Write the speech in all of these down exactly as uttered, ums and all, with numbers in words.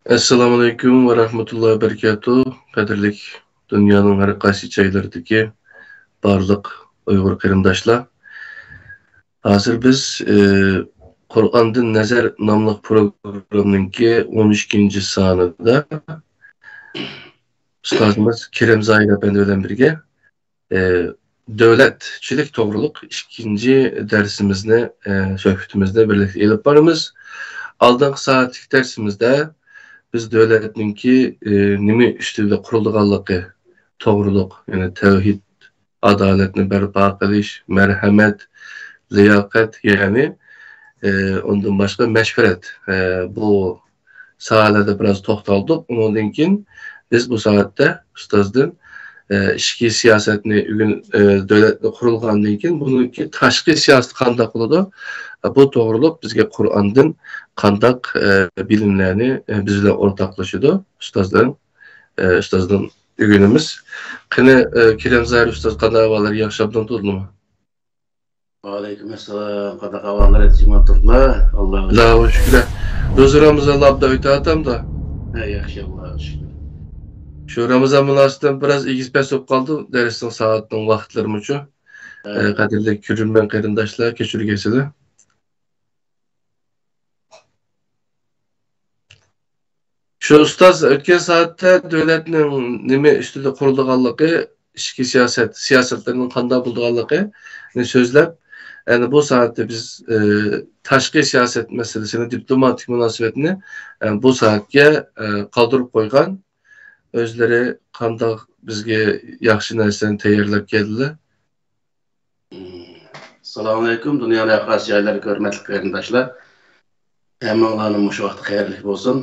ئەسسالامۇئەلەيكۇم ۋە رەھمەتۇللاھى ۋە بەرىكاتۇھ. قەدىرلىك دۇنيانىڭ ھەر قايسى جايلىرىدىكى بارلىق ئۇيغۇر قېرىنداشلار. ھازىر بىز، ئى، قۇرئاندىن نەزەر ناملىق پروگراممىنىڭكى ئون ئىككىنچى سانىدا ئۇستازىمىز كېرەم زاھىر ئەپەندى بىلەن بىرگە، ئى، دۆلەتچىلىك توغرۇلۇق ئىككىنچى دەرسىمىزنى، ئى، سۆھبىتىمىزنى بىرلىكتە ئېلىپ بارىمىز. ئالدىنقى سائەتلىك دەرسىمىزدە بىز دۆلەتنىڭكى، ئى، نېمە ئۈستىدە قۇرۇلغانلىقى توغرۇلۇق، يەنى تەۋھىد، ئادالەتنى بەرپا قىلىش، مەرھەمەت، لىياقەت، يەنى، ئى، ئۇندىن باشقا مەشۋەرەت، ئى، بۇ ساھەلەردە بىراز توختالدۇق. ئۇنىڭدىن كېيىن بىز بۇ سائەتتە ئۇستازدىن، ئى، ئىچكى سىياسەتنى ئۆگىن-، ئى، دۆلەتنى قۇرۇلغاندىن كېيىن بۇنىڭكى تاشقى سىياسىتى قانداق بولىدۇ؟ بۇ توغرۇلۇق بىزگە قۇرئاندىن قانداق، ئى، بىلىملەرنى، ئى، بىز بىلەن ئورتاقلىشىدۇ؟ ئۇستازدىن، ئى، ئۇستازدىن ئۆگىنىمىز. قېنى، ئى، كېرەم زاھىر ئۇستاز، قانداق ئەھۋاللار؟ ياخشى ئابدان تۇردىمۇ؟ ۋەئەلەيكۇم ئەسسالام. قانداق ئەھۋاللار، ئەتىسىمان تۇرۇپلا؟ ئاللاغا شۈكۈر. روزا رامىزانلار ئابدان ئۆتۈۋاتامدا؟ ھە، ياخشى، ئاللاغا شۈكۈر. شۇ رامىزان مۇناسىۋىتىدىن بىراز ئېگىز پەس بولۇپ قالدى دەرسنىڭ سائىتىنىڭ ۋاقىتلىرىمۇچۇ. ھە. ئە، قەدىرلىك كۆرۈرمەن قېرىنداشلار، كەچۈرگەيسىلەر. شۇ ئۇستاز ئۆتكەن سائەتتە دۆلەتنىڭ نېمە ئۈستىدە قۇرۇلىدىغانلىقى، ئىچكى سىياسەت، سىياسەتلىرىنىڭ قانداق بولىدىغانلىقىنى سۆزلەپ، ئەنە بۇ سائەتتە بىز، ئى، تاشقى سىياسەت مەسىلىسىنى، دىپلوماتىك مۇناسىۋەتنى، ئە، بۇ سائەتكە، ئە، قالدۇرۇپ قويغان. ئۆزلىرى قانداق بىزگە ياخشى نەرسىلەرنى تەييارلاپ كەلدىلەر. ئەسسالامۇئەلەيكۇم، دۇنيانىڭ ھەر قايسى جايلىرىدىكى ھۆرمەتلىك قېرىنداشلار. ھەممىڭلارنىڭ مۇشۇ ۋاقتى خەيرلىك بولسۇن.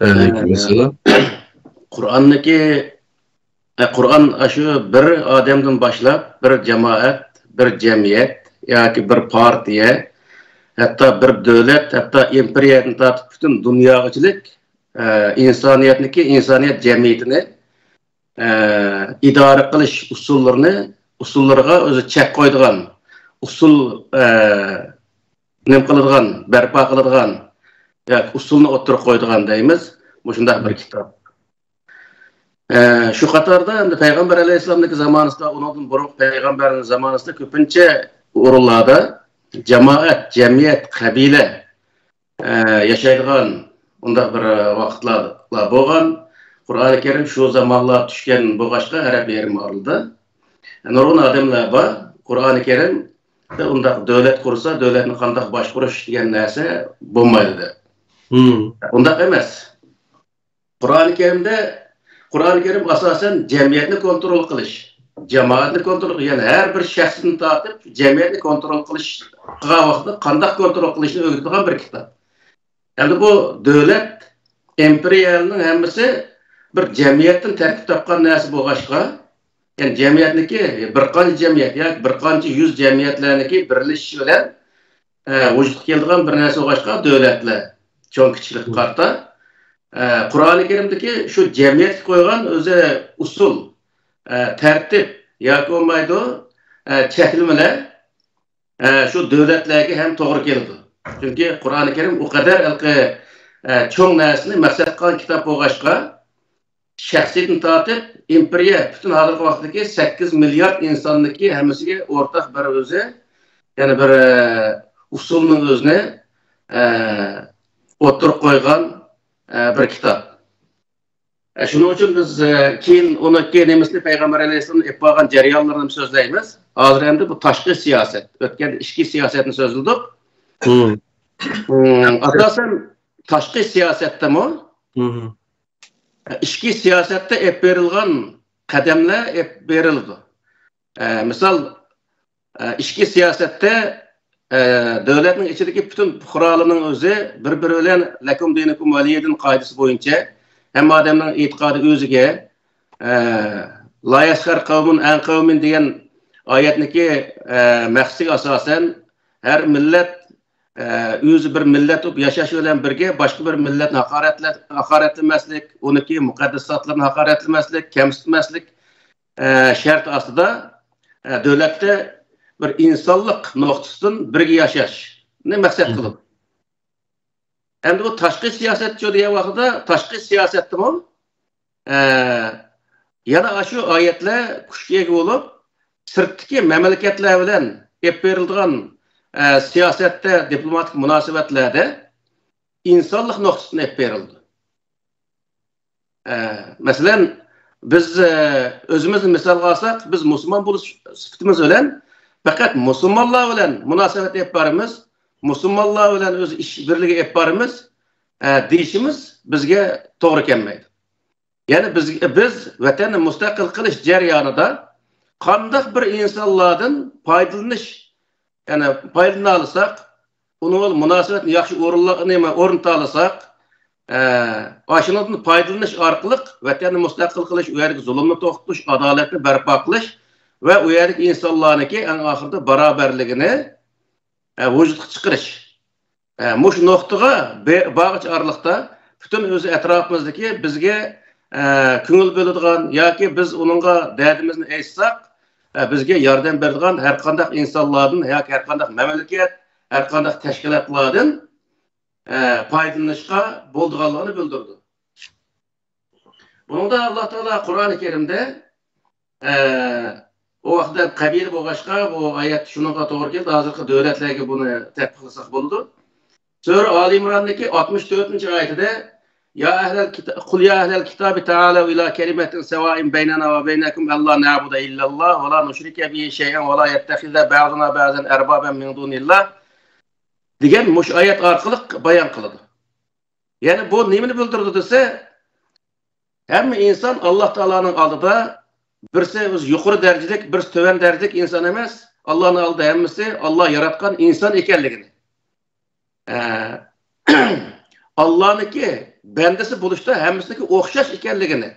ۋەئەلەيكۇم ئەسسالام. قۇرئاندىكى، ئە، قۇرئان ئاشۇ بىر ئادەمدىن باشلاپ، بىر جامائەت، بىر جەمئىيەت ياكى بىر پارتىيە، ھەتتا بىر دۆلەت، ھەتتا ئىمپېرىيەدىن تارتىپ پۈتۈن دۇنياغىچىلىك، ئە، ئىنسانىيەتنىكى، ئىنسانىيەت جەمئىيىتىنى ئە، ئىدارە قىلىش ئۇسۇللىرىنى، ئۇسۇللىرىغا ئۆزى چەك قويىدىغان، ئۇسۇل، ئە، نېمە قىلىدىغان، بەرپا قىلىدىغان ياكى ئۇسۇلنى ئوتتۇرىغا قويىدىغان دەيمىز. مۇشۇنداق بىر كىتاب. ئە، شۇ قاتاردا ئەمدى پەيغەمبەر ئەلەيھىسسالامنىڭكى زامانىسىدا، ئۇنىڭدىن بۇرۇنقى پەيغەمبەرنىڭ زامانىسىدا كۆپىنچە ئورۇنلاردا جامائەت، جەمئىيەت، قەبىلە، ئە، ياشايدىغان ئۇنداق بىر ۋاقىتلار بولغان. قۇرئانى كەرىم شۇ زامانلار چۈشكەن بولغاچقا، ئەرەب يېرىم ئارىلىدا نۇرغۇن ئادەملەر بار. قۇرئانى كەرىمدە ئۇنداق دۆلەت قۇرسا، دۆلەتنى قانداق باشقۇرۇش دېگەن نەرسە بولمايدۇ. مم. ئۇنداق ئەمەس. قۇرئانى كەرىمدە، قۇرئانى كەرىم ئاساسەن جەمئىيەتنى كونترول قىلىش، جامائەتنى كونترول قىلىش، يەنى ھەر بىر شەخستىن تارتىپ جەمئىيەتنى كونترول قىلىش، قىلغان ۋاقىتتا قانداق كونترول قىلىشنى ئۆگىتىدىغان بىر كىتاب. ئەمدى بۇ دۆلەت، ئىمپېرىيەلەرنىڭ ھەممىسى بىر جەمئىيەتتىن تەركىب تاپقان نەرسە بولغاچقا، يەنى جەمئىيەتنىكى بىر قانچە جەمئىيەت ياكى بىر قانچە يۈز جەمئىيەتلەرنىڭكى بىرلىشىشى بىلەن، ئە، ۋۇجۇدقا كېلىدىغان بىر نەرسە بولغاچقا، دۆلەتلەر چوڭ كىچىكلىككە قارىتا، ئە، قۇرئانى كەرىمدىكى شۇ جەمئىيەتكە قويغان ئۆزى ئۇسۇل، ئە، تەرتىپ ياكى بولمايدۇ، ئە، چەكلىمىلەر، ئە، شۇ دۆلەتلەرگە ھەم توغرا كېلىدۇ. چۈنكى قۇرئانى كەرىم ئۇ قەدەر ھېلىقى، ئە، چوڭ نەرسىنى مەقسەت قىلغان كىتاب بولغاچقا، شەخسىيدىن تارتىپ، ئىمپېرىيە، پۈتۈن ھازىرقى ۋاقىتتىكى سەككىز مىليارد ئىنساننىڭكى ھەممىسىگە ئورتاق بىر ئۆزى، يەنى بىر، ئە، ئۇسۇلنىڭ ئۆزىنى، ئە، ئوتتۇرىغا قويغان، ئە، بىر كىتاب. ئە، شۇنىڭ ئۈچۈن بىز، ئە، كېيىن ئۇنىڭكى نېمىسىنى، پەيغەمبەر ئەلەيھىسسالامنى ئېلىپ بارغان جەريانلىرىنى سۆزلەيمىز. ھازىر ئەمدى بۇ تاشقى سىياسەت، ئۆتكەندە ئىچكى سىياسەتنى سۆزلىدۇق. مم. مم، ئاساسەن تاشقى سىياسەتتىمۇ، مم. ئىچكى سىياسەتتە ئېلىپ بېرىلغان قەدەملەر ئېلىپ بېرىلىدۇ. ئە، مىسال، ئە، ئىچكى سىياسەتتە، ئە، دۆلەتنىڭ ئىچىدىكى پۈتۈن پۇقرالارنىڭ ئۆزى بىر-بىرى بىلەن لەكۇم دىنۇكۇم ۋەلىييە دىن قائىدىسى بويىچە ھەممە ئادەمنىڭ ئېتىقادى ئۆزىگە، ئە، لا يەسخەر قەۋمۇن ئەن قەۋمىن دېگەن ئايەتنىڭكى، ئە، مەقسىتىگە ئاساسەن، ھەر مىللەت، ئە، ئۆزى بىر مىللەت بولۇپ ياشاش بىلەن بىرگە باشقا بىر مىللەتنى ھاقارەتلە-، ھاقارەتلىمەسلىك، ئۇنىڭكى مۇقەددەس زاتلىرىنى ھاقارەتلىمەسلىك، كەمسىتمەسلىك، ئە، شەرتى ئاستىدا، ئە، دۆلەتتە بىر ئىنسانلىق نۇقتىسىدىن بىرگە ياشاشنى مەقسەت قىلىدۇ. ئەمدى بۇ تاشقى سىياسەتچۇ دېگەن ۋاقىتتا، تاشقى سىياسەتتىمۇ، ئە، يەنە ئاشۇ ئايەتلەر كۈچكە ئىگە بولۇپ، سىرتتىكى مەملىكەتلەر بىلەن ئېلىپ بېرىلىدىغان، ئە، سىياسەتتە، دىپلوماتىك مۇناسىۋەتلەردە ئىنسانلىق نۇقتىسىدىن ئېلىپ بېرىلىدۇ. ئە، مەسىلەن، بىز، ئە، ئۆزىمىزنى مىسالغا ئالساق، بىز مۇسۇلمان بولۇش سۈپىتىمىز بىلەن پەقەت مۇسۇلمانلار بىلەن مۇناسىۋەت ئېلىپ بارىمىز، مۇسۇلمانلار بىلەن ئۆز ئىش بىرلىكى ئېلىپ بارىمىز، ئە، دېيىشىمىز بىزگە توغرا كەلمەيدۇ. يەنى بىز، بىز ۋەتەننى مۇستەقىل قىلىش جەريانىدا قانداق بىر ئىنسانلاردىن پايدىلىنىش، يەنى پايدىلىنالىساق، ئۇنىڭ بىلەن مۇناسىۋەتنى ياخشى ئورۇنلا-، نېمە، ئورنىتالىساق، ئە، ئاشۇنىڭدىن پايدىلىنىش ئارقىلىق ۋەتەننى مۇستەقىل قىلىش، ئۇ يەردىكى زۇلۇمنى توختىتىش، ئادالەتنى بەرپا قىلىش ۋە ئۇ يەردىكى ئىنسانلارنىڭكى ئەڭ ئاخىرىدا باراۋەرلىكىنى، ئە، ۋۇجۇدقا چىقىرىش. ئە، مۇشۇ نۇقتىغا بې-، بارغۇچە ئارىلىقتا پۈتۈن ئۆز ئەتراپىمىزدىكى بىزگە، ئە، كۆڭۈل بۆلىدىغان ياكى بىز ئۇنىڭغا دەردىمىزنى ئېيتساق، ئە، بىزگە ياردەم بېرىدىغان ھەر قانداق ئىنسانلاردىن ياكى ھەر قانداق مەملىكەت، ھەر قانداق تەشكىلاتلاردىن، ئە، پايدىلىنىشقا بولىدىغانلىقىنى بىلدۈرىدۇ. بۇنىڭدا ئاللا تائالا قۇرئانى كەرىمدە، ئە، ئۇ ۋاقىتتا قەبىلە بولغاچقا، بۇ ئايەت شۇنىڭغا توغرا كېلىدۇ. ھازىرقى دۆلەتلەرگە بۇنى تەتبىق قىلساق بولىدۇ. سۈرە ئالى ئىمراننىڭكى ئاتمىش تۆتىنچى ئايىتىدە، يا ئەھلەل كىتا-، قۇل يا ئەھلەل كىتابى تائالەۋ ئىلا كەلىمەتىن سەۋائىن بەينەنا ۋە بەينەكۇم ئەللا نەئبۇدە ئىللەللا ۋە لا نۇشرىكە بىھى شەيئەن ۋە لا يەتتەخىزە بەزۇنا بەزەن ئەربابەن مىن دۇنىللا دېگەن مۇشۇ ئايەت ئارقىلىق بايان قىلىدۇ. يەنى بۇ نېمىنى بىلدۈرىدۇ دېسە، ھەممە ئىنسان ئاللا تائالانىڭ ئالدىدا بىرسى ئۆزى يۇقىرى دەرىجىلىك، بىرسى تۆۋەن دەرىجىلىك ئىنسان ئەمەس. ئاللانىڭ ئالدىدا ھەممىسى ئاللا ياراتقان ئىنسان ئىكەنلىكىنى، ئە، ئاللانىڭكى بەندىسى بولۇشتا ھەممىسىنىڭكى ئوخشاش ئىكەنلىكىنى،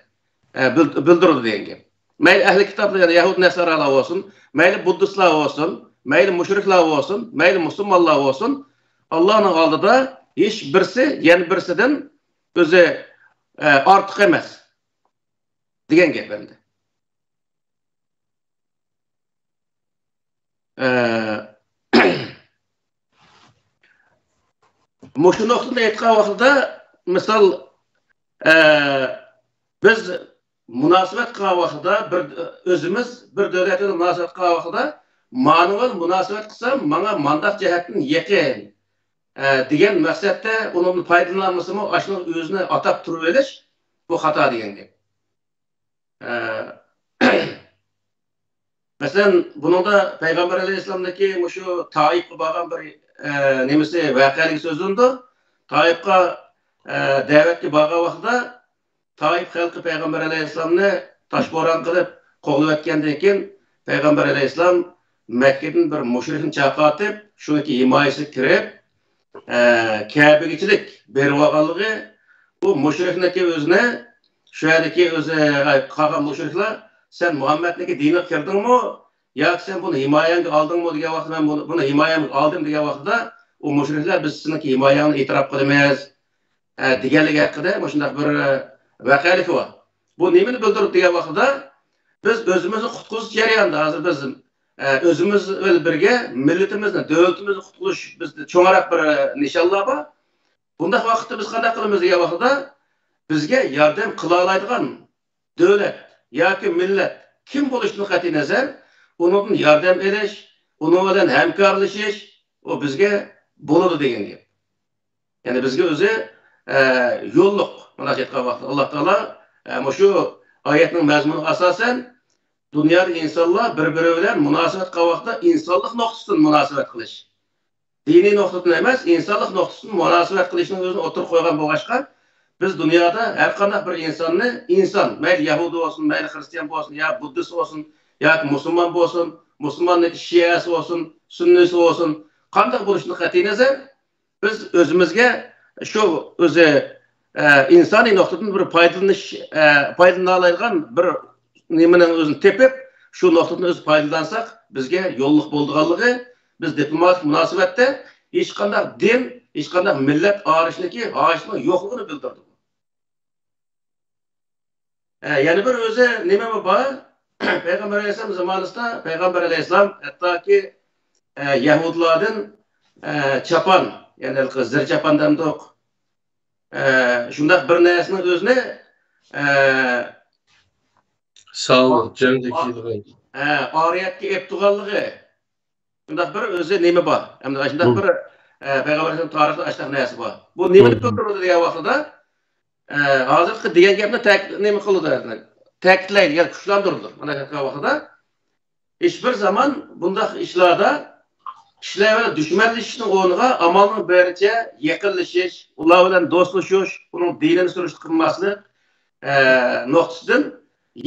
ئە، بىل-، بىلدۈرىدۇ دېگەن گەپ. مەيلى ئەھلى كىتابلار، يەنى يەھۇد نەسارالار بولسۇن، مەيلى بۇددىستلار بولسۇن، مەيلى مۇشرىكلار بولسۇن، مەيلى مۇسۇلمانلار بولسۇن، ئاللانىڭ ئالدىدا ھېچ بىرسى يەنە بىرسىدىن ئۆزى، ئە، ئارتۇق ئەمەس دېگەن گەپ ئەمدى. ئە، مۇشۇ نۇقتىدىن ئېيتقان ۋاقتىدا، مىسال، ئە، بىز مۇناسىۋەت قىلغان ۋاقتىدا، بىر، ئۆزىمىز بىر دۆلەت بىلەن مۇناسىۋەت قىلغان ۋاقتىدا، مانىڭ بىلەن مۇناسىۋەت قىلسام، ماڭا مانداق جەھەتتىن يېقىن، ئە، دېگەن مەقسەتتە ئۇنىڭدىن پايدىلىنالمىسىمۇ، ئاشۇنىڭ ئۆزىنى ئاتاپ تۇرۇۋېلىش، بۇ خاتا دېگەن گەپ. ئە، مەسىلەن، بۇنىڭدا پەيغەمبەر ئەلەيھىسسالامنىڭكى مۇشۇ تائىپقا بارغان بىر، ئە، نېمىسى، ۋەقەلىكى سۆزلىنىدۇ. تائىپقا، ئە، دەۋەتكە بارغان ۋاقتىدا تائىپ خەلقى پەيغەمبەر ئەلەيھىسسالامنى تاشبوران قىلىپ قوغلىۋەتكەندىن كېيىن، پەيغەمبەر ئەلەيھىسسالام مەككىدىن بىر مۇشرىكنى چاقىرتىپ، شۇنىڭكى ھىمايىسىگە كىرىپ، ئە، كەبىگىچىلىك بېرىۋالغانلىقى، بۇ مۇشرىكنىڭكى ئۆزىنى، شۇ يەردىكى ئۆزى، ئە، قالغان مۇشرىكلار، سەن مۇھەممەدنىڭكى دىنىغا كىردىڭمۇ ياكى سەن بۇنى ھىمايەڭگە ئالدىڭمۇ دېگەن ۋاقىتتا، مەن بۇنى، بۇنى ھىمايەمگە ئالدىم دېگەن ۋاقتىدا، ئۇ مۇشرىكلار، بىز سېنىڭكى ھىمايەڭنى ئېتىراپ قىلىمىز، ئە، دېگەنلىكى ھەققىدە مۇشۇنداق بىر، ئە، ۋەقەلىكى بار. بۇ نېمىنى بىلدۈرىدۇ دېگەن ۋاقتىدا، بىز ئۆزىمىزنى قۇتقۇزۇش جەريانىدا ھازىر بىز، ئە، ئۆزىمىز بىلەن بىرگە مىللىتىمىزنى، دۆلىتىمىزنى قۇتقۇزۇش بىزدە چوڭراق بىر، ئە، نىشانلار بار. بۇنداق ۋاقىتتا بىز قانداق قىلىمىز دېگەن ۋاقتىدا، بىزگە ياردەم قىلالايدىغان دۆلەت ياكى مىللەت كىم بولۇشىدىن قەتئىينەزەر، ئۇنىڭدىن ياردەم ئېلىش، ئۇنىڭ بىلەن ھەمكارلىشىش، ئۇ بىزگە بولىدۇ دېگەن گەپ. يەنى بىزگە ئۆزى، ئە، يوللۇق. مۇنداق ئېيتقان ۋاقىتتا، ئاللا تائالا، ئە، مۇشۇ ئايەتنىڭ مەزمۇنىغا ئاساسەن، دۇنيادا ئىنسانلار بىر-بىرى بىلەن مۇناسىۋەت قىلغان ۋاقىتتا ئىنسانلىق نۇقتىسىدىن مۇناسىۋەت قىلىش، دىنىي نۇقتىدىن ئەمەس، ئىنسانلىق نۇقتىسىدىن مۇناسىۋەت قىلىشنىڭ ئۆزىنى ئوتتۇرىغا قويغان بولغاچقا، بىز دۇنيادا ھەر قانداق بىر ئىنساننى ئىنسان، مەيلى يەھۇدىي بولسۇن، مەيلى خىرىستىيان بولسۇن، يا بۇددىست بولسۇن، ياكى مۇسۇلمان بولسۇن، مۇسۇلماننىڭ شىئەسى بولسۇن، سۈننىسى بولسۇن، قانداق بولۇشىدىن قەتئىينەزەر، بىز ئۆزىمىزگە شۇ ئۆزى، ئە، ئىنسانىي نۇقتىدىن بىر پايدىلىنىش، ئە، پايدىلىنالايدىغان بىر نېمىنىڭ ئۆزىنى تېپىپ، شۇ نۇقتىدىن ئۆزى پايدىلانساق، بىزگە يوللۇق بولىدىغانلىقى، بىز دىپلوماتىك مۇناسىۋەتتە ھېچقانداق دىن، ھېچقانداق مىللەت ئارىلىشىشىنىڭكى ھاجىتىنىڭ يوقلۇقىنى بىلدۈردى. ئە، يەنە بىر ئۆزى نېمىمۇ بار؟ پەيغەمبەر ئەلەيھىسسالام زامانىسىدا پەيغەمبەر ئەلەيھىسسالام ھەتتاكى، ئە، يەھۇدىيلاردىن، ئە، چاپان، يەنى ھېلىقى زىر چاپان دەمدۇق، ئە، شۇنداق بىر نەرسىنىڭ ئۆزىنى، ئە، ساۋۇت، جەڭدە ئا-، كىيىدىغان. ئە، ئارىيەتكە ئېلىپ تۇرغانلىقى. شۇنداق بىر ئۆزى نېمە بار. ھەمدە شۇنداق بىر، ئە، پەيغەمبەر ئەلەيھىسسالام تارىخىدا ئاشۇنداق نەرسە بار. بۇ نېمىنى كۆرسىتىدۇ دېگەن ۋاقتىدا، ئە، ھازىرقى دېگەن گەپنى تەك-، نېمە قىلىدۇ، تەكىتلەيدۇ، يەنى كۈچلەندۈرىدۇ. مانا شۇنداق ۋاقتىدا ھېچبىر زامان بۇنداق ئىشلاردا كىشىلەر بىلەن دۈشمەنلىشىشنىڭ ئورنىغا ئامالنىڭ بارىچە يېقىنلىشىش، ئۇلار بىلەن دوستلىشىش، ئۇنىڭ دىنىنى سۈرۈشتە قىلماسلىق، ئە، نۇقتىسىدىن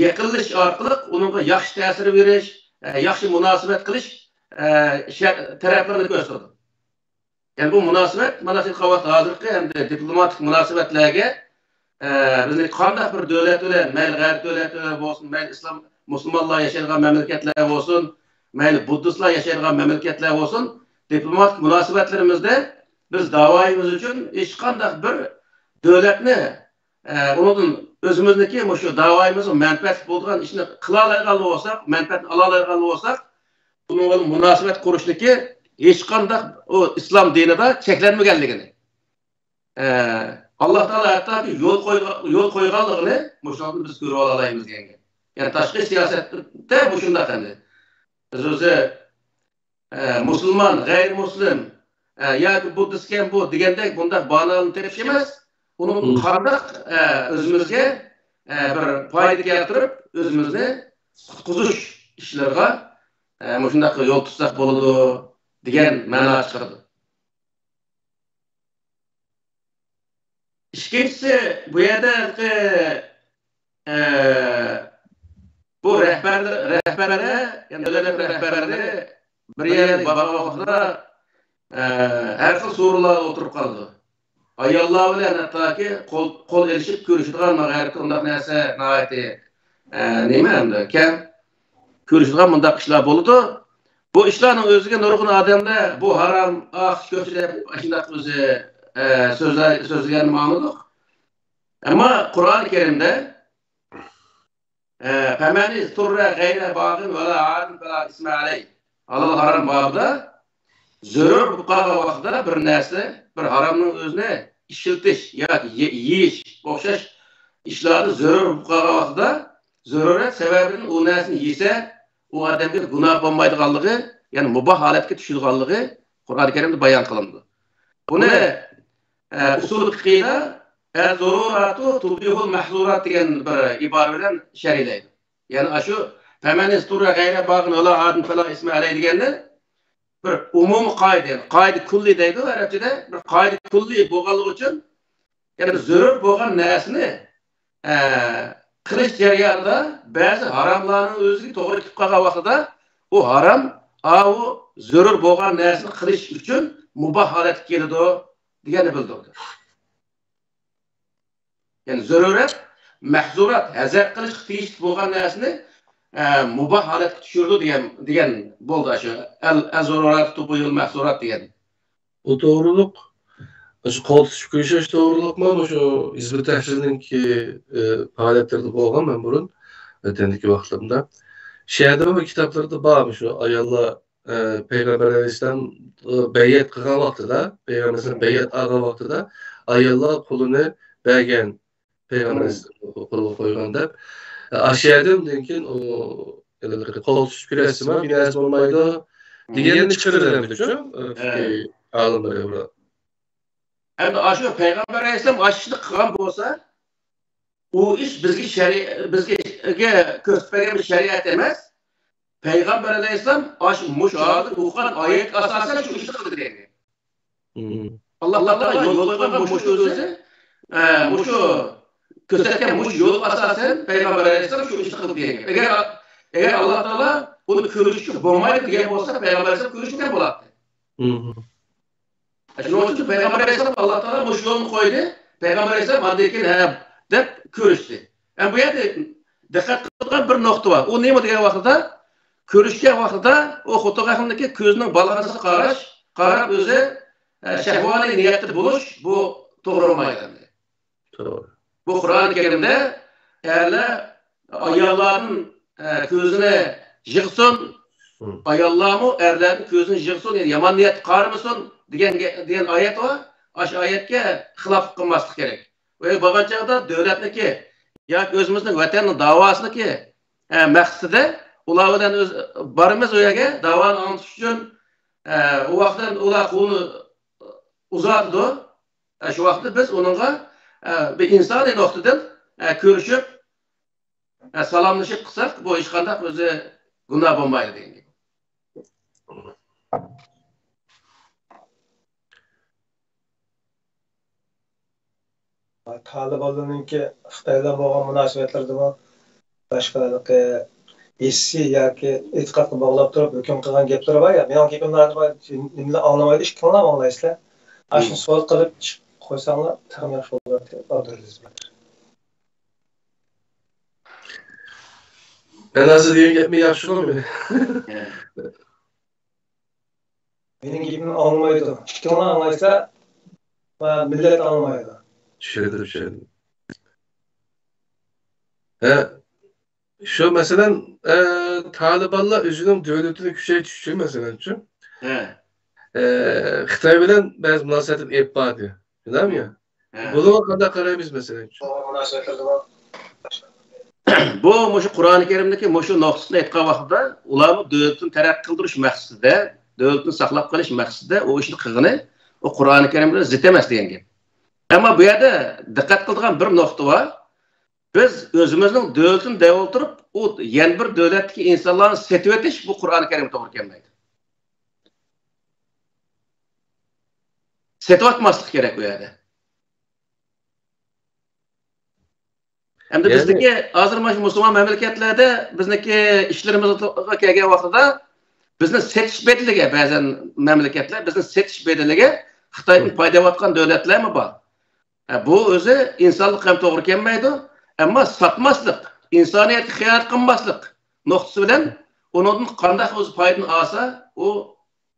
يېقىنلىشىش ئارقىلىق ئۇنىڭغا ياخشى تەسىر بېرىش، ئە، ياخشى مۇناسىۋەت قىلىش، ئە، شە-، تەرەپلىرىنى كۆرسىتىدۇ. يەنى بۇ مۇناسىۋەت، مانا شۇ قاۋات ھازىرقى ھەمدە دىپلوماتىك مۇناسىۋەتلەرگە، ئە، بىزنىڭ قانداق بىر دۆلەت بىلەن، مەيلى غەرب دۆلەتلىرى بولسۇن، مەيلى ئىسلام، مۇسۇلمانلار ياشايدىغان مەملىكەتلەر بولسۇن، مەيلى بۇددىستلار ياشايدىغان مەملىكەتلەر بولسۇن، دىپلوماتىك مۇناسىۋەتلىرىمىزدە بىز داۋايىمىز ئۈچۈن ھېچقانداق بىر دۆلەتنى، ئە، ئۇنىڭدىن ئۆزىمىزنىڭكى مۇشۇ داۋايىمىزغا مەنپەئەتلىك بولىدىغان ئىشنى قىلالايدىغان بولساق، مەنپەئەتنى ئالالايدىغان بولساق، بۇنىڭغا مۇناسىۋەت قۇرۇشنىكى ھېچقانداق ئۇ ئىسلام دىنىدا چەكلەنمىگەنلىكىنى، ئە، ئاللا تائالا ھەتتاكى يول قويغا-، يول قويغانلىقىنى مۇشۇنىڭدىن بىز كۆرۈۋالالايمىز دېگەن گەپ. يەنى تاشقى سىياسەتتە مۇشۇنداق ئەمدى. بىز ئۆزى، ئە، مۇسۇلمان، غەيرىي مۇسلىم، ئە، ياكى بۇددىستكەن بۇ دېگەندەك بۇنداق باھانىلەرنى تېپىش ئەمەس، ئۇنىڭدىن قانداق، ئە، ئۆزىمىزگە، ئە، بىر پايدا كەلتۈرۈپ، ئۆزىمىزنى قۇتقۇزۇش ئىشلىرىغا، ئە، مۇشۇنداق يول تۇتساق بولىدۇ دېگەن مەنا چىقىرىدۇ. ئىككىنچىسى، بۇ يەردە ھېلىقى، ئە، بۇ رەھبەر، رەھبەرلەر، يەنى دۆلەت رەھبەرلىرى بىر يەرگە بارغان ۋاقتىدا، ئە، ھەر خىل سورۇنلاردا ئولتۇرۇپ قالىدۇ. ئاياللار بىلەن ھەتتاكى قول، قول ئېلىشىپ كۆرۈشىدىغان، مانا ھەر ئۇنداق نەرسە ناھايىتى، ئە، نېمە ئەمدى، كەم كۆرۈشىدىغان مۇنداق ئىشلار بولىدۇ. بۇ ئىشلارنىڭ ئۆزىگە نۇرغۇن ئادەملەر بۇ ھارام، ئاھ، كۆچۈرۈپ ئاشۇنداق ئۆزى، ئە، سۆزلە-، سۆزلىگەننى ئاڭلىدۇق. ئەمما قۇرئان كەرىمدە، ئە، فەمەن ئىزتۇررە غەيرە باغىن ۋەلا ئادىن فەلا ئىسمە ئەلەيھ. ھالال ھارام بابىدا زۆرۈر بولۇپ قالغان ۋاقتىدا بىر نەرسە، بىر ھارامنىڭ ئۆزىنى ئىشلىتىش ياكى يە-، يېيىش ئوخشاش ئىشلاردا زۆرۈر بولۇپ قالغان ۋاقتىدا زۆرۈرەت سەۋەبىدىن ئۇ نەرسىنى يېسە، ئۇ ئادەمگە گۇناھ بولمايدىغانلىقى، يەنى مۇباھ ھالەتكە چۈشىدىغانلىقى قۇرئان كەرىمدە بايان قىلىنىدۇ. بۇنى، ئە، ئۇسۇل پىقىدا ئەز-زۇرۇراتۇ تۇبىھۇل مەھزۇرات دېگەن بىر ئىبارە بىلەن شەرھلەيدۇ. يەنى ئاشۇ فەمەن ئىزتۇررە غەيرە باغىن ۋەلا ئادىن فەلا ئىسمە ئەلەيھ دېگەننى بىر ئومۇمىي قائىدە، يەنى قائىدە كۇللى دەيدۇ ئەرەبچىدە، بىر قائىدە كۇللى بولغانلىقى ئۈچۈن يەنى زۆرۈر بولغان نەرسىنى، ئە، قىلىش جەريانىدا بەزى ھاراملارنىڭ ئۆزىگە توغرا كېلىپ قالغان ۋاقتىدا ئۇ ھارام، ئاۋۇ زۆرۈر بولغان نەرسىنى قىلىش ئۈچۈن مۇباھ ھالەتكە كېلىدۇ دېگەننى بىلدۈردى. يەنى زۆرۈرەت، مەھزۇرات، ھەزەر قىلىشقا تېگىشلىك بولغان نەرسىنى، ئە، مۇباھ ھالەتكە چۈشۈرىدۇ دېگەن، دېگەن بولدى ئاشۇ ئەل-، ئەز-زۇرۇرات تۇبىھۇل مەھزۇرات دېگەن. بۇ توغرۇلۇق، شۇ قول تۇتۇشۇپ كۆرۈشۈش توغرۇلۇقمۇ مۇشۇ ھىزب تەھرىرنىڭكى، ئى، پائالىيەتلىرىدە بولغان مەن بۇرۇن، ۋەتەندىكى ۋاقىتلىرىمدا. شۇ يەردىمۇ بىر كىتابلىرىدا بار، مۇشۇ ئاياللار، ئى، پەيغەمبەر ئەلەيھىسسالام، ئى، بەيئەت قىلغان ۋاقتىدا، پەيغەمبەر ئەلەيھىسسالام بەيئەت ئالغان ۋاقتىدا ئاياللار قولىنى بەرگەن، پەيغەمبەر ئەلەيھىسسالام قولىغا قويغان دەپ. ئاشۇ يەردىن كېيىن ئۇ قول تۇتۇشۇپ كۆرۈشسىمۇ بىر نەرسە بولمايدۇ دېگەننى چىقىرىۋەتمىدىچۇ، ئە، فىقىھ ئالىملىرى بۇلار. ئەمدى ئاشۇ پەيغەمبەر ئەلەيھىسسالام ئاشۇ ئىشنى قىلغان بولسا، ئۇ ئىش بىزگە شەرى-، بىزگە كۆرسىتىپ بەرگەن بىر شەرىئەت ئەمەس. پەيغەمبەر ئەلەيھىسسالام ئاشۇ مۇشۇ ھازىر ئوقۇغان ئايەتكە ئاساسەن شۇ ئىشنى قىلدى دېگەن. ئاللا تائالا يول قويغان مۇشۇ ئۆزى، ئە، مۇشۇ كۆرسەتكەن مۇشۇ يول ئاساسەن پەيغەمبەر ئەلەيھىسسالام شۇ ئىشنى قىلدى دېگەن گەپ. ئەگەر، ئەگەر ئاللا تائالا بۇنى كۆرۈشكە بولمايدۇ دېگەن بولسا، پەيغەمبەر ئەلەيھىسسالام كۆرۈشمىگەن بولاتتى. شۇنىڭ ئۈچۈن پەيغەمبەر ئەلەيھىسسالام ئاللا تائالا مۇشۇ يولنى قويدى. پەيغەمبەر ئەلەيھىسسالام ئاندىن كېيىن ھە دەپ كۆرۈشتى. ئەمما بۇ يەردە دىققەت قىلىدىغان بىر نۇقتا بار. ئۇ نېمە دېگەن ۋاقتىدا، كۆرۈشكەن ۋاقتىدا ئۇ خوتۇن ئەھلىنىڭكى كۆزىنىڭ بالاغىسىغا قاراش، قاراپ ئۆزى، ئە، شەھۋانىي نىيەتتە بولۇش، بۇ توغرا بولمايدۇ ئەمدى. توغرا. بۇ قۇرئان كەرىمدە ئەرلەر ئاياللاردىن، ئە، كۆزىنى يىغسۇن، ئاياللارمۇ ئەرلەردىن كۆزىنى يىغسۇن، يەنى يامان نىيەتتە قارىمىسۇن دېگەن، دېگەن ئايەت بار. ئاشۇ ئايەتكە خىلاپلىق قىلماسلىق كېرەك. ئۇ يەرگە بارغان چاغدا دۆلەتنىكى ياكى ئۆزىمىزنىڭ ۋەتەننىڭ داۋاسىدىكى، ئە، مەقسىتىدە ئۇلار بىلەن ئۆز بارىمىز ئۇ يەرگە داۋانى ئاڭلىتىش ئۈچۈن. ئە، ئۇ ۋاقىتتا ئۇلار قولىنى ئۇزارتىدۇ. ئە، شۇ ۋاقىتتا بىز ئۇنىڭغا، ئە، بىر ئىنسانىي نۇقتىدىن، ئە، كۆرۈشۈپ، ئە، سالاملىشىپ قىلساق، بۇ ھېچقانداق ئۆزى گۇناھ بولمايدۇ دېگەن گەپ. تالىبانلارنىڭكى خىتاي بىلەن بولغان مۇناسىۋەتلىرىدىمۇ باشقا ھېلىقى ھېسسىي ياكى ئېتىقادقا باغلاپ تۇرۇپ ھۆكۈم قىلغان گەپلىرى بار يا، مېنىڭ گېپىمنى نېمىلەر ئاڭلىمايدۇ، ئىككىڭلار ئاڭلايسىلەر. ئاشۇنى سوال قىلىپ چىقىپ قويساڭلار تېخىمۇ ياخشى بولۇر، ئابدۇلئەزىز بەگ. مەن ھازىر دېگەن گەپنى ياخشى ئاڭلىمىدىم. مېنىڭ گېپىمنى ئاڭلىمايدۇ. ئىككىڭلار ئاڭلايسىلەر، مىللەت ئاڭلىمايدۇ. چۈشەندىم، چۈشەندىم. ھە، شۇ مەسىلەن، ئە، تالىبانلار ئۆزىنىڭ دۆلىتىنى كۈچەيتىش ئۈچۈن، مەسىلەنچۇ، ھە. ئە، خىتاي بىلەن بەزى مۇناسىۋەتلەرنى ئېلىپ باردى. شۇنداقمۇ يا؟ ھە. بۇنىڭغا قانداق قارايمىز، مەسىلەنچۇ؟ بۇ مۇشۇ قۇرئانى كەرىمدىكى مۇشۇ نۇقتىسىنى ئېيتقان ۋاقتىدا، ئۇلارمۇ دۆلىتىنى تەرەققىي قىلدۇرۇش مەقسىتىدە، دۆلىتىنى ساقلاپ قېلىش مەقسىتىدە ئۇ ئىشنى قىلغىنى، ئۇ قۇرئانى كەرىم بىلەن زىت ئەمەس دېگەن گەپ. ئەمما بۇ يەردە دىققەت قىلىدىغان بىر نۇقتا بار. بىز ئۆزىمىزنىڭ دۆلىتىنى دەۋرىدە تۇرۇپ، ئۇ يەنە بىر دۆلەتتىكى ئىنسانلارنى سېتىۋېتىش، بۇ قۇرئانى كەرىمگە توغرا كەلمەيدۇ. سېتىۋاتماسلىق كېرەك ئۇ يەردە. ئەمدى يەنى بىزنىڭكى ھازىر مانا شۇ مۇسۇلمان مەملىكەتلەردە بىزنىڭكى ئىشلىرىمىزغا كەلگەن ۋاقتىدا بىزنى سېتىش بەدىلىگە، بەزەن مەملىكەتلەر بىزنى سېتىش بەدىلىگە خىتايدىن پايدا ئېلىۋاتقان دۆلەتلەرمۇ بار. ھە، بۇ ئۆزى ئىنسانلىققا ھەم توغرا كەلمەيدۇ، ئەمما ساتماسلىق، ئىنسانىيەتكە خىيانەت قىلماسلىق نۇقتىسى بىلەن ئۇنىڭدىن قانداق ئۆزى پايدىنى ئالسا، ئۇ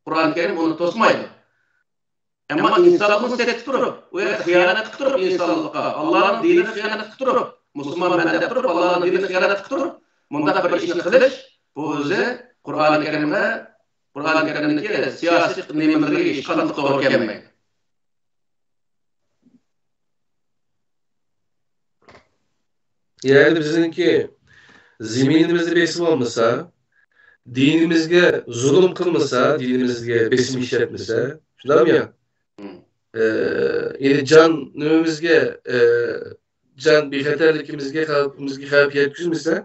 قۇرئانى كەرىم ئۇنى توسمايدۇ. ئەمما ئىنسانلىقنى سېتىپ تۇرۇپ، ئۇ يەردە خىيانەت قىلىپ تۇرۇپ ئىنسانلىققا، ئاللانىڭ دىنىغا خىيانەت قىلىپ تۇرۇپ، مۇسۇلمانمەن دەپ تۇرۇپ، ئاللانىڭ دىنىغا خىيانەت قىلىپ تۇرۇپ، مۇنداق بىر ئىشنى قىلىش، بۇ ئۆزى قۇرئانى كەرىمگە، قۇرئانى كەرىمدىكى سىياسىي نېمىلىرىگە ھېچقانداق توغرا كەلمەيدۇ. يەنى بىزنىڭكى زېمىنىمىزنى بېسىۋالمىسا، دىنىمىزگە زۇلۇم قىلمىسا، دىنىمىزگە بېسىم ئىشلەتمىسە، شۇنداقمۇ يا؟ مم. ئە، يەنى جان نېمىمىزگە، ئە، جان بىخەتەرلىكىمىزگە، خەۋپ يەتكۈزمىسە،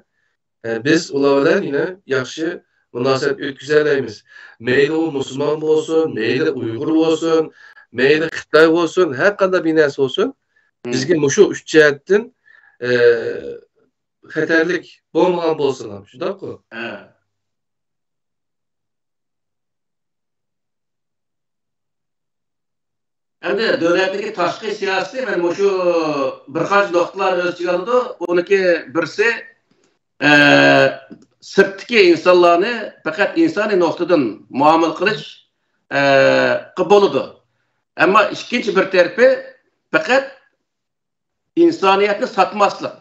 ئە، بىز ئۇلار بىلەن يەنە ياخشى مۇناسىۋەت ئۆتكۈزەلەيمىز. مەيلى ئۇ مۇسۇلمان بولسۇن، مەيلى ئۇيغۇر بولسۇن، مەيلى خىتاي بولسۇن، ھەر قانداق بىر نەرسە بولسۇن، مم. بىزگە مۇشۇ ئۈچ جەھەتتىن، ئە، خەتەرلىك بولمىغان بولسىلا، شۇنداققۇ؟ ھە. ئەمدى دۆلەتنىڭكى تاشقى سىياسىتى مەن مۇشۇ بىر قانچە نۇقتىلارنى ئۆز ئىچىگە ئالىدۇ. ئۇنىڭكى بىرسى، ئە، سىرتتىكى ئىنسانلارنى پەقەت ئىنسانىي نۇقتىدىن مۇئامىلە قىلىش، ئە، بولىدۇ. ئەمما ئىككىنچى بىر تەرىپى پەقەت ئىنسانىيەتنى ساتماسلىق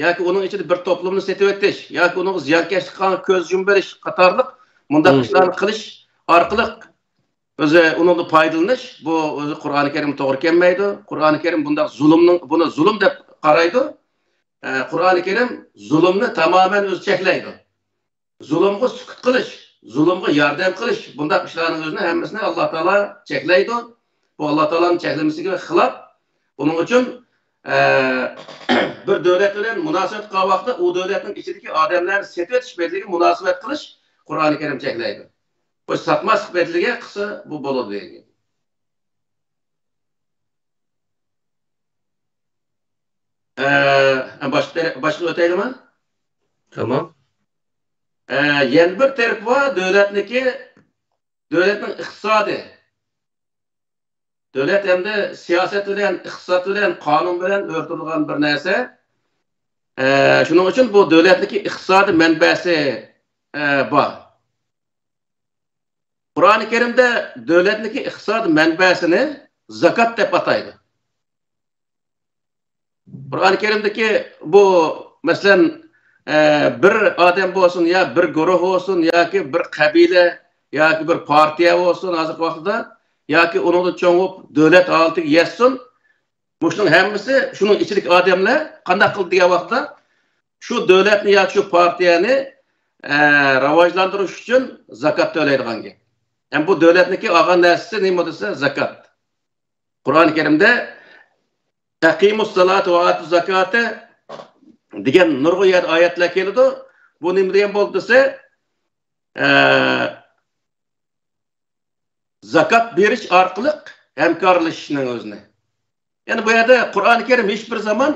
ياكى ئۇنىڭ ئىچىدە بىر توپلۇمنى سېتىۋېتىش ياكى ئۇنىڭغا زىيانكەشلىك قىلغانغا كۆز يۇمۇۋېلىش قاتارلىق مۇنداق مم. ئىشلارنى قىلىش ئارقىلىق ئۆزى ئۇنىڭدىن پايدىلىنىش، بۇ ئۆزى قۇرئانى كەرىمگە توغرا كەلمەيدۇ. قۇرئانى كەرىم بۇنداق زۇلۇمنىڭ، بۇنى زۇلۇم دەپ قارايدۇ. ئە، قۇرئانى كەرىم زۇلۇمنى تامامەن ئۆزى چەكلەيدۇ. زۇلۇمغا سۈكۈت قىلىش، زۇلۇمغا ياردەم قىلىش، بۇنداق ئىشلارنىڭ ئۆزىنى ھەممىسىنى ئاللا تائالا چەكلەيدۇ. بۇ ئاللا تائالانىڭ چەكلىمىسىگە خىلاپ. بۇنىڭ ئۈچۈن، ئە، بىر دۆلەت بىلەن مۇناسىۋەت قىلغان ۋاقىتتا ئۇ دۆلەتنىڭ ئىچىدىكى ئادەملەرنى سېتىۋېتىش بەدىلىگە مۇناسىۋەت قىلىش قۇرئانى كەرىم چەكلەيدۇ. بۇ ساتماسلىق بەدىلىگە قىلسا، بۇ بولىدۇ دېگەن گەپ. ئە، باشقا، باشقا ئۆتەيلىما؟ تامام. ئە، يەنە بىر تەرىپى بار، دۆلەتنىكى، دۆلەتنىڭ ئىقتىسادى. دۆلەت ھەمدە سىياسەت بىلەن، ئىقتىساد بىلەن، قانۇن بىلەن ئۆرتىلىدىغان بىر نەرسە. ئە، شۇنىڭ ئۈچۈن بۇ دۆلەتنىكى ئىقتىسادىي مەنبەسى، ئە، بار. قۇرئانى كەرىمدە دۆلەتنىڭكى ئىقتىسادىي مەنبەسىنى زاكات دەپ ئاتايدۇ. قۇرئانى كەرىمدىكى بۇ، مەسىلەن، ئە، بىر ئادەم بولسۇن يا بىر گۇرۇھ بولسۇن ياكى بىر قەبىلە ياكى بىر پارتىيە بولسۇن، ھازىرقى ۋاقىتتا ياكى ئۇنىڭدىن چوڭ بولۇپ دۆلەت ھالىتىگە يەتسۇن. مۇشۇنىڭ ھەممىسى شۇنىڭ ئىچىدىكى ئادەملەر قانداق قىلدى دېگەن ۋاقىتتا، شۇ دۆلەتنى ياكى شۇ پارتىيەنى، ئە، راۋاجلاندۇرۇش ئۈچۈن زاكات تۆلەيدىغان گەپ. ھەم بۇ دۆلەتنىڭكى ئالغان نەرسىسى نېمە دېسە، زاكات. قۇرئان كەرىمدە «ئەقىمۇس سالاتا ۋە ئاتۇز زاكاتە» دېگەن نۇرغۇن يەردە ئايەتلەر كېلىدۇ. بۇ نېمە دېگەن بولدى دېسە، ئە، زاكات بېرىش ئارقىلىق ھەمكارلىشىشنىڭ ئۆزىنى. يەنى بۇ يەردە قۇرئان كەرىم ھېچ بىر زامان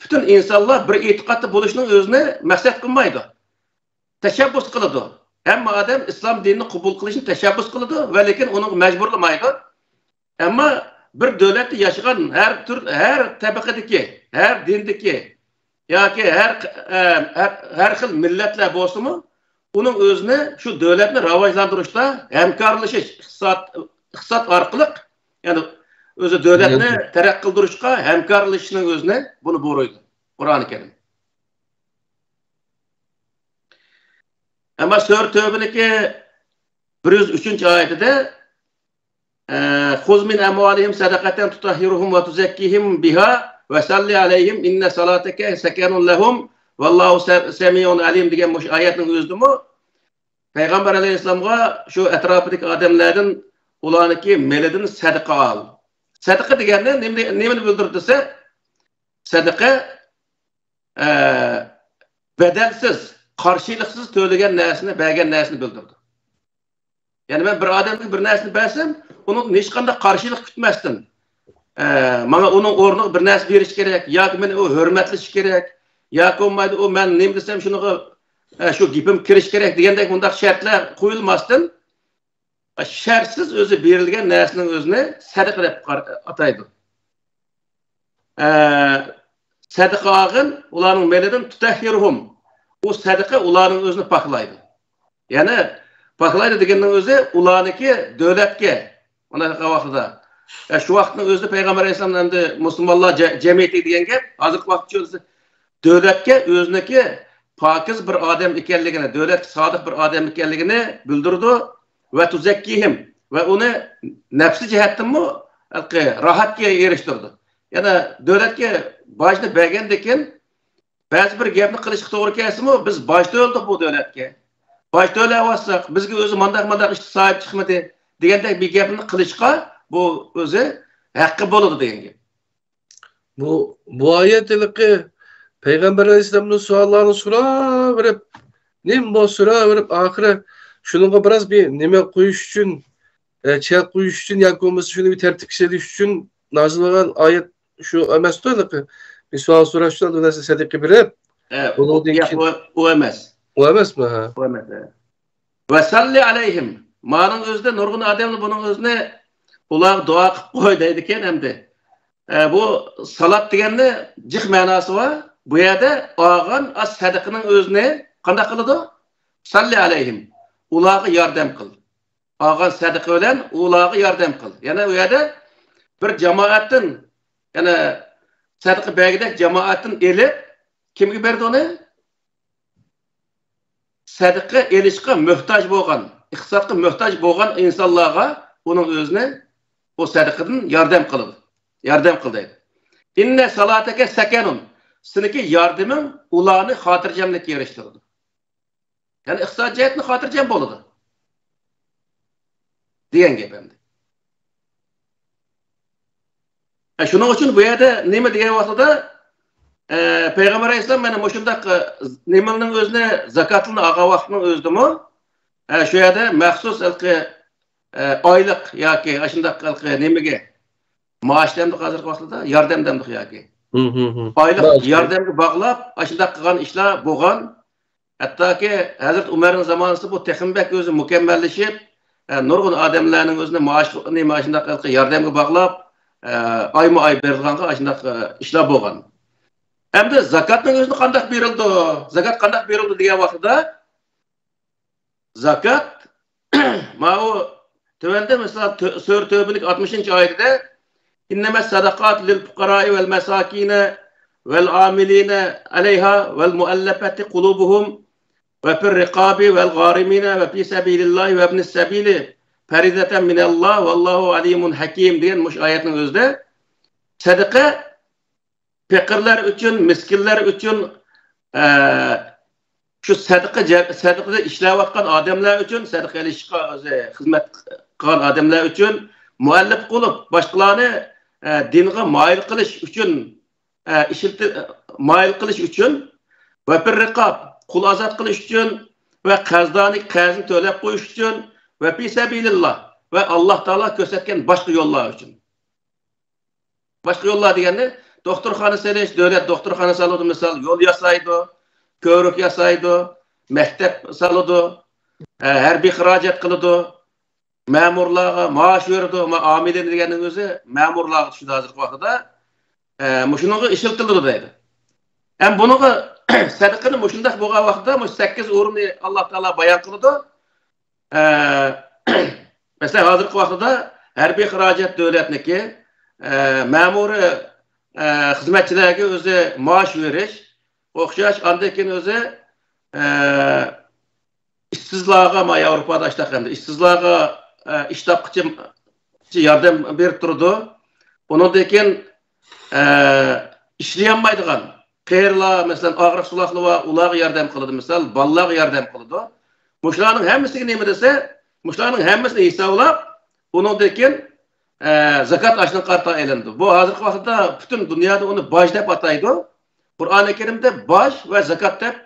پۈتۈن ئىنسانلار بىر ئېتىقادتا بولۇشنىڭ ئۆزىنى مەقسەت قىلمايدۇ. تەشەببۇس قىلىدۇ. ھەممە ئادەم ئىسلام دىنىنى قوبۇل قىلىشنى تەشەببۇس قىلىدۇ ۋە لېكىن ئۇنىڭغا مەجبۇرلىمايدۇ. ئەمما بىر دۆلەتتە ياشىغان ھەر تۈر، ھەر تەبىقىدىكى، ھەر دىندىكى ياكى ھەر، ئە، ھەر، ھەر خىل مىللەتلەر بولسىمۇ، ئۇنىڭ ئۆزىنى شۇ دۆلەتنى راۋاجلاندۇرۇشتا ھەمكارلىشىش، ئىقتىساد، ئىقتىساد ئارقىلىق، يەنى ئۆزى دۆلەتنى تەرەققىي قىلدۇرۇشقا ھەمكارلىشىشنىڭ ئۆزىنى بۇنى بۇيرۇيدۇ قۇرئان كەرىم. ئەمما سۈرە تۆبىنىڭكى بىر يۈز ئۈچىنچى ئايىتىدە، ئە، «خۇز مىن ئەمۋالىھىم سەدەقەتەن تۇتەھھىرۇھۇم ۋە تۇزەككىھىم بىھا ۋە سەللى ئەلەيھىم ئىننە سالاتەكە سەكەنۇن لەھۇم ۋەللاھۇ سە-، سەمىئۇن ئەلىم» دېگەن مۇشۇ ئايەتنىڭ ئۆزىدىمۇ پەيغەمبەر ئەلەيھىسسالامغا شۇ ئەتراپىدىكى ئادەملەردىن ئۇلارنىڭكى مېلىدىن سەدىقە ئال. سەدىقە دېگەننى نېمىنى، نېمىنى بىلدۈرىدۇ دېسە، سەدىقە، ئە، بەدەلسىز، قارشىلىقسىز تۆلىگەن نەرسىنى، بەرگەن نەرسىنى بىلدۈرىدۇ. يەنى مەن بىر ئادەمگە بىر نەرسىنى بەرسەم، ئۇنىڭدىن ھېچقانداق قارشىلىق كۈتمەستىن، ئە، ماڭا ئۇنىڭ ئورنىغا بىر نەرسە بېرىش كېرەك، ياكى مېنى ئۇ ھۆرمەتلىشى كېرەك، ياكى بولمايدۇ، ئۇ مەن نېمە دېسەم شۇنىڭغا، ئە، شۇ گېپىم كىرىشى كېرەك دېگەندەك مۇنداق شەرتلەر قويۇلماستىن، شەرتسىز ئۆزى بېرىلگەن نەرسىنىڭ ئۆزىنى سەدىقە دەپ قار-، ئاتايدۇ. ئە، سەدىقە ئالغىن، ئۇلارنىڭ مېلىدىن تۇتەھھىرۇھۇم. ئۇ سەدىقە ئۇلارنىڭ ئۆزىنى پاكلايدۇ. يەنى پاكلايدۇ دېگەننىڭ ئۆزى ئۇلارنىڭكى دۆلەتكە، ئۇنداق ۋاقتىدا. ئە، شۇ ۋاقىتنىڭ ئۆزىدە پەيغەمبەر ئەلەيھىسسالام ئەمدى مۇسۇلمانلار جە-، جەمئىيىتى دېگەن گەپ، ھازىرقى ۋاقىتتا دۆلەتكە ئۆزىنىڭكى پاكىز بىر ئادەم ئىكەنلىكىنى، دۆلەتكە سادىق بىر ئادەم ئىكەنلىكىنى بىلدۈرىدۇ. ۋە تۇزەككىھىم، ۋە ئۇنى نەپسى جەھەتتىنمۇ ھېلىقى راھەتكە ئېرىشتۈرىدۇ. يەنى دۆلەتكە باجنى بەرگەندىن كېيىن بەزى بىر گەپنى قىلىشقا توغرا كەلسىمۇ، بىز باج تۆلىدۇق بۇ دۆلەتكە. باج تۆلەۋاتساق، بىزگە ئۆزى مانداق-مانداق ئىشتا ساھىب چىقمىدى دېگەندەك بىر گەپنى قىلىشقا بۇ ئۆزى ھەققى بولىدۇ دېگەن گەپ. بۇ، بۇ ئايەت ھېلىقى پەيغەمبەر ئەلەيھىسسالامدىن سوئاللارنى سوراۋېرىپ، نېمە بولسا سوراۋېرىپ، ئاخىرى شۇنىڭغا بىراز بىر نېمە قويۇش ئۈچۈن، ئە، چەك قويۇش ئۈچۈن ياكى بولمىسا شۇنى بىر تەرتىپكە سېلىش ئۈچۈن نازىل بولغان ئايەت شۇ ئەمەستۇ ھېلىقى؟ بىر سوئال سوراش ئۈچۈن بىر نەرسە سەدىقە بېرىپ، ئە، ئۇ، ئۇنىڭدىن ياق، كېيىن ئۇ، ئۇ ئەمەس. ئۇ ئەمەسمۇ؟ ھە. ئۇ ئەمەس، ھە. ۋەسەللى ئەلەيھىم. مانىڭ ئۆزىدە نۇرغۇن ئادەملەر بۇنىڭ ئۆزىنى ئۇلارغا دۇئا قىلىپ قوي دەيدىكەن ئەمدى. ئە، بۇ سالات دېگەننى جىق مەناسى بار. بۇ يەردە ئالغان ئاز سەدىقىنىڭ ئۆزىنى قانداق قىلىدۇ؟ سەللى ئەلەيھىم. ئۇلارغا ياردەم قىل. ئالغان سەدىقە بىلەن ئۇلارغا ياردەم قىل. يەنى ئۇ يەردە بىر جامائەتتىن، يەنى سەدىقە بەرگۈدەك جامائەتتىن ئېلىپ، كىمگە بەردى ئۇنى؟ سەدىقە ئېلىشقا موھتاج بولغان، ئىقتىسادقا موھتاج بولغان ئىنسانلارغا ئۇنىڭ ئۆزىنى ئۇ سەدىقىدىن ياردەم قىلىدۇ. ياردەم قىل دەيدۇ. ئىننە سالاتەكە سەكەنۇن. سېنىڭكى ياردىمىڭ ئۇلارنى خاتىرجەملىككە ئېرىشتۈرىدۇ. يەنى ئىقتىساد جەھەتتىن خاتىرجەم بولىدۇ. دېگەن گەپ ئەمدى. ئە، شۇنىڭ ئۈچۈن بۇ يەردە نېمە دېگەن ۋاقتىدا، ئە، پەيغەمبەر ئەلەيھىسسالام مانا مۇشۇنداق، ئە، نېمىنىڭ ئۆزىنى، زاكاتلىنى ئالغان ۋاقىتنىڭ ئۆزىدىمۇ، ئە، شۇ يەردە مەخسۇس ھېلىقى، ئە، ئايلىق ياكى ئاشۇنداق ھېلىقى نېمىگە، مائاش دەمدۇق ھازىرقى ۋاقىتتا، ياردەم دەمدۇق ياكى. ھم، ھم، ھم. ئايلىق مائاش. ياردەمگە باغلاپ، ئاشۇنداق قىلغان ئىشلار بولغان. ھەتتاكى ھەزرەت ئۆمەرنىڭ زامانىسىدا بۇ تېخىمۇ بەك ئۆزى مۇكەممەللىشىپ، ئە، نۇرغۇن ئادەملەرنىڭ ئۆزىنى مائاش، نېمە، ئاشۇنداق ھېلىقى ياردەمگە باغلاپ، ئە، ئايمۇ ئاي بېرىدىغانغا ئاشۇنداق، ئە، ئىشلار بولغان. ئەمدى زاكاتنىڭ ئۆزىنى قانداق بېرىلىدۇ؟ زاكات قانداق بېرىلىدۇ دېگەن ۋاقتىدا، زاكات، ماۋۇ تۆۋەندە مىسال، تۆ-، سۈرە تۆبىنىڭ ئاتمىشىنچى ئايىتىدە، «إنما الصدقات للفقراء والمساكين والعاملين عليها والمؤلفة قلوبهم وفي الرقاب والغارمين وفي سبيل الله وابن السبيل فَرِيضَةً مِنَ اللَّهِ وَاللَّهُ عَلِيمٌ حَكِيمٌ» دېگەن مۇشۇ ئايەتنىڭ ئۆزىدە سەدىقە پېقىرلار ئۈچۈن، مىسكىنلار ئۈچۈن، ئە، شۇ سەدىقە جە-، سەدىقىدە ئىشلەۋاتقان ئادەملەر ئۈچۈن، سەدىقە ئېلىشقا ئۆزى خىزمەت قىلغان ئادەملەر ئۈچۈن مۇئەللەپ قۇلۇب، باشقىلارنى، ئە، دىنغا مايىل قىلىش ئۈچۈن، ئە، ئىشلىتى-، مايىل قىلىش ئۈچۈن، ۋە فىر رىقاب، قۇل ئازاد قىلىش ئۈچۈن، ۋە قەرزدارنى قەرزىنى تۆلەپ قويۇش ئۈچۈن، ۋە فى سەبىلىللا، ۋە ئاللا تائالا كۆرسەتكەن باشقا يوللار ئۈچۈن. باشقا يوللار دېگەندە، دوختۇرخانا سېلىش، دۆلەت دوختۇرخانا سالىدۇ، مىسال، يول ياسايدۇ، كۆۋرۈك ياسايدۇ، مەكتەپ سالىدۇ، ئە، ھەربىي خىراجەت قىلىدۇ، مەمۇرلارغا مائاش بېرىدۇ، ما-، ئامىلىن دېگەننىڭ ئۆزى مەمۇرلارغا چۈشىدۇ ھازىرقى ۋاقتىدا. ئە، مۇشۇنىڭغا ئىشلىتىلىدۇ دەيدۇ. ھەم بۇنىڭغا سەدىقىنى مۇشۇنداق بولغان ۋاقىتتا مۇشۇ سەككىز ئورۇننى ئاللا تائالا بايان قىلىدۇ. ئە، مەسىلەن، ھازىرقى ۋاقتىدا ھەربىي خىراجەت دۆلەتنىكى، ئە، مەمۇرىي، ئە، خىزمەتچىلەرگە ئۆزى مائاش بېرىش ئوخشاش، ئاندىن كېيىن ئۆزى، ئە، ئىشسىزلارغا، ما ياۋروپادا ئاشتاق ئەمدى، ئىشسىزلارغا، ئە، ئىش تاپقۇچى ياردەم بېرىپ تۇرىدۇ. ئۇنىڭدىن كېيىن، ئە، ئىشلىيەلمەيدىغان قېرىلار، مەسىلەن، ئاغرىق سۇلاقلىرى بار، ئۇلارغا ياردەم قىلىدۇ، مىسال، بالىلارغا ياردەم قىلىدۇ. مۇشۇلارنىڭ ھەممىسىگە نېمە دېسە، مۇشۇلارنىڭ ھەممىسىنى ھېسابلاپ، ئۇنىڭدىن كېيىن، ئە، زاكات ئاشۇنىڭغا قارىتا ئېلىنىدۇ. بۇ ھازىرقى ۋاقىتتا پۈتۈن دۇنيادا ئۇنى باج دەپ ئاتايدۇ. قۇرئانى كەرىمدە باج ۋە زاكات دەپ،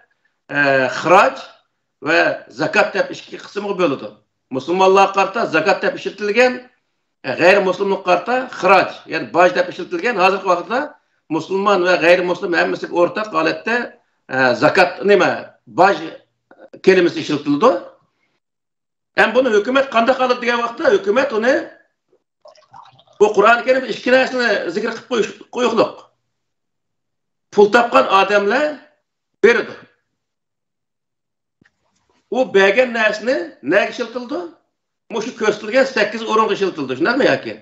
ئە، خىراج ۋە زاكات دەپ ئىككى قىسىمغا بۆلىدۇ. مۇسۇلمانلارغا قارىتا زاكات دەپ ئىشلىتىلگەن، ئە، غەيرىي مۇسۇلمانغا قارىتا خىراج، يەنى باج دەپ ئىشلىتىلگەن. ھازىرقى ۋاقىتتا مۇسۇلمان ۋە غەيرىي مۇسۇلمان ھەممىسىگە ئورتاق ھالەتتە، ئە، زاكات، نېمە، باج كەلىمىسى ئىشلىتىلىدۇ. ھەم بۇنى ھۆكۈمەت قانداق قىلىدۇ دېگەن ۋاقىتتا، ھۆكۈمەت ئۇنى، بۇ قۇرئانى كەرىمدە ئىككى نەرسىنى زىكىر قىلىپ قويۇش-، قويۇقلۇق. پۇل تاپقان ئادەملەر بېرىدۇ. ئۇ بەرگەن نەرسىنى نەگە ئىشلىتىلىدۇ؟ مۇشۇ كۆرسىتىلگەن سەككىز ئورۇنغا ئىشلىتىلىدۇ، شۇنداقمۇ ياكى؟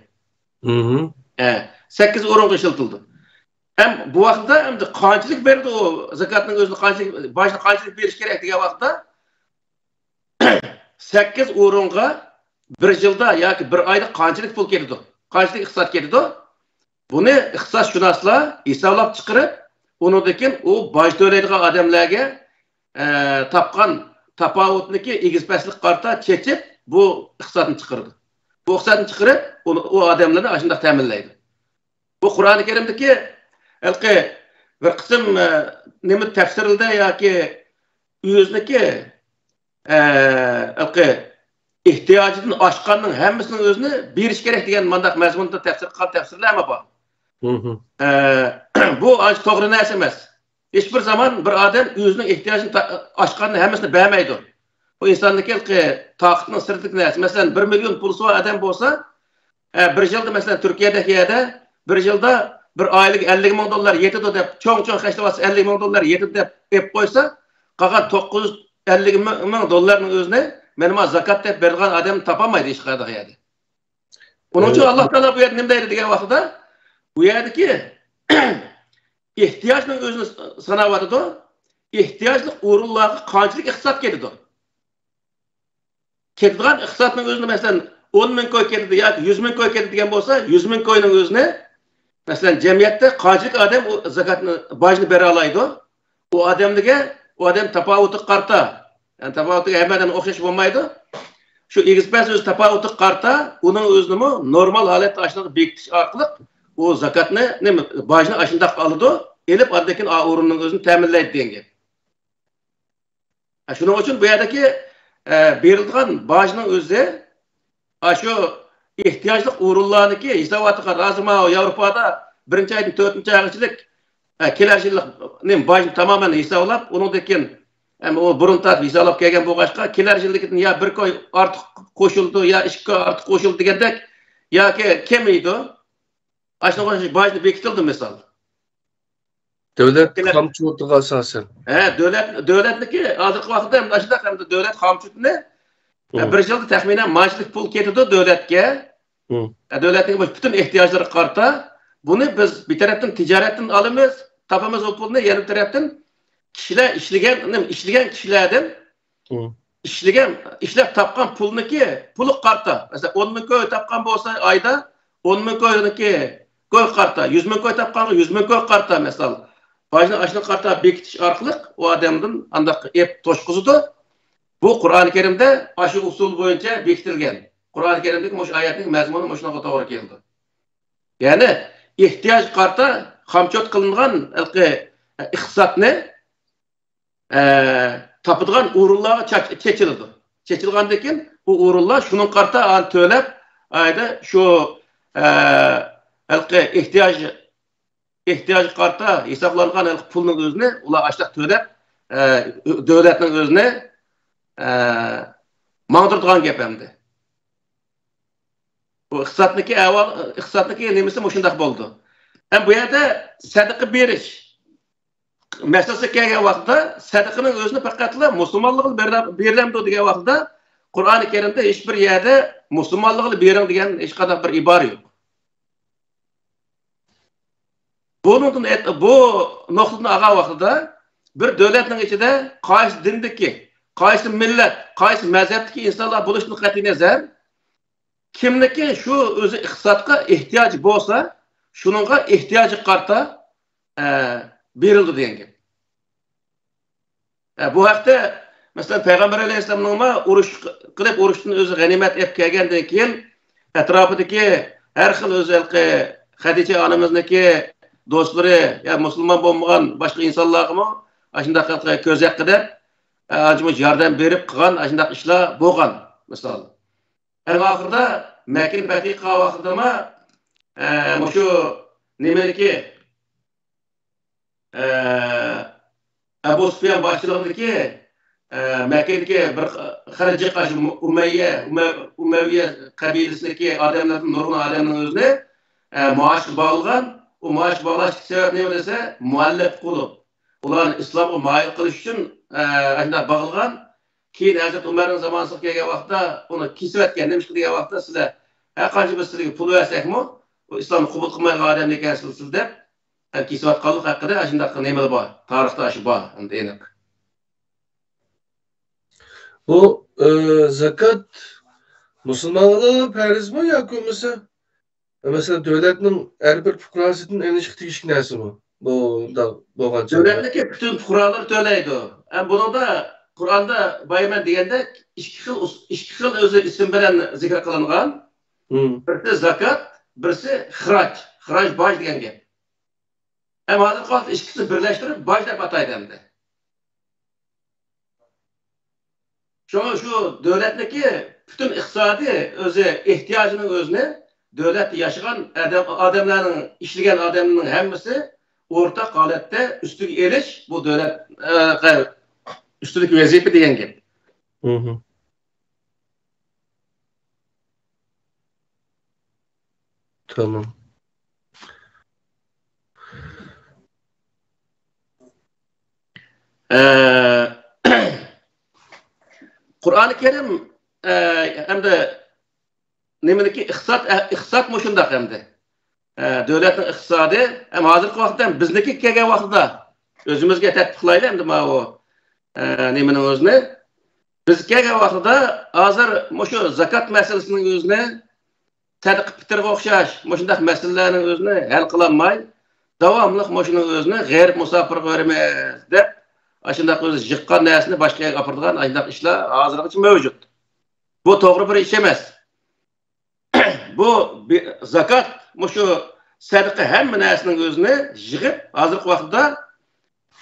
مھم. ھە، سەككىز ئورۇنغا ئىشلىتىلىدۇ. ھەم بۇ ۋاقىتتا ئەمدى قانچىلىك بېرىدۇ ئۇ زاكاتنىڭ ئۆزىنى، قانچىلىك، باجنى قانچىلىك بېرىش كېرەك دېگەن ۋاقىتتا، سەككىز ئورۇنغا بىر يىلدا ياكى بىر ئايدا قانچىلىك پۇل كېتىدۇ؟ قانچىلىك ئىقتىساد كېتىدۇ؟ بۇنى ئىقتىسادشۇناسلار ھېسابلاپ چىقىرىپ، ئۇنىڭدىن كېيىن ئۇ باج تۆلەيدىغان ئادەملەرگە، ئە، تاپقان تاپاۋۇتنىكى ئېگىز پەسلىككە قارىتا چېچىپ، بۇ ئىقتىسادنى چىقىرىدۇ. بۇ ئىقتىسادنى چىقىرىپ، ئۇ، ئۇ ئادەملەرنى ئاشۇنداق تەمىنلەيدۇ. بۇ قۇرئانى كەرىمدىكى ھېلىقى بىر قىسىم، ئە، نېمە تەپسىرلىدە ياكى ئۆزىنىكى، ئە، ھېلىقى ئېھتىياجىدىن ئاشقاننىڭ ھەممىسىنىڭ ئۆزىنى بېرىش كېرەك دېگەن مانداق مەزمۇندا تەپسىر قىلغان تەپسىرلەرمۇ بار. مھم. ئە، بۇ ئانچە توغرا نەرسە ئەمەس. ھېچبىر زامان بىر ئادەم ئۆزىنىڭ ئېھتىياجىنى تا-، ئاشقاننى ھەممىسىنى بەرمەيدۇ. بۇ ئىنساننىڭكى ھېلىقى تاقىتىنىڭ سىرتىدىكى نەرسە. مەسىلەن، بىر مىليون پۇلسى بار ئادەم بولسا، ئە، بىر يىلدا، مەسىلەن، تۈركىيەدەك يەردە بىر يىلدا بىر ئائىلىگە ئەللىك مىڭ دوللار يېتىدۇ دەپ، چوڭ-چوڭ خەجلەۋاتسا، ئەللىك مىڭ دوللار يېتىدۇ دەپ ئېلىپ قويسا، قالغان توققۇز يۈز ئەللىك مىڭ دوللارنىڭ ئۆزىنى مەن ما زاكات دەپ بېرىدىغان ئادەمنى تاپالمايدۇ ھېچقانداق يەردە. ئۇنىڭ ئۈچۈن ئاللا تائالا بۇ يەردە نېمە دەيدۇ دېگەن ۋاقتىدا، بۇ يەردىكى ئېھتىياجنىڭ ئۆزىنى ساناۋاتىدۇ. ئېھتىياجلىق ئورۇنلارغا قانچىلىك ئىقتىساد كېتىدۇ؟ كېتىدىغان ئىقتىسادنىڭ ئۆزىنى، مەسىلەن، ئون مىڭ كوي كېتىدۇ ياكى يۈز مىڭ كوي كېتىدۇ دېگەن بولسا، يۈز مىڭ كوينىڭ ئۆزىنى، مەسىلەن، جەمئىيەتتە قانچىلىك ئادەم ئۇ زاكاتنى، باجنى بېرەلايدۇ؟ ئۇ ئادەملىكى، ئۇ ئادەم تاپاۋىتىگە قارىتا، يەنى تاپاۋىتىگە ھەممە ئادەم ئوخشاش بولمايدۇ. شۇ ئېگىز پەس ئۆزى تاپاۋىتىگە قارىتا، ئۇنىڭ ئۆزىنىمۇ نورمال ھالەتتە ئاشۇنداق بېكىتىش ئارقىلىق ئۇ زاكاتنى، نېمە، باجنى ئاشۇنداق ئالىدۇ، ئېلىپ ئاندىن كېيىن ئا ئورۇننىڭ ئۆزىنى تەمىنلەيدۇ دېگەن گەپ. ھە، شۇنىڭ ئۈچۈن بۇ يەردىكى، ئە، بېرىلىدىغان باجنىڭ ئۆزى، ئاشۇ ئېھتىياجلىق ئورۇنلارنىڭكى ھېساباتىغا رازى. ماۋۇ ياۋروپادا بىرىنچى ئايدىن تۆتىنچى ئايغىچىلىك، ئە، كېلەر يىللىق نېمە باجنى تامامەن ھېسابلاپ، ئۇنىڭدىن كېيىن، ئەمما ئۇ بۇرۇن تارتىپ ھېسابلاپ كەلگەن بولغاچقا، كېلەر يىلدىكىدىن يا بىر كوي ئارتۇق قوشۇلىدۇ، يا ئىككى كوي ئارتۇق قوشۇلىدۇ دېگەندەك، ياكى كېمىيىدۇ. ئاشۇنىڭغا ئوخشاش باجنى بېكىتىلدى مىسال. دۆلەت كېلەر- قامچىلىقىغا ئاساسەن. ھە، دۆلەت، دۆلەتنىكى ھازىرقى ۋاقىتتا ئەمدى ئاشۇنداق ئەمدى دۆلەت قامچىتىنى، ھە، مم. بىر يىلدا تەخمىنەن مانچىلىك پۇل كېتىدۇ دۆلەتكە. مم. ھە، دۆلەتنىڭ بۇ پۈتۈن ئېھتىياجلىرىغا قارىتا. بۇنى بىز بىر تەرەپتىن تىجارەتتىن ئالىمىز، تاپىمىز ئۇ پۇلنى، يەنە بىر تەرەپتىن كىشىلەر ئىشلىگەن، نېمە، ئىشلىگەن كىشىلەردىن مم. ئىشلىگەن، ئىشلەپ تاپقان پۇلنىكى پۇلىغا قارىتا. مەسىلەن، ئون مىڭ كوي تاپقان بولسا ئايدا، ئون مىڭ كوينىڭكى كويغا قارىتا. يۈز مىڭ كوي تاپقانغا يۈز مىڭ كويغا قارىتا، مەسىلەن. باجنى ئاشۇنى قارىتا بېكىتىش ئارقىلىق ئۇ ئادەمدىن ئانداق ئېپ توشقۇزىدۇ. بۇ قۇرئانى كەرىمدە ئاشۇ ئۇسۇل بويىچە بېكىتىلگەن. قۇرئانى كەرىمدىكى مۇشۇ ئايەتنىڭ مەزمۇنى مۇشۇنىڭغا توغرا كېلىدۇ. يەنى ئېھتىياجغا قارىتا خامچوت قىلىنغان ھېلىقى ئىقتىسادنى، ئە، تاپىدىغان ئورۇنلارغا چاچ-، چېچىلىدۇ. چېچىلغاندىن كېيىن ئۇ ئورۇنلار شۇنىڭغا قارىتا ئانى تۆلەپ، ئايدا شۇ، ئە، ھېلىقى ئېھتىياج، ئېھتىياجغا قارىتا ھېسابلانغان ھېلىقى پۇلنىڭ ئۆزىنى ئۇلار ئاشۇنداق تۆلەپ، ئە، دۆلەتنىڭ ئۆزىنى، ئە، ماڭدۇرىدىغان گەپ ئەمدى. بۇ ئىقتىسادنىكى ئەھۋال، ئىقتىسادنىكى نېمىسى مۇشۇنداق بولىدۇ. ھەم بۇ يەردە سەدىقە بېرىش مەسىلىسىگە كەلگەن ۋاقىتتا، سەدىقىنىڭ ئۆزىنى پەقەتلا مۇسۇلمانلارغا بېرىلە-، بېرىلەمدۇ دېگەن ۋاقىتتا، قۇرئانى كەرىمدە ھېچ بىر يەردە مۇسۇلمانلارغا بېرىڭ دېگەن ھېچقانداق بىر ئىبارە يوق. بۇنىڭدىن ئېيت-، بۇ نۇقتىدىن ئالغان ۋاقتىدا، بىر دۆلەتنىڭ ئىچىدە قايسى دىندىكى، قايسى مىللەت، قايسى مەزھەپتىكى ئىنسانلار بولۇشتىن قەتئىينەزەر، كىمنىكى شۇ ئۆزى ئىقتىسادقا ئېھتىياجى بولسا، شۇنىڭغا ئېھتىياجىغا قارىتا، ئە، بېرىلىدۇ دېگەن گەپ. ئە، بۇ ھەقتە، مەسىلەن، پەيغەمبەر ئەلەيھىسسالامنىڭمۇ ئۇرۇش قىلىپ، ئۇرۇشتىن ئۆزى غەنىيمەت ئېلىپ كەلگەندىن كېيىن، ئەتراپىدىكى ھەر خىل ئۆزى ھېلىقى خەدىچە ئانىمىزنىڭكى دوستلىرى يا مۇسۇلمان بولمىغان باشقا ئىنسانلارغىمۇ ئاشۇنداق ھېلىقى كۆز ھەققى دەپ، ئە، ئانچە-مۇنچە ياردەم بېرىپ قىلغان ئاشۇنداق ئىشلار بولغان، مىسال. ئەڭ ئاخىرىدا مەككىنى پەتھى قىلغان ۋاقتىدىمۇ، ئە، مۇشۇ نېمىنىكى، ئە، ئەبۇ سۇپيان باشچىلىقىدىكى، ئە، مەككىدىكى بىر خەلەت جىق ئاشۇ ئۇمەييە، ئۇمە-، ئۇمەۋىيە قەبىلىسىدىكى ئادەملەردىن نۇرغۇن ئادەمنىڭ ئۆزىنى، ئە، مائاشقا باغلىغان. ئۇ مائاشقا باغلاشتىكى سەۋەب نېمە دېسە، مۇئەللەپ قۇلۇب. ئۇلارنى ئىسلامغا مايىل قىلىش ئۈچۈن، ئە، ئاشۇنداق باغلىغان. كېيىن ھەزرىتى ئۇمەرنىڭ زامانىسىغا كەلگەن ۋاقىتتا ئۇنى كېسىۋەتكەن. نېمىشقا دېگەن ۋاقىتتا، سىلەر ھەر قانچە بىز سىلەرگە پۇل بەرسەكمۇ، ئۇ ئىسلامنى قوبۇل قىلمايدىغان ئادەم ئىكەنسىلەر سىز دەپ، كېسىۋاتقانلىق ھەققىدە ئاشۇنداق نېمىلەر بار. تارىختا ئاشۇ بار، ئەمدى ئېنىق. بۇ، ئى، زاكات مۇسۇلمانغا پەرزمۇ ياكى بولمىسا، مەسىلەن، دۆلەتنىڭ ھەر بىر پۇقراسىدىن ئېلىنىشقا تېگىشلىك نەرسىمۇ؟ بۇنداق بولغان چاغدا. دۆلەتنىڭكى پۈتۈن پۇقرالىرى تۆلەيدۇ. ھەم بۇنىڭدا قۇرئاندا بايا مەن دېگەندەك ئىككى خىل ئۇس-، ئىككى خىل ئۆزى ئىسىم بىلەن زىكىر قىلىنغان. مم. بىرسى زاكات، بىرسى خىراج. خىراج باج دېگەن گەپ. ھەم ھازىرقى ۋاقىتتا ئىككىسىنى بىرلەشتۈرۈپ باج دەپ ئاتايدۇ ئەمدى. شۇڭا شۇ دۆلەتنىكى پۈتۈن ئىقتىسادىي ئۆزى ئېھتىياجىنىڭ ئۆزىنى دۆلەتتە ياشىغان ئادەم، ئادەملەرنىڭ، ئىشلىگەن ئادەمنىڭ ھەممىسى ئورتاق ھالەتتە ئۈستىگە ئېلىش، بۇ دۆلەت، ئە، ئۈستىدىكى ۋەزىپە دېگەن گەپ. مم. تامام. ئە، قۇرئانى كەرىم، ئە، ئەمدى نېمىنىكى ئىقتىساد، ئە، ئىقتىساد مۇشۇنداق ئەمدى. ئە، دۆلەتنىڭ ئىقتىسادى، ھەم ھازىرقى ۋاقىتتا ھەم بىزنىكى كەلگەن ۋاقتىدا ئۆزىمىزگە تەتبىقلايلى ئەمدى ماۋۇ، ئە، نېمىنىڭ ئۆزىنى. بىز كەلگەن ۋاقتىدا ھازىر مۇشۇ زاكات مەسىلىسىنىڭ ئۆزىنى سەدىقە پىتىرغا ئوخشاش مۇشۇنداق مەسىلىلەرنىڭ ئۆزىنى ھەل قىلالماي، داۋاملىق مۇشۇنىڭ ئۆزىنى غېرىب مۇساپىرغا بېرىمىز دەپ، ئاشۇنداق ئۆزى يىغقان نەرسىنى باشقا يەرگە ئاپىرىدىغان ئاشۇنداق ئىشلار ھازىرغىچە مەۋجۇت. بۇ توغرا بىر ئىش ئەمەس. بۇ بى-، زاكات، مۇشۇ سەدىقە ھەممە نەرسىنىڭ ئۆزىنى يىغىپ، ھازىرقى ۋاقىتتا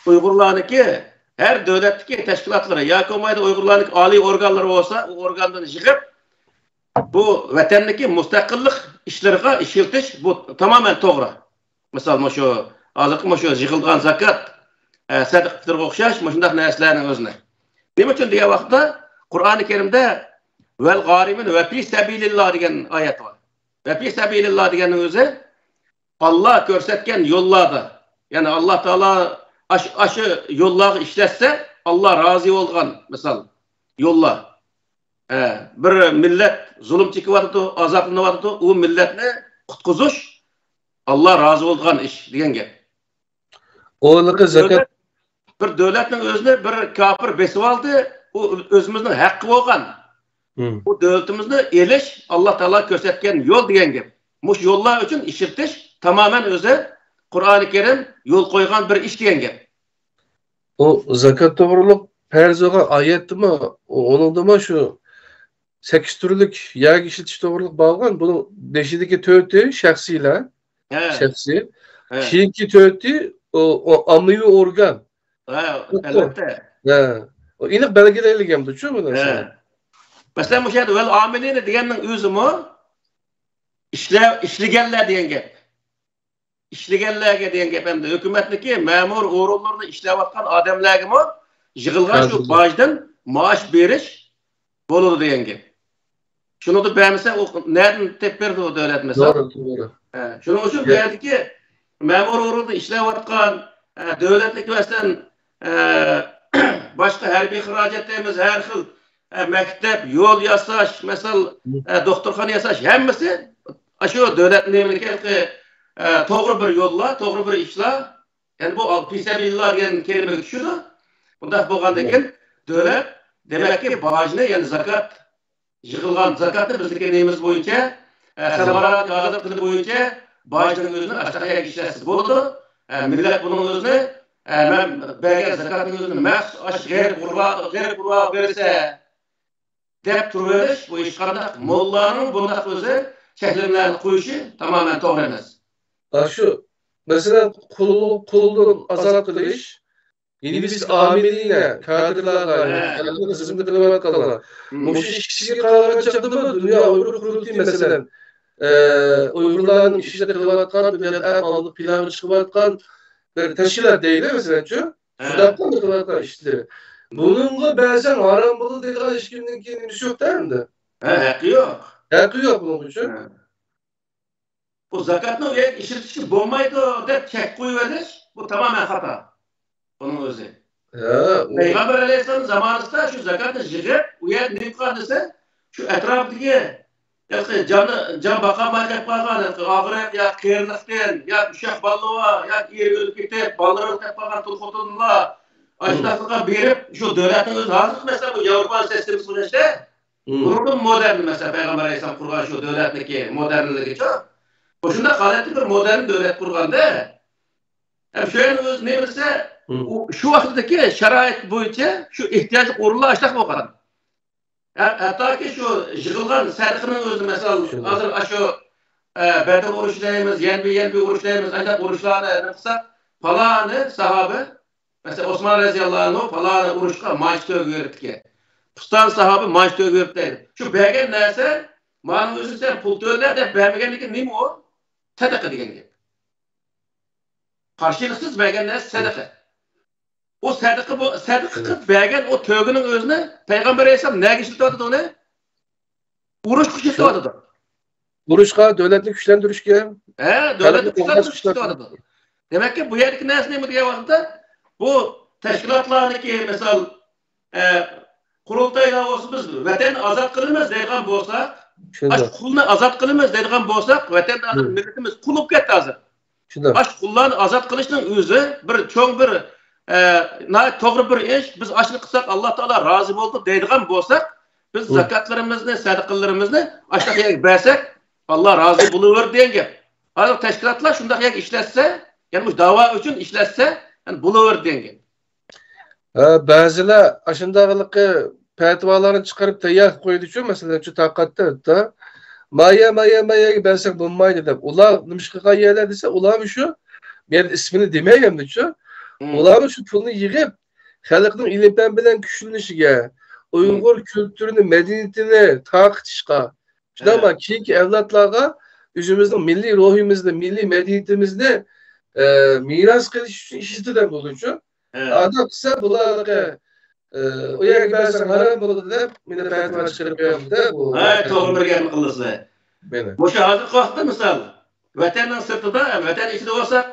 ئۇيغۇرلارنىڭكى ھەر دۆلەتتىكى تەشكىلاتلىرى ياكى بولمايدۇ ئۇيغۇرلارنىڭكى ئالىي ئورگانلىرى بولسا، ئۇ ئورگاندىن يىغىپ، بۇ ۋەتەننىڭكى مۇستەقىللىق ئىشلىرىغا ئىشلىتىش، بۇ تامامەن توغرا. مىسال، مۇشۇ ھازىرقى مۇشۇ يىغىلىدىغان زاكات، ئە، سەدىقە پىتىرغا ئوخشاش مۇشۇنداق نەرسىلەرنىڭ ئۆزىنى. نېمە ئۈچۈن دېگەن ۋاقىتتا، قۇرئانى كەرىمدە «ۋەل غارىمىن ۋە پى سەبىلىللا» دېگەن ئايەت بار. «ۋە پى سەبىلىللا» دېگەننىڭ ئۆزى ئاللا كۆرسەتكەن يوللاردا، يەنى ئاللا تائالا ئاش-، ئاشۇ يوللارغا ئىشلەتسە، ئاللا رازى بولىدىغان، مىسال، يوللار. ھە، بىر مىللەت زۇلۇم چېكىۋاتىدۇ، ئازابلىنىۋاتىدۇ، ئۇ مىللەتنى قۇتقۇزۇش ئاللا رازى بولىدىغان ئىش دېگەن گەپ. ئۇنىڭغا زاكات. دۆلەت، بىر دۆلەتنىڭ ئۆزىنى بىر كاپىر بېسىۋالدى، ئۇ ئۆزىمىزنىڭ ھەققى بولغان. مم. ئۇ دۆلىتىمىزنى ئېلىش ئاللا تائالا كۆرسەتكەن يول دېگەن گەپ. مۇشۇ يوللار ئۈچۈن ئىشلىتىش تامامەن ئۆزى قۇرئانى كەرىم يول قويغان بىر ئىش دېگەن گەپ. ئۇ زاكات توغرۇلۇق پەرز بولغان ئايەتتىمۇ، ئۇنىڭدىمۇ شۇ سەككىز تۈرلۈك يەرگە ئىشلىتىش توغرۇلۇق بارغان. بۇنىڭ بېشىدىكى تۆتى شەخسىيلەر، ھە. شەخسىي. ھە. كېيىنكى تۆتى ئۇ، ئۇ ئاممىۋى ئورگان. ھە، ئەلۋەتتە. ھە. ئۇ ئېنىق بەلگىلەيلىگەندۇچۇ بۇ نەرسىنى. ھە. مەسىلەن، مۇشۇ يەردە ۋەل ئامىلىنە دېگەننىڭ ئۆزىمۇ ئىشلە-، ئىشلىگەنلەر دېگەن گەپ. ئىشلىگەنلەرگە دېگەن گەپ ئەمدى ھۆكۈمەتنىڭكى مەمۇر ئورۇنلىرىدا ئىشلەۋاتقان ئادەملەرگىمۇ يىغىلغان شۇ باجدىن مائاش بېرىش بولىدۇ دېگەن گەپ. شۇنىڭدا بەرمىسە، ئۇ نەدىن تېپىپ بېرىدۇ ئۇ دۆلەت مىسال؟ توغرا، توغرا. ھە، شۇنىڭ ئۈچۈن بۇ يەردىكى مەمۇر ئورۇندا ئىشلەۋاتقان، ھە، دۆلەتلىك مەسىلەن، ھە، باشقا ھەربىي خىراجەت دەيمىز، ھەر خىل، ھە، مەكتەپ، يول ياساش، مەسىلەن، ھە، دوختۇرخانا ياساش، ھەممىسى ئاشۇ دۆلەت نېمىنىڭكى، ھە، توغرا بىر يوللار، توغرا بىر ئىشلار. يەنى بۇ پىسەبىلىللا دېگەن كەلىمىگە چۈشىدۇ. بۇنداق بولغاندىن كېيىن دۆلەت، دېمەككى، باجنى، يەنى زاكات، يىغىلغان زاكاتنى بىزنىڭكى نېمىمىز بويىچە، ئە، سەمەرانىڭ ھازىر تىلى بويىچە باجنىڭ ئۆزىنى ئاشۇنداق يەرگە ئىشلەتسە بولىدۇ. ئە، مىللەت بۇنىڭ ئۆزىنى، ئە، مەن بەرگەن زاكاتنىڭ ئۆزىنى مەخسۇس ئاشۇ غېرىب غۇربا-، غېرىب غۇرباغا بەرسە دەپ تۇرۇۋېلىش، بۇ ھېچقانداق موللانىڭ بۇنداق ئۆزى چەكلىمىلەرنى قويۇشى تامامەن توغرا ئەمەس. ئاشۇ، مەسىلەن، قۇل-، قۇلدىن ئازاد قىلىش، يەنى بىز ئامىلىنە، كادىرلارغا، ھە. خەلقنىڭ خىزمىتىنى قىلىۋاتقانلار. مم. مۇشۇ ئىككىسىگە قارىغان چاغدىمۇ دۇنيا ئۇيغۇر قۇرۇلتىيى، مەسىلەن، ئە، ئۇيغۇرلارنىڭ ئىشىدا قىلىۋاتقان، دۇنيادا ئەڭ ئالدىنقى پىلانغا چىقىۋاتقان بىر تەشكىلات دەيلى، مەسىلەنچۇ، ھە. شۇنداقلا قىلىۋاتقان ئىشلىرى. بۇنىڭغا بەرسەڭ ھارام بولىدۇ دەيدىغان ھېچكىمنىڭكى نېمىسى يوق-تە ئەمدى. ھە، ھەققى يوق. ھەققى يوق بۇنىڭ ئۈچۈن. ھە. بۇ زاكاتنى ئۇ يەرگە ئىشلىتىشكە بولمايدۇ دەپ چەك قويۇۋېلىش، بۇ تامامەن خاتا. بۇنىڭ ئۆزى. ھە، ئۇ پەيغەمبەر ئەلەيھىسسالام زامانىسىدا شۇ زاكاتنى يىغىپ، ئۇ يەردە نېمە قىلغان دېسە، شۇ ئەتراپىدىكى ھېلىقى جاننى، جان باقالماي قېلىپ قالغان، ھېلىقى ئاغرىق يا قېرىلىقتىن، يا ئۈششەق بالىلىرى بار، يا ئېرى ئۆلۈپ كېتىپ، بالىلىرى ئۆلۈپ قېلىپ قالغان تۇل خوتۇنلار، ئاشۇنداقلارغا بېرىپ، شۇ دۆلەتنىڭ ئۆزى ھازىرقى، مەسىلەن، بۇ ياۋروپا سىستېمىسى بولغاچقا، بۇنىڭدىن مودېرن، مەسىلەن، پەيغەمبەر ئەلەيھىسسالام قۇرغان شۇ دۆلەتنىكى مودېرنلىكىچۇ. مۇشۇنداق ھالەتتە بىر مودېرن دۆلەت قۇرغاندا، ھەم شۇ يەرنىڭ ئۆزى نېمە دېسە، ئۇ شۇ ۋاقىتتىكى شارائىت بويىچە شۇ ئېھتىياجلىق ئورۇنلار ئاشۇنداق بولغان. ھە، ھەتتاكى شۇ يىغىلغان سەدىقىنىڭ ئۆزى، مەسىلەن، ھازىر ئاشۇ، ئە، بەدر ئۇرۇشى دەيمىز، يەنبە، يەنبە ئۇرۇشى دەيمىز، ئاشۇنداق ئۇرۇشلارنى نېمە قىلساق، پالانى ساھابە، مەسىلەن، ئوسمان رەزىياللاھۇ ئەنھۇ پالانى ئۇرۇشقا مانچە تۆگە بېرىپتىكەن. پۇستان ساھابە مانچە تۆگە بېرىپتىكەن. شۇ بەرگەن نەرسە، مانا ئۆزى سەن پۇل تۆلە دەپ بەرمىگەنلىكى نېمە ئۇ؟ سەدىقە دېگەن گەپ. قارشىلىقسىز بەرگەن نەرسە سەدىقە. ئۇ سەدىقە بۇ، سەدىقە قىلىپ بەرگەن ئۇ تۆگىنىڭ ئۆزىنى پەيغەمبەر ئەلەيھىسسالام نەگە ئىشلىتىۋاتىدۇ ئۇنى؟ ئۇرۇشقا ئىشلىتىۋاتىدۇ. ئۇرۇشقا، دۆلەتنى كۈچلەندۈرۈشكە. ھە، دۆلەتنى كۈچلەندۈرۈشكە ئىشلىتىۋاتىدۇ. دېمەككى، بۇ يەردىكى نەرسە نېمە دېگەن ۋاقىتتا، بۇ تەشكىلاتلارنىڭكى، مىسال، ئە، قۇرۇلتايلار بولسا، بىز ۋەتەننى ئازاد قىلىمىز دەيدىغان بولساق، ئاشۇ قۇلنى ئازاد قىلىمىز دەيدىغان بولساق، ۋەتەندە ھازىر مىللىتىمىز قۇل بولۇپ كەتتى ھازىر. ئاشۇ قۇللارنى ئازاد قىلىشنىڭ ئۆزى بىر چوڭ بىر، ئە، ناھايىتى توغرا بىر ئىش. بىز ئاشۇنى قىلساق، ئاللا تائالا رازى بولىدۇ دەيدىغان بولساق، بىز زاكاتلىرىمىزنى، سەدىقىلىرىمىزنى ئاشۇنداق يەرگە بەرسەك، ئاللا رازى بولۇۋېرىدۇ دېگەن گەپ. ھازىر تەشكىلاتلار شۇنداق يەرگە ئىشلەتسە، يەنى مۇشۇ داۋا ئۈچۈن ئىشلەتسە، يەنى بولۇۋېرىدۇ دېگەن گەپ. ھە، بەزىلەر ئاشۇنداق ھېلىقى پەتىۋالارنى چىقىرىپ تەييار قىلىپ قويىدۇچۇ، مەسىلەن، شۇ تاقەتتە، ھەتتا مايا، مايا، مايا بەرسەك بولمايدۇ دەپ. ئۇلار نېمە ئىش قىلغان يەرلەر دېسە، ئۇلارمۇ شۇ، مەن ئىسمىنى دېمەي ئەمدىچۇ، ئۇلارمۇ شۇ پۇلنى يىغىپ، خەلقنىڭ ئىلىم-پەن بىلەن كۈچلىنىشىگە، ئۇيغۇر كۈلتۈرىنى، مەدەنىيىتىنى تارقىتىشقا، شۇنداقمۇ كېيىنكى ئەۋلادلارغا ئۆزىمىزنىڭ مىللىي روھىمىزنى، مىللىي مەدەنىيىتىمىزنى، ئە، مىراس قىلىش ئۈچۈن ئىشلىتىدۇ بولىدۇچۇ. ئادەم قىلسا بۇلارنىڭكى، ئە، ئۇ يەرگە بەرسەڭ ھارام بولىدۇ دەپ، مېنى پەتىۋا چىقىرىپ بېرىپتۇ بۇ. ھە، توغرا بىر گەپنى قىلدىڭىز. مانا. مۇشۇ ھازىرقى ۋاقىتتا مىسال، ۋەتەننىڭ سىرتىدا، ۋەتەن ئىچىدە بولساق،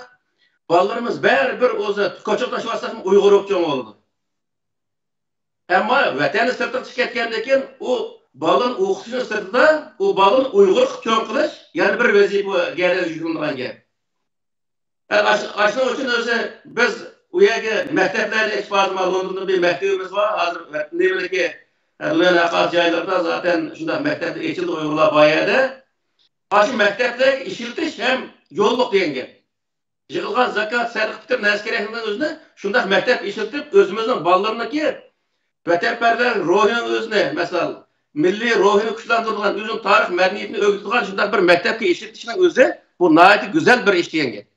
بالىلىرىمىز بەرىبىر ئۆزى كوچىغا تاشلىۋاتساقمۇ ئۇيغۇر بولۇپ چوڭ بولىدۇ. ئەمما ۋەتەننى سىرتىغا چىقىپ كەتكەندىن كېيىن ئۇ بالىنى ئوقۇتۇشنىڭ سىرتىدا ئۇ بالىنى ئۇيغۇر قىلىپ چوڭ قىلىش يەنە بىر ۋەزىپە گەدە يۈكلىنىدىغان گەپ. ئە، ئاش-، ئاشۇنىڭ ئۈچۈن ئۆزى بىز ئۇ يەرگە مەكتەپلەرنى ئېچىپ ھازىر مانا لوندوندا بىر مەكتىپىمىز بار. ھازىر نېمىدىكى، ئە، لوندوننىڭ ھەر قايسى جايلىرىدا زاتەن شۇنداق مەكتەپلەر ئېچىلدى ئۇيغۇرلار بار يەردە. ئاشۇ مەكتەپلەرگە ئىشلىتىش ھەم يوللۇق دېگەن گەپ. يىغىلغان زاكات، سەدىقە، پىتىر نەرسە كېرەكلىكىنىڭ ئۆزىنى شۇنداق مەكتەپ ئىشلىتىپ، ئۆزىمىزنىڭ بالىلىرىنىڭكى ۋەتەنپەرۋەرلىك روھىنىڭ ئۆزىنى، مەسىلەن، مىللىي روھىنى كۈچلەندۈرىدىغان، ئۆزىنىڭ تارىخ مەدەنىيىتىنى ئۆگىتىدىغان شۇنداق بىر مەكتەپكە ئىشلىتىشنىڭ ئۆزى بۇ ناھايىتى گۈزەل بىر ئىش دېگەن گەپ.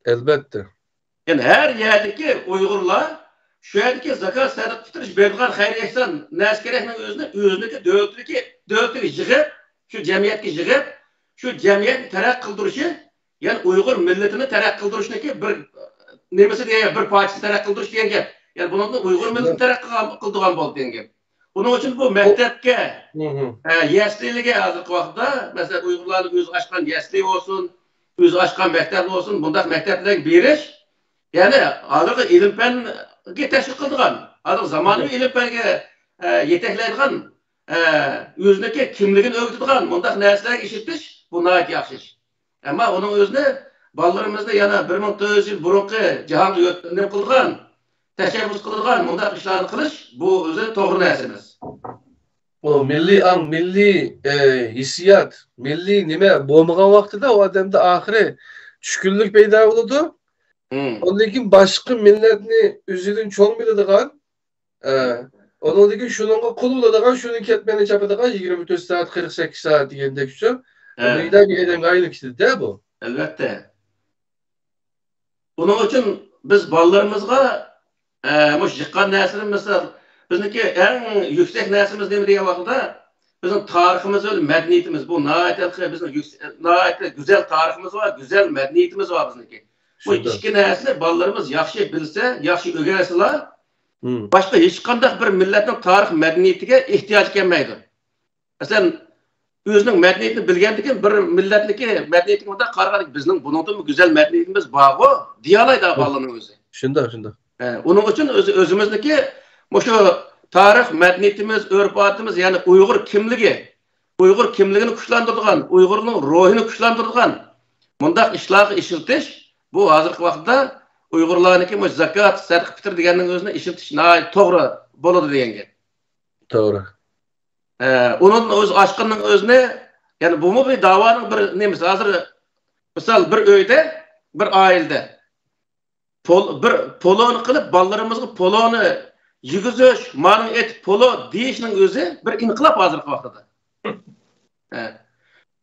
ئەلۋەتتە. يەنى ھەر يەردىكى ئۇيغۇرلار شۇ يەردىكى زاكات، سەدىقە، پىتىر بېرىدىغان خەير ئېھسان نەرسە كېرەكنىڭ ئۆزىنى ئۆزىنىڭكى دۆلىتىدىكى، دۆلىتىگە يىغىپ، شۇ جەمئىيەتكە يىغىپ، شۇ جەمئىيەتنى تەرەققىي قىلدۇرۇشى، يەنى ئۇيغۇر مىللىتىنى تەرەققىي قىلدۇرۇشنىڭكى بىر نېمىسى دېگەن، بىر پارچىسىنى تەرەققىي قىلدۇرۇش دېگەن گەپ. يەنى بۇنىڭدىن ئۇيغۇر مىللىتىنى تەرەققىي قىلغان، قىلدۇرغان بولدى دېگەن گەپ. ئۇنىڭ ئۈچۈن بۇ مەكتەپكە، ئە، يەسلىلىگە ھازىرقى ۋاقىتتا، مەسىلەن، ئۇيغۇرلارنىڭ ئۆزى ئاچقان يەسلى بولسۇن، ئۆزى ئاچقان مەكتەپ بولسۇن، بۇنداق مەكتەپلەرگە بېرىش، يەنى ھازىرقى ئىلىم-پەنگە تەشۋىق قىلىدىغان، ھازىرقى زامانىۋى ئىلىم-پەنگە، ئە، يېتەكلەيدىغان، ئە، ئۆزىنىڭكى كىملىكىنى ئۆگىتىدىغان مۇنداق نەرسىلەرگە ئىشلىتىش، بۇ ناھايىتى ياخشى ئىش. ئەمما ئۇنىڭ ئۆزىنى بالىلىرىمىزنى يەنە بىر مىڭ تۆت يۈز يىل بۇرۇنقى جاھانغا يۆت-، نېمە قىلىدىغان، تەشەببۇس قىلىدىغان مۇنداق ئىشلارنى قىلىش، بۇ ئۆزى توغرا نەرسە ئەمەس. بۇ مىللىي ئاڭ، مىللىي، ئە، ھېسسىيات، مىللىي نېمە بولمىغان ۋاقتىدا ئۇ ئادەمدە ئاخىرى چۈشكۈنلۈك پەيدا بولىدۇ. مم. ئاندىن كېيىن باشقا مىللەتنى ئۆزىدىن چوڭ بىلىدىغان، ئە، ئۇنىڭدىن كېيىن شۇنىڭغا قۇل بولىدىغان، شۇنىڭ كەتمەننى چاپىدىغان يىگىرمە تۆت سائەت، قىرىق سەككىز سائەت دېگەندەك شۇ. ھە. بۇ مەيدان بىر ئادەمگە ئايلىنىپ كېتىدۇ-دە بۇ. ئەلۋەتتە. بۇنىڭ ئۈچۈن بىز بالىلىرىمىزغا، ئە، مۇشۇ يىغقان نەرسىلىرىمىز، مىسال، بىزنىڭكى ئەڭ يۈكسەك نەرسىمىز نېمە دېگەن ۋاقىتتا، بىزنىڭ تارىخىمىز ۋە مەدەنىيىتىمىز. بۇ ناھايىتى، بىزنىڭ يۈكسە-، ناھايىتى گۈزەل تارىخىمىز بار، گۈزەل مەدەنىيىتىمىز بار بىزنىڭكى. بۇ شۇنداق. ئىككى نەرسىنى بالىلىرىمىز ياخشى بىلسە، ياخشى ئۆگەنسىلا، مم. باشقا ھېچقانداق بىر مىللەتنىڭ تارىخ مەدەنىيىتىگە ئېھتىياجى كەلمەيدۇ. مەسىلەن، ئۆزىنىڭ مەدەنىيىتىنى بىلگەندىكىن بىر مىللەتنىڭكى مەدەنىيىتىگە مۇنداق قارىغاندىكىن، بىزنىڭ بۇنىڭدىنمۇ گۈزەل مەدەنىيىتىمىز بارغۇ دېيەلەيدۇ بالىنىڭ ئۆزى. شۇنداق، شۇنداق. ئە، ئۇنىڭ ئۈچۈن ئۆزى، ئۆزىمىزنىڭكى مۇشۇ تارىخ، مەدەنىيىتىمىز، ئۆرپ-ئادىتىمىز، يەنى ئۇيغۇر كىملىكى، ئۇيغۇر كىملىكىنى كۈچلەندۈرىدىغان، ئۇيغۇرنىڭ روھىنى كۈچلەندۈرىدىغان مۇنداق ئىشلارغا ئىشلىتىش، بۇ ھازىرقى ۋاقىتتا ئۇيغۇرلارنىڭكى مۇشۇ زاكات، سەدىقە، پىتىر دېگەننىڭ ئۆزىنى ئىشلىتىش ناھايىتى توغرا بولىدۇ دېگەن گەپ. توغرا. ئە، ئۇنىڭدىن ئۆزى ئاشقىنىنىڭ ئۆزىنى، يەنى بۇمۇ بىر داۋانىڭ بىر نېمىسى. ھازىر مىسال، بىر ئۆيدە، بىر ئائىلىدە پول-، بىر پولونى قىلىپ، بالىلىرىمىزغا پولونى يېگۈزۈش، مانىڭ ئېتى پولو دېيىشنىڭ ئۆزى بىر ئىنقىلاب ھازىرقى ۋاقتىدا. ھە.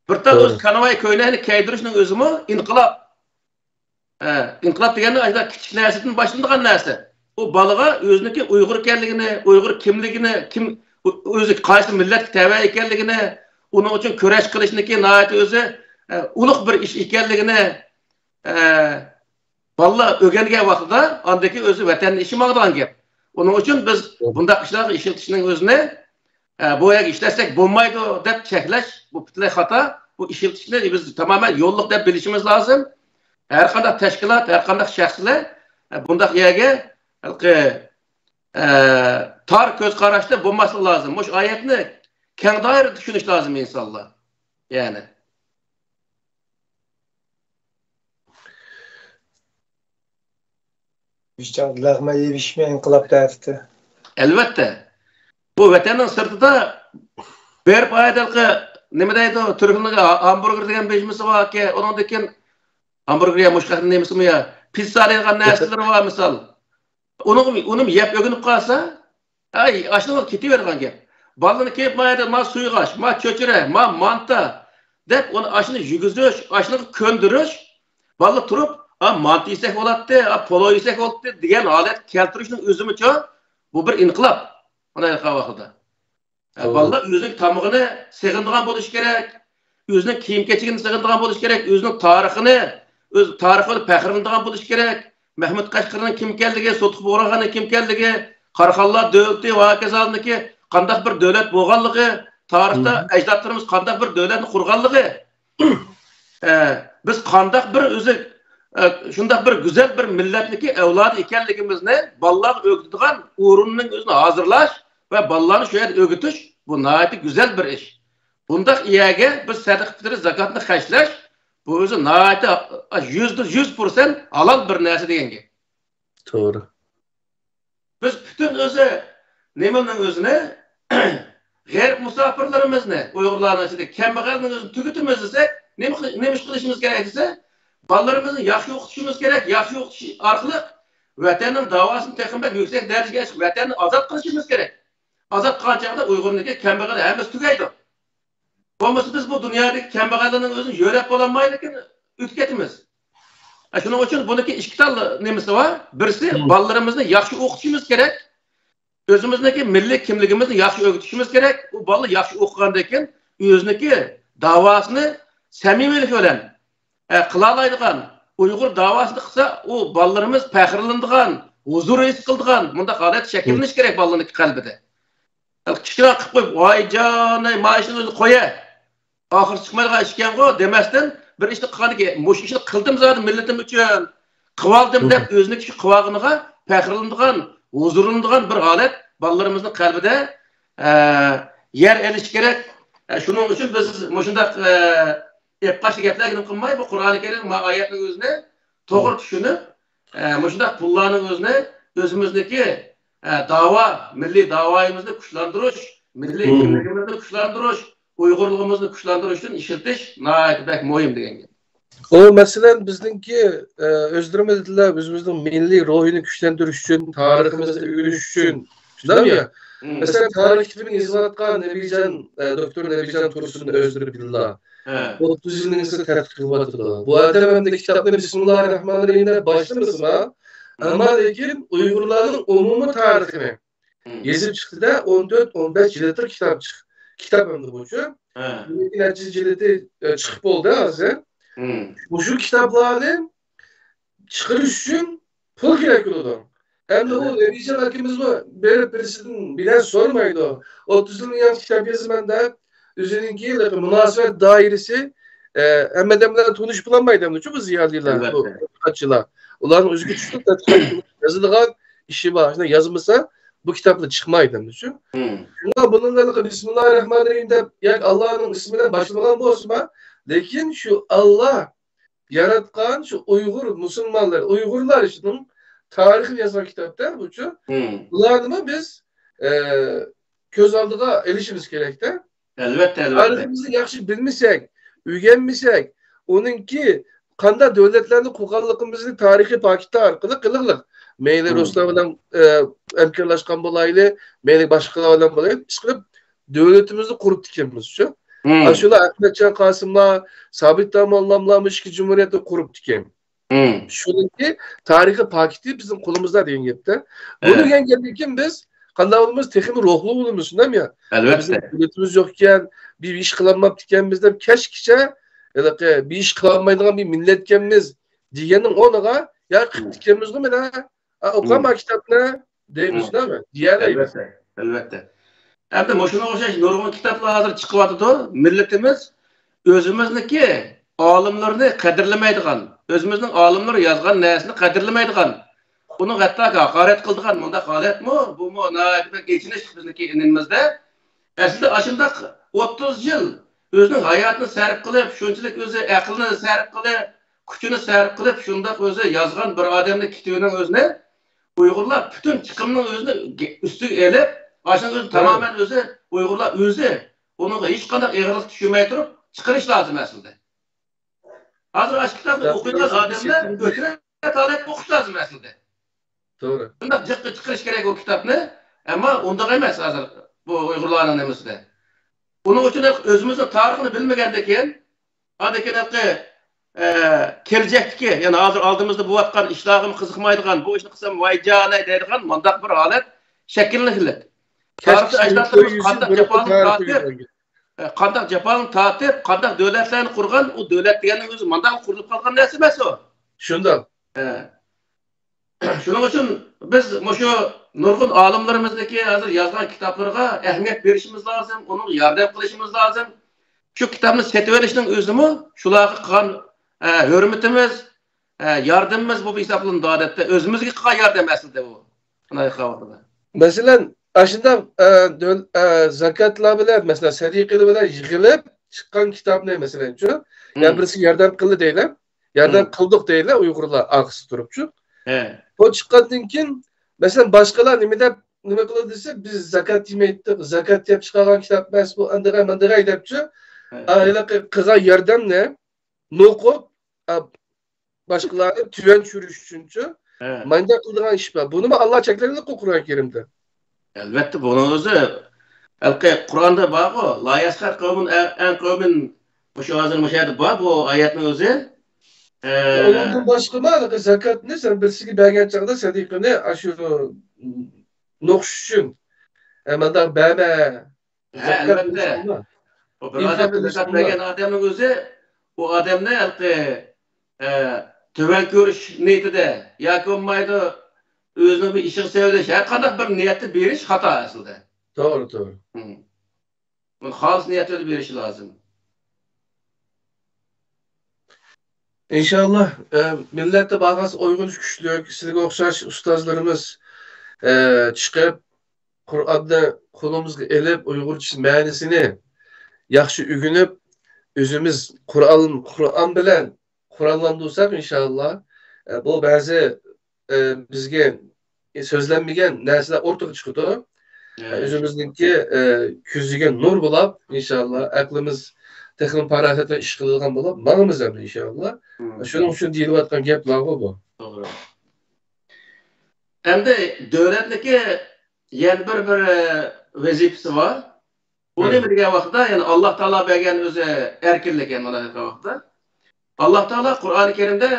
بىر تال توغرا. ئۆز كاناۋاي كۆينەكنى كىيدۈرۈشنىڭ ئۆزىمۇ ئىنقىلاب. ئە، ئىنقىلاب دېگەندە ئاشۇنداق كىچىك نەرسىدىن باشلىنىدىغان نەرسە. ئۇ بالىغا ئۆزىنىڭكى ئۇيغۇر ئىكەنلىكىنى، ئۇيغۇر كىملىكىنى، كىم، ئۆ-، ئۆزى قايسى مىللەتكە تەۋە ئىكەنلىكىنى، ئۇنىڭ ئۈچۈن كۈرەش قىلىشنىڭكى ناھايىتى ئۆزى، ئە، ئۇلۇغ بىر ئىش ئىكەنلىكىنى، ئە، بالىلار ئۆگەنگەن ۋاقتىدا ئاندىن كېيىن ئۆزى ۋەتەننى ئىشى ماڭىدىغان گەپ. ئۇنىڭ ئۈچۈن بىز بۇنداق ئىشلارغا ئىشلىتىشنىڭ ئۆزىنى ئە، بۇ يەرگە ئىشلەتسەك بولمايدۇ دەپ چەكلەش، بۇ پۈتۈنلەي خاتا. بۇ ئىشلىتىشنى بىز تامامەن يوللۇق دەپ بىلىشىمىز لازىم. ھەر قانداق تەشكىلات، ھەر قانداق شەخسلەر، ئە، بۇنداق يەرگە، ھېلىقى، ئە، تار كۆز قاراشتا بولماسلىقى لازىم. مۇشۇ ئايەتنى كەڭ دائىرىدە چۈشىنىش لازىم ئىنسانلار. يەنى. ئىشچان لەغمە يېيىشمۇ ئىنقىلاب تەرىپى. ئەلۋەتتە. بۇ ۋەتەننىڭ سىرتىدا بېرىپ ئايدىلقى نېمە دەيدۇ، تۈركلەرنىڭ ھامبۇرگېر دېگەن بېجىمىسى باركەن، ئۇنىڭدىن كېيىن ھامبۇرگېر يا مۇشۇ خەقنىڭ نېمىسىمۇ يا، پىتسا دەيدىغان نەرسىلىرى بار مىسال. ئۇنىڭ، ئۇنىمۇ يەپ ئۆگىنىپ قالسا، ئەي، ئاشۇنىڭغا كېتىۋېرىدىغان گەپ. بالىنى كېلىپ، ما يەردە، ما سۇيغاچ، ما چۆچۈرە، ما مانتا دەپ، ئۇنى ئاشۇنى يېگۈزۈش، ئاشۇنىڭغا كۆندۈرۈش، بالا تۇرۇپ، ئا، مانتا يېسەك بولاتتى، ئا، پولو يېسەك بولاتتى دېگەن ھالەتكە كەلتۈرۈشنىڭ ئۆزىمۇچۇ، بۇ بىر ئىنقىلاب. مانا ھېلىقى ۋاقىتتا. ئە، توغرا. بالىلار ئۆزىنىڭ تامىقىنى سېغىنىدىغان بولۇشى كېرەك، ئۆزىنىڭ كىيىم-كېچىكىنى سېغىنىدىغان بولۇشى كېرەك، ئۆزىنىڭ تارىخىنى، ئۆز تارىخى بىلەن پەخىرلىنىدىغان بولۇشى كېرەك. مەھمۇد قەشقىرىنىڭ كىم ئىكەنلىكى، سوتۇق بۇغراخاننىڭ كىم ئىكەنلىكى، قاراخانلار دۆلىتى ۋە ھاكازانىكى قانداق بىر دۆلەت بولغانلىقى، تارىختا مم. ئەجدادلىرىمىز قانداق بىر دۆلەتنى قۇرغانلىقى، ئە، بىز قانداق بىر ئۆزى، ئە، شۇنداق بىر گۈزەل بىر مىللەتنىكى ئەۋلادى ئىكەنلىكىمىزنى بالىلارغا ئۆگىتىدىغان ئورۇننىڭ ئۆزىنى ھازىرلاش ۋە بالىلارنى شۇ يەردە ئۆگىتىش، بۇ ناھايىتى گۈزەل بىر ئىش. بۇنداق يەرگە بىز سەدىقە پىتىرى زاكاتنى خەجلەش، بۇ ئۆزى ناھايىتى يۈزدە يۈز پىرسەنت ھالال بىر نەرسە دېگەن گەپ. توغرا. بىز پۈتۈن ئۆزى نېمىنىڭ ئۆزىنى، غەرب مۇساپىرلىرىمىزنى، ئۇيغۇرلارنىڭ ئىچىدە كەمبەغەلنىڭ ئۆزىنى تۈگىتىمىز دېسەك، نېمە قىل-، نېمە ئىش قىلىشىمىز كېرەك دېسە، بالىلىرىمىزنى ياخشى ئوقۇتۇشىمىز كېرەك. ياخشى ئوقۇتۇش ئارقىلىق ۋەتەننىڭ داۋاسىنى تېخىمۇ بەك يۈكسەك دەرىجىگە ئېلىپ چىقىپ، ۋەتەننى ئازاد قىلىشىمىز كېرەك. ئازاد قىلغان چاغدا ئۇيغۇرنىڭكى كەمبەغەل ھەممىسى تۈگەيدۇ. بولمىسا بىز بۇ دۇنيادىكى كەمبەغەللەرنىڭ ئۆزىنى يۆلەپ بولالمايدىكەن، ئۆتۈپ كېتىمىز. ئە، شۇنىڭ ئۈچۈن بۇنىڭكى ئىككى تال نېمىسى بار. بىرسى، مم. بالىلىرىمىزنى ياخشى ئوقۇتۇشىمىز كېرەك. ئۆزىمىزنىڭكى مىللىي كىملىكىمىزنى ياخشى ئۆگىتىشىمىز كېرەك. ئۇ بالىلار ياخشى ئوقۇغاندىن كېيىن ئۆزىنىڭكى داۋاسىنى سەمىمىيلىك بىلەن، ئە، قىلالايدىغان، ئۇيغۇر داۋاسىنى قىلسا، ئۇ بالىلىرىمىز پەخىرلىنىدىغان، ھۇزۇر ھېس قىلىدىغان مۇنداق ھالەت شەكىللىنىشى كېرەك بالىلارنىڭكى قەلبىدە. كىچىكراق قىلىپ قويۇپ، ۋاي جاناي، مانا ئىشنى ئۆزى قويە. ئاخىرى چىقمايدىغان ئىش ئىكەنغۇ دېمەستىن، بىر ئىشنى قىلغاندىن كېيىن، مۇشۇ ئىشنى قىلدىم زادى مىللىتىم ئۈچۈن، قىلىۋالدىم دەپ ئۆزىنىڭ شۇ قىلىۋالغىنىغا پەخىرلىنىدىغان، ھۇزۇرلىنىدىغان بىر ھالەت بالىلىرىمىزنىڭ قەلبىدە، ئە، يەر ئېلىشى كېرەك. ئە، شۇنىڭ ئۈچۈن بىز مۇشۇنداق، ئە، ئېپقاچتى گەپلەرگە نېمە قىلماي، بۇ قۇرئانى كەرىم، ما ئايەتنىڭ ئۆزىنى توغرا چۈشىنىپ، ئە، مۇشۇنداق پۇللارنىڭ ئۆزىنى ئۆزىمىزنىڭكى، ئە، داۋا، مىللىي داۋايىمىزنى كۈچلەندۈرۈش، مىللىي مم. كىملىكىمىزنى كۈچلەندۈرۈش، ئۇيغۇرلۇقىمىزنى كۈچلەندۈرۈش ئۈچۈن ئىشلىتىش ناھايىتى بەك مۇھىم دېگەن گەپ. ئۇ، مەسىلەن، بىزنىڭكى، ئە، ئۆزلىرىمىز دېدىلە، ئۆزىمىزنىڭ مىللىي روھىنى كۈچلەندۈرۈش ئۈچۈن، تارىخىمىزنى ئۆگىنىش ئۈچۈن. شۇنداقمۇ يا؟ مم. مەسىلەن، تارىخ كىتابىنى يېزىۋاتقان نەبىجان، ئە، دوكتور نەبىجان تۇرسۇننى ئۆزلىرى بىلىدۇ. ھە. ئوتتۇز يىلنىڭ ئىچىدە تەتقىق قىلىۋاتىدۇ. بۇ ئادەم ئەمدى كىتابنى بىسمىللاھىررەھمانىررەھىم دەپ باشلىمىسىمۇ، مم. ئەمما لېكىن ئۇيغۇرلارنىڭ ئومۇمىي تارىخىنى مم. يېزىپ چىقتى-دە، ئون تۆت، ئون بەش جىلىدلىق كىتاب چىق-، كىتاب ئەمدى بۇچۇ. ھە. نەچچە جىلىدى، ئە، چىقىپ بولدى ھازىر. مم. مۇشۇ كىتابلارنى چىقىرىش ئۈچۈن پۇل كېرەك بولىدۇ. ئەمدى ئۇ نەبىجان ئاكىمىزمۇ بېرىپ بىرسىدىن بىر نەرسە سورىمايدۇ. ئوتتۇز يىلدىن ياڭزا كىتاب يازىمەن دەپ، ئۆزىنىڭكى مۇناسىۋەت دائىرىسى، ئە، ھەممە ئادەم بىلەن تونۇشۇپ بولالمايدۇ ئەمدىچۇ بۇ زىيالىيلار، بۇ ئەلۋەتتە. تەتقىقاتچىلار. ئۇلارنىڭ ئۆزىگە چۈشىنىپ تەتقىقات يازىدىغان ئىشى بار. شۇنداق يازمىسا، بۇ كىتابلار چىقمايدۇ ئەمدىچۇ. مم. شۇڭا بۇنىڭغا بىسمىللاھىررەھمانىررەھىم دەپ، ياكى ئاللانىڭ ئىسمى بىلەن باشلىمىغان بولسىمۇ، لېكىن شۇ ئاللا ياراتقان شۇ ئۇيغۇر مۇسۇلمانلار، ئۇيغۇرلار ئىشىنىڭ تارىخىنى يازغان كىتابتا بۇچۇ. مم. بۇلارنىمۇ بىز، ئە، كۆز ئالدىغا ئېلىشىمىز كېرەكتە. ئەلۋەتتە، ئەلۋەتتە. تارىخىمىزنى ياخشى بىلمىسەك، ئۆگەنمىسەك، ئۇنىڭكى قانداق دۆلەتلەرنى قۇرغانلىقىمىزنى تارىخىي پاكىتلار ئارقىلىق قىلىقلىق. مەيلى مم. رۇسلار بىلەن، ئە، ھەمكارلاشقان بولايلى، مەيلى باشقىلار بىلەن بولايلى، ئىشقىلىپ دۆلىتىمىزنى قۇرۇپ تىكەنمىزچۇ. مم. ئاشۇلا ئەخمەتجان قاسىملار، سابىت داموللاملارمۇ ئىككى جۇمھۇرىيەتنى قۇرۇپ تىكەن. مم. شۇنىڭكى تارىخىي پاكىتى بىزنىڭ قولىمىزدا دېگەن گەپتە. بۇنى ئۆگەنگەندىن كېيىن بىز قانداق بولىمىز؟ تېخىمۇ روھلۇق بولىمىز، شۇنداقمۇ يا؟ ئەلۋەتتە. بىزنىڭ دۆلىتىمىز يوق ئىكەن، بىر ئىش قىلالماپتىكەنمىز دەپ كەچكىچە، ھېلىقى بىر ئىش قىلالمايدىغان بىر مىللەت ئىكەنمىز دېگەننىڭ ئورنىغا، يا قىپتىكەنمىزغۇ مانا، ئا، ئوقۇغان بار كىتابنى دەيمىز، شۇنداقمۇ؟ دېيەلەيمىز. ئەلۋەتتە، ئەلۋەتتە. ئەمدى مۇشۇنىڭغا ئوخشاش نۇرغۇن كىتابلار ھازىر چىقىۋاتىدۇ. مىللىتىمىز ئۆزىمىزنىڭكى ئالىملىرىنى قەدىرلىمەيدىغان، ئۆزىمىزنىڭ ئالىملىرى يازغان نەرسىنى قەدىرلىمەيدىغان، ئۇنىڭغا ھەتتا ھاقارەت قىلىدىغان مۇنداق ھالەتمۇ، بۇمۇ ناھايىتى بەك ئېچىنىشلىق بىزنىڭكى ئېلىمىزدە. ئەسلىدە ئاشۇنداق ئوتتۇز يىل ئۆزىنىڭ ھاياتىنى سەرپ قىلىپ، شۇنچىلىك ئۆزى ئەقلىنى سەرپ قىلىپ، كۈچىنى سەرپ قىلىپ، شۇنداق ئۆزى يازغان بىر ئادەمنىڭ كىتابىنىڭ ئۆزىنى ئۇيغۇرلار پۈتۈن چىقىمنىڭ ئۆزىنى ئۈستىگە ئېلىپ، ئاشۇنىڭ ئۆزىنى تامامەن ئۆزى ئۇيغۇرلار ئۆزى ئۇنىڭغا ھېچقانداق ئېغىرلىق چۈشۈرمەي تۇرۇپ چىقىرىش لازىم ئەسلىدە. ھازىر ئاشۇ كىتابنى ئوقۇيدىغان ئادەملەر ئۆكرە تالىپ ئوقۇش لازىم ئەسلىدە. توغرا. شۇنداق جىققا چىقىرىش كېرەك ئۇ كىتابنى. ئەمما ئۇنداق ئەمەس ھازىر بۇ ئۇيغۇرلارنىڭ نېمىسىدە. ئۇنىڭ ئۈچۈن ئۆزىمىزنىڭ تارىخىنى بىلمىگەندىن كېيىن، ئاندىن كېيىن ھېلىقى، ئە، كېلىچەكتىكى، يەنى ھازىر ئالدىمىزدا بولۇۋاتقان ئىشلارغىمۇ قىزىقمايدىغان، بۇ ئىشنى قىلسام ۋايجانەي دەيدىغان مۇنداق بىر ھالەت شەكىللىنىپ كېلىدۇ. تارىختا ئەجدادلىرىمىز قانداق جاپالىق تارتىپ، ئە، قانداق جاپالىق تارتىپ، قانداق دۆلەتلەرنى قۇرغان، ئۇ دۆلەت دېگەننىڭ ئۆزى مۇنداق قۇرۇلۇپ قالغان نەرسە ئەمەس ئۇ. شۇنداق. ئە، شۇنىڭ ئۈچۈن بىز مۇشۇ نۇرغۇن ئالىملىرىمىزنىڭكى ھازىر يازغان كىتابلىرىغا ئەھمىيەت بېرىشىمىز لازىم، ئۇنىڭغا ياردەم قىلىشىمىز لازىم. شۇ كىتابنى سېتىۋېلىشنىڭ ئۆزىمۇ شۇلارغا قىلغان، ئە، ھۆرمىتىمىز، ئە، ياردىمىمىز بولۇپ ھېسابلىنىدۇ ئادەتتە. ئۆزىمىزگە قىلغان ياردەم ئەسلىدە ئۇ. مەسىلەن، ئاشۇنداق، ئە، دۆل-، ئە، زاكاتلار بىلەن، مەسىلەن، سەدىقىلەر بىلەن يىغىلىپ، چىققان كىتابنى، مەسىلەنچۇ، يەنە بىرسىگە ياردەم قىلدى دەيلى، ياردەم قىلدۇق دەيلى ئۇيغۇرلار ئارقىسىدا تۇرۇپچۇ. ئۇ چىققاندىن كېيىن، مەسىلەن، باشقىلار نېمە دەپ، نېمە قىلدى دېسە، بىز زاكات يېمەيتتۇق، زاكات يەپ چىقارغان كىتاب ئەمەس بۇ، ئاندىغاي ماندىغاي دەپچۇ، ھېلىقى قىلغان ياردەمنى نوقۇپ، ئا، باشقىلارنى تۆۋەن چۈشۈرۈش ئۈچۈنچۇ، مانداق قىلىدىغان ئىش بار. بۇنىمۇ ئاللا چەكلىگەنلىكى قۇرئان كەرىمدە. ئەلۋەتتە، بۇنىڭ ئۆزى ھېلىقى قۇرئاندا بارغۇ، لا يەسخەر قەۋمۇن ئەن قەۋمىن، مۇشۇ ھازىر مۇشۇ يەردە بار بۇ ئايەتنىڭ ئۆزى. ئۇنىڭدىن باشقىمۇ، ھېلىقى زاكاتنى سەن بىرسىگە بەرگەن چاغدا سەدىقىنى ئاشۇ نوقۇش ئۈچۈن، ئە، مانداق بەرمە. ھە، ئەلۋەتتە. ئۇ بىر ئادەمگە زاكات بەرگەن ئادەمنىڭ ئۆزى، ئۇ ئادەمنى ھېلىقى، ئە، تۆۋەن كۆرۈش نىيىتىدە ياكى بولمايدۇ، ئۆزىنىڭ بىر ئىشىغا سەۋەبلەش، ھەر قانداق بىر نىيەتتە بېرىش خاتا ئەسلىدە. توغرا، توغرا. بۇنى خالىس نىيەت بىلەن بېرىشى لازىم. ئىنشاللا، ئە، مىللەتتە بارغانسېرى ئويغىنىش كۈچلۈك، سىلەرگە ئوخشاش ئۇستازلىرىمىز، ئە، چىقىپ، قۇرئاننى قولىمىزغا ئېلىپ، ئۇيغۇرچە مەنىسىنى ياخشى ئۆگىنىپ، ئۆزىمىز قۇرئان، قۇرئان بىلەن قوراللاندۇرساق، ئىنشاللا، ئە، بۇ بەزى، ئە، بىزگە سۆزلەنمىگەن نەرسىلەر ئوتتۇرىغا چىقىدۇ. ئە، ئۆزىمىزنىڭكى، ئە، كۆزىگە نۇر بولاپ، ئىنشاللا، ئەقلىمىز تېخىمۇ پاراخەتلىك ئىش قىلىدىغان بولاپ ماڭىمىز ئەمدى، ئىنشاللا. شۇنىڭ ئۈچۈن دېيىلىۋاتقان گەپلەرغۇ بۇ. توغرا. ئەمدى دۆلەتنىڭكى يەنە بىر، بىر، ئە، ۋەزىپىسى بار. بۇ نېمە دېگەن ۋاقىتتا، يەنى ئاللا تائالا بەرگەن ئۆزى ئەركىنلىك، يەنى مانا دېگەن ۋاقىتتا. ئاللا تائالا قۇرئانى كەرىمدە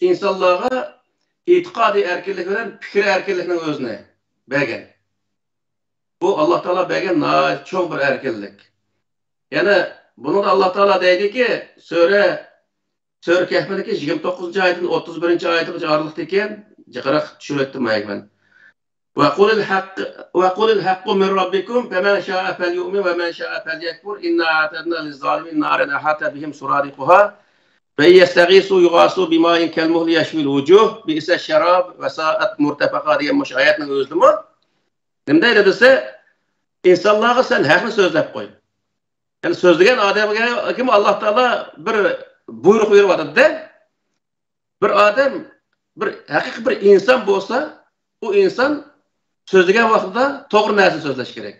ئىنسانلارغا ئېتىقادىي ئەركىنلىك بىلەن پىكىر ئەركىنلىكنىڭ ئۆزىنى بەرگەن. بۇ ئاللا تائالا بەرگەن ناھايىتى چوڭ بىر ئەركىنلىك. يەنە بۇنىڭدا ئاللا تائالا دەيدىكى، سۈرە، سۈرە كەھپىدىكى يىگىرمە توققۇزىنچى ئايەتتىن ئوتتۇز بىرىنچى ئايەتكىچە ئارىلىقتا ئىكەن، جىقراق چۈشۈرۈۋەتتىم مەن. وقل الحق، وقل الحق من ربكم فمن شاء فليؤمن ومن شاء فليكفر إنا أعتدنا للظالمين نارا أحاط بهم سرادقها وإن يستغيثوا يغاثوا بماء كالمهل يشوي الوجوه بئس الشراب وساءت مرتفقا دېگەن مۇشۇ ئايەتنىڭ ئۆزىدىمۇ نېمە دەيدۇ دېسە، ئىنسانلارغا سەن ھەقنى سۆزلەپ قوي. يەنى سۆزلىگەن ئادەمگە كىم ئاللا تائالا بىر بۇيرۇق بېرىۋاتىدۇ-دە. بىر ئادەم، بىر ھەقىقىي بىر ئىنسان بولسا، ئۇ ئىنسان سۆزلىگەن ۋاقتىدا توغرا نەرسىنى سۆزلەش كېرەك.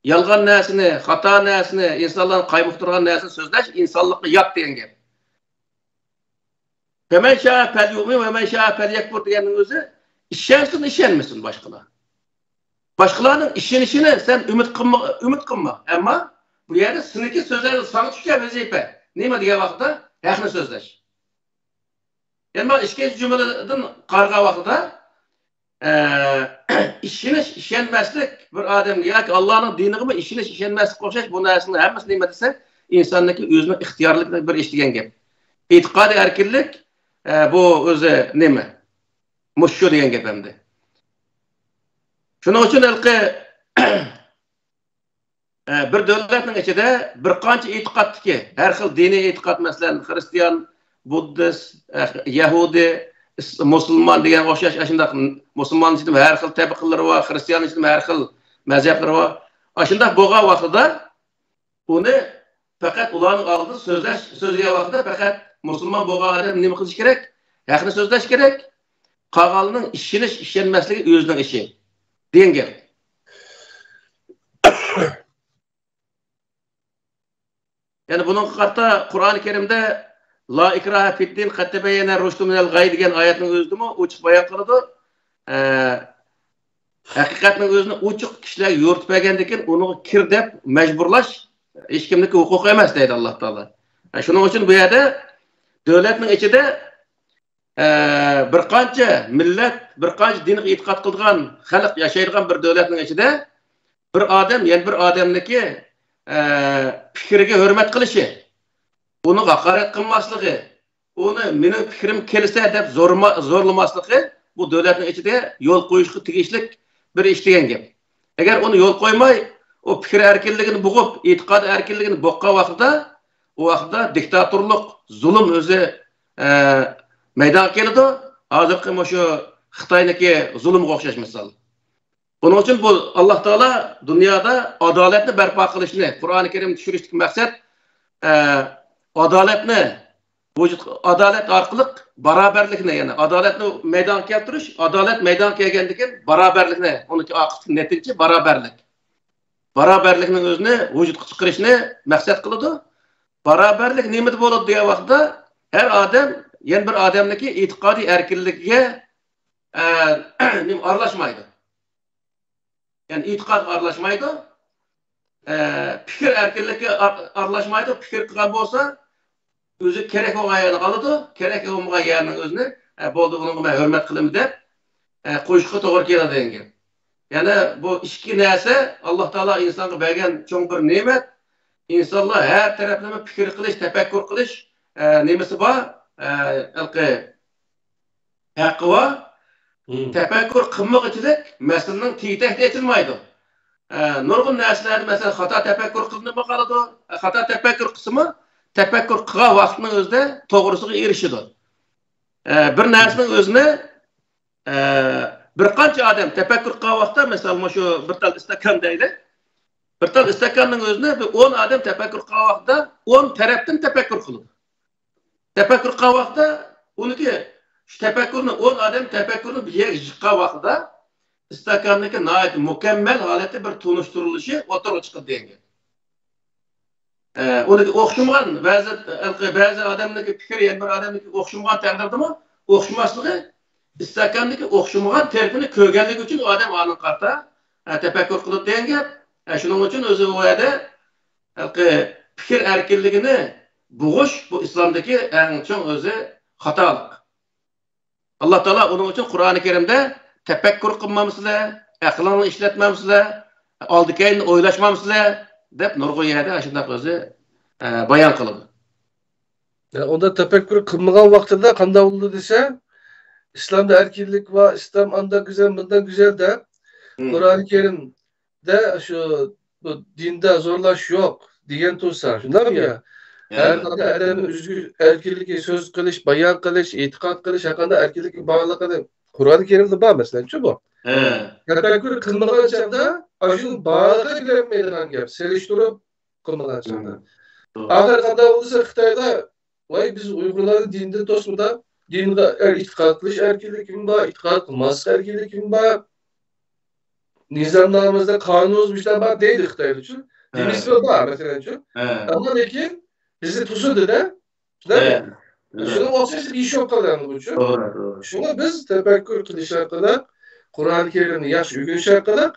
يالغان نەرسىنى، خاتا نەرسىنى، ئىنسانلارنى قايمۇقتۇرغان نەرسىنى سۆزلەش ئىنسانلىققا يات دېگەن گەپ. فمن شاء فليؤمن ومن شاء فليكفر دېگەننىڭ ئۆزى ئىشەنسۇن، ئىشەنمىسۇن باشقىلار. باشقىلارنىڭ ئىشىنىشىنى سەن ئۈمىد قىلما، ئۈمىد قىلما. ئەمما بۇ يەردە سېنىڭكى سۆزلەرگە ساڭا چۈشكەن ۋەزىپە نېمە دېگەن ۋاقىتتا ھەقنى سۆزلەش. يەنى مانا ئىككىنچى جۈملىدىن قارىغان ۋاقتىدا، ئە، ئىشىنىش، ئىشەنمەسلىك بىر ئادەمگە ياكى ئاللانىڭ دىنىغىمۇ ئىشىنىش، ئىشەنمەسلىك ئوخشاش بۇ نەرسىنىڭ ھەممىسى نېمە دېسە، ئىنساننىڭكى ئۆزىنىڭ ئىختىيارلىقىدا بىر ئىش دېگەن گەپ. ئېتىقادىي ئەركىنلىك، ئە، بۇ ئۆزى نېمە؟ مۇشۇ دېگەن گەپ ئەمدى. شۇنىڭ ئۈچۈن ھېلىقى ئە، بىر دۆلەتنىڭ ئىچىدە بىر قانچە ئېتىقادتىكى، ھەر خىل دىنىي ئېتىقاد، مەسىلەن، خىرىستىيان، بۇددىست، ئە، يەھۇدىي، ئىس-، مۇسۇلمان دېگەنگە ئوخشاش، ئاشۇنداق مۇسۇلمان ئىچىدىمۇ ھەر خىل تەبىقىلىرى بار، خىرىستىيان ئىچىدىمۇ ھەر خىل مەزھەپلىرى بار. ئاشۇنداق بولغان ۋاقتىدا ئۇنى پەقەت ئۇلارنىڭ ئالدىدا سۆزلەش، سۆزلىگەن ۋاقتىدا پەقەت مۇسۇلمان بولغان ئادەم نېمە قىلىشى كېرەك؟ ھەقنى سۆزلەش كېرەك. قالغانلىرىنىڭ ئىشىنىش، ئىشەنمەسلىكى ئۆزىنىڭ ئىشى دېگەن گەپ. يەنى بۇنىڭغا قارىتا قۇرئانى كەرىمدە لا ئىكراھە فىددىن قەد تەبەييەنە رۇشدۇ مىنەل غەي دېگەن ئايەتنىڭ ئۆزىدىمۇ ئوچۇق بايان قىلىدۇ. ئە، ھەقىقەتنىڭ ئۆزىنى ئوچۇق كىشىلەرگە يورۇتۇپ بەرگەندىن كېيىن ئۇنىڭغا كىر دەپ مەجبۇرلاش ھېچكىمنىڭكى ھوقۇقى ئەمەس دەيدۇ ئاللا تائالا. ئە، شۇنىڭ ئۈچۈن بۇ يەردە دۆلەتنىڭ ئىچىدە، ئە، بىر قانچە مىللەت، بىر قانچە دىنغا ئېتىقاد قىلىدىغان خەلق ياشايدىغان بىر دۆلەتنىڭ ئىچىدە بىر ئادەم يەنە بىر ئادەمنىڭكى، ئە، پىكرىگە ھۆرمەت قىلىشى، ئۇنىڭغا ھاقارەت قىلماسلىقى، ئۇنى مېنىڭ پىكرىم كەلسە دەپ زورما-، زورلىماسلىقى بۇ دۆلەتنىڭ ئىچىدە يول قويۇشقا تېگىشلىك بىر ئىش دېگەن گەپ. ئەگەر ئۇنى يول قويماي، ئۇ پىكىر ئەركىنلىكىنى بوغۇپ، ئېتىقاد ئەركىنلىكىنى بوغقان ۋاقتىدا، ئۇ ۋاقىتتا دىكتاتورلۇق، زۇلۇم ئۆزى، ئە، مەيدانغا كېلىدۇ. ھازىرقى مۇشۇ خىتاينىڭكى زۇلۇمىغا ئوخشاش مىسال. بۇنىڭ ئۈچۈن بۇ ئاللا تائالا دۇنيادا ئادالەتنى بەرپا قىلىشنى، قۇرئانى كەرىم چۈشۈرۈشتىكى مەقسەت ئە، ئادالەتنى، ۋۇجۇد، ئادالەت ئارقىلىق باراۋەرلىكنى، يەنى ئادالەتنى مەيدانغا كەلتۈرۈش، ئادالەت مەيدانغا كەلگەندىن كېيىن باراۋەرلىكنى، ئۇنىڭ ئاخىرقى نەتىجىسى باراۋەرلىك. باراۋەرلىكنىڭ ئۆزىنى ۋۇجۇدقا چىقىرىشنى مەقسەت قىلىدۇ. باراۋەرلىك نېمىدە بولىدۇ دېگەن ۋاقىتتا، ھەر ئادەم يەنە بىر ئادەمنىڭكى ئېتىقادىي ئەركىنلىكىگە، ئە، نېمە، ئارىلاشمايدۇ. يەنى ئېتىقادقا ئارىلاشمايدۇ. ئە، پىكىر ئەركىنلىكىگە ئار-، ئارىلاشمايدۇ. پىكىر قىلغان بولسا، ئۆزى كېرەك بولغان يەرنى ئالىدۇ، كېرەك بولمىغان يەرنىڭ ئۆزىنى، ئە، بولدى، بۇنىڭغا مەن ھۆرمەت قىلىمەن دەپ، ئە، قويۇشقا توغرا كېلىدۇ دېگەن گەپ. يەنى بۇ ئىككى نەرسە ئاللا تائالا ئىنسانغا بەرگەن چوڭ بىر نېمەت. ئىنسانلار ھەر تەرەپلىمە پىكىر قىلىش، تەپەككۇر قىلىش، ئە، نېمىسى بار، ئە، ھېلىقى ھەققى بار. مم. تەپەككۇر قىلمىغۇچىلىك مەسىلىنىڭ تېگى-تەكتى ئېچىلمايدۇ. ئە، نۇرغۇن نەرسىلەردە، مەسىلەن، خاتا تەپەككۇر قىلىنىپ قالىدۇ. ئە، خاتا تەپەككۇر قىلسىمۇ، تەپەككۇر قىلغان ۋاقىتنىڭ ئۆزىدە توغرىسىغا ئېرىشىدۇ. ئە، بىر نەرسىنىڭ ئۆزىنى، ئە، بىر قانچە ئادەم تەپەككۇر قىلغان ۋاقىتتا، مەسىلەن، مۇشۇ بىر تال ئىستاكان دەيلى. بىر تال ئىستاكاننىڭ ئۆزىنى بىر ئون ئادەم تەپەككۇر قىلغان ۋاقىتتا، ئون تەرەپتىن تەپەككۇر قىلىدۇ. تەپەككۇر قىلغان ۋاقىتتا ئۇنىڭكى، شۇ تەپەككۇرنى، ئون ئادەم تەپەككۇرنى بىر يەرگە يىغقان ۋاقتىدا ئىستاكاندىكى ناھايىتى مۇكەممەل ھالەتتە بىر تونۇشتۇرۇلۇشى ئوتتۇرىغا چىقىدۇ دېگەن گەپ. ئە، ئۇنىڭكى ئوخشىمىغان بەزى، بەزى ئادەمنىڭكى پىكرى يەنە بىر ئادەمنىڭكى ئوخشىمىغان تەقدىردىمۇ، ئوخشىماسلىقى، ئىستاكاندىكى ئوخشىمىغان تەرىپىنى كۆرگەنلىكى ئۈچۈن ئۇ ئادەم ئانىڭغا قارىتا، ئە، تەپەككۇر قىلىدۇ دېگەن گەپ. ئە، شۇنىڭ ئۈچۈن ئۆزى ئۇ يەردە ھېلىقى پىكىر ئەركىنلىكىنى بوغۇش، بۇ ئىسلامدىكى ئەڭ چوڭ ئۆزى خاتالىق. ئاللا تائالا ئۇنىڭ ئۈچۈن قۇرئانى كەرىمدە، «تەپەككۇر قىلمامسىلەر، ئەقلىڭلارنى ئىشلەتمەمسىلەر، ئالدى-كەينىنى ئويلاشمامسىلەر؟» دەپ نۇرغۇن يەردە ئاشۇنداق ئۆزى، ئە، بايان قىلىدۇ. يا، ئۇندا تەپەككۇر قىلمىغان ۋاقتىدا قانداق بولىدۇ دېسە، ئىسلامدا ئەركىنلىك بار، ئىسلام ئانداق گۈزەل، مۇنداق گۈزەل دەپ، مم. قۇرئانى كەرىمدە شۇ، بۇ دىندا زورلاش يوق دېگەن تۇرسا، شۇنداقمۇ يا؟ ھەر قانداق ئادەمنىڭ ئۆزى ئەركىنلىكى، سۆز قىلىش، بايان قىلىش، ئېتىقاد قىلىش، ھەر قانداق ئەركىنلىكى بارلىقىنى قۇرئانى كەرىمدە بار، مەسىلەنچۇ بۇ. ھە. تەپەككۇر قىلمىغان چاغدا ئاشۇنىڭ بارلىقىغا كىرەلمەيدىغان گەپ، سېلىشتۇرۇپ قىلمىغان چاغدا. مم. ئاخىرى قانداق بولسا خىتايلار، ۋاي، بىز ئۇيغۇرلارنى دىندىن توسمىدا، دىنغا ئېتىقاد قىلىش ئەركىنلىكىمۇ بار، ئېتىقاد قىلماسلىق ئەركىنلىكىمۇ بار. نىزامنامىمىزدا، قانۇنىمىزدا مۇشۇلار بار دەيدۇ خىتايلارچۇ. ھە. دېمىسىمۇ بار، مەسىلەنچۇ. ھە. ئەمما لېكىن بىزنى توسىدۇ-دە. شۇنداقمۇ؟ ھە. شۇنىڭغا ئوخشاش ئىش بولۇپ قالدى ئەمدى بۇچۇ. توغرا، توغرا. شۇڭا بىز تەپەككۇر قىلىش ئارقىلىق، قۇرئان كەرىمنى ياخشى ئۆگىنىش ئارقىلىق،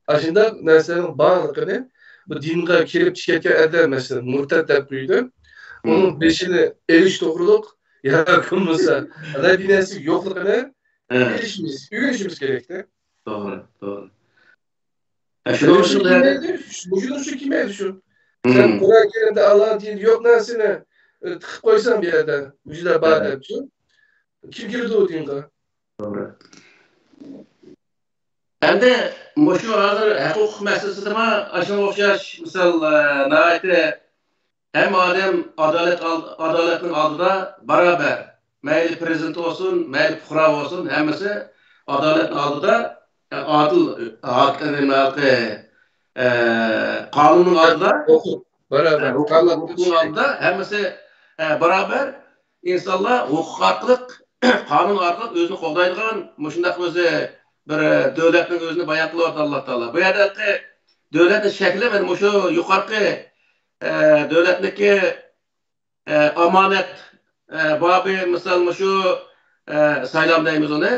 ئاشۇنداق نەرسىلەرنىڭ بارلىقىنى، بۇ دىنغا كىرىپ چىقىپ كەتكەن ئادەم، مەسىلەن، مۇرتەد دەپ قويىدۇ. ئۇنىڭ مم. بېشىنى ئېلىش توغرۇلۇق ياكى بولمىسا، ئەنە بىر نەرسە يوقلۇقىنى ھە. بىلىشىمىز، ئۆگىنىشىمىز كېرەكتە. توغرا، توغرا. ھە، شۇنىڭ ئۈچۈن كىم دەيدۇ؟ مۇشۇنىڭ ئۈچۈن كىم دەيدۇ شۇ؟ سەن مم. قۇرئان كەرىمدە ئاللا دىنى يوق نەرسىنى، ئە، تىقىپ قويساڭ بۇ يەردە، مۇشۇنداق بار ھە. دەپچۇ. كىم كىرىدۇ ئۇ دىنغا؟ توغرا. ئەمدى مۇشۇ ھازىر ھەق-ھوقۇق مەسىلىسىدىمۇ ئاشۇنىڭغا ئوخشاش مىسال، ئە، ناھايىتى ھەممە ئادەم ئادالەت ئال-، ئادالەتنىڭ ئالدىدا باراۋەر. مەيلى پىرېزىدېنت بولسۇن، مەيلى پۇقرا بولسۇن، ھەممىسى ئادالەتنىڭ ئالدىدا، ئە، ئادىل، ھاك-، نېمە، ھالقى، ئە، قانۇننىڭ ئالدىدا، ھوقۇق، باراۋەر. ئە، ھوقۇق، ھوقۇقنىڭ ئالدىدا ھەممىسى، ئە، باراۋەر. ئىنسانلار ھوقۇق ئارقىلىق، قانۇن ئارقىلىق ئۆزىنى قوغدايدىغان مۇشۇنداق ئۆزى بىر، ئە، دۆلەتنىڭ ئۆزىنى بايان قىلىۋاتىدۇ ئاللا تائالا. بۇ يەردە ھېلىقى دۆلەتنىڭ شەكلى مانا مۇشۇ يۇقىرىقى، ئە، دۆلەتنىڭكى ئە، ئامانەت، ئە، بابى، مىسال، مۇشۇ، ئە، سايلام دەيمىز ئۇنى.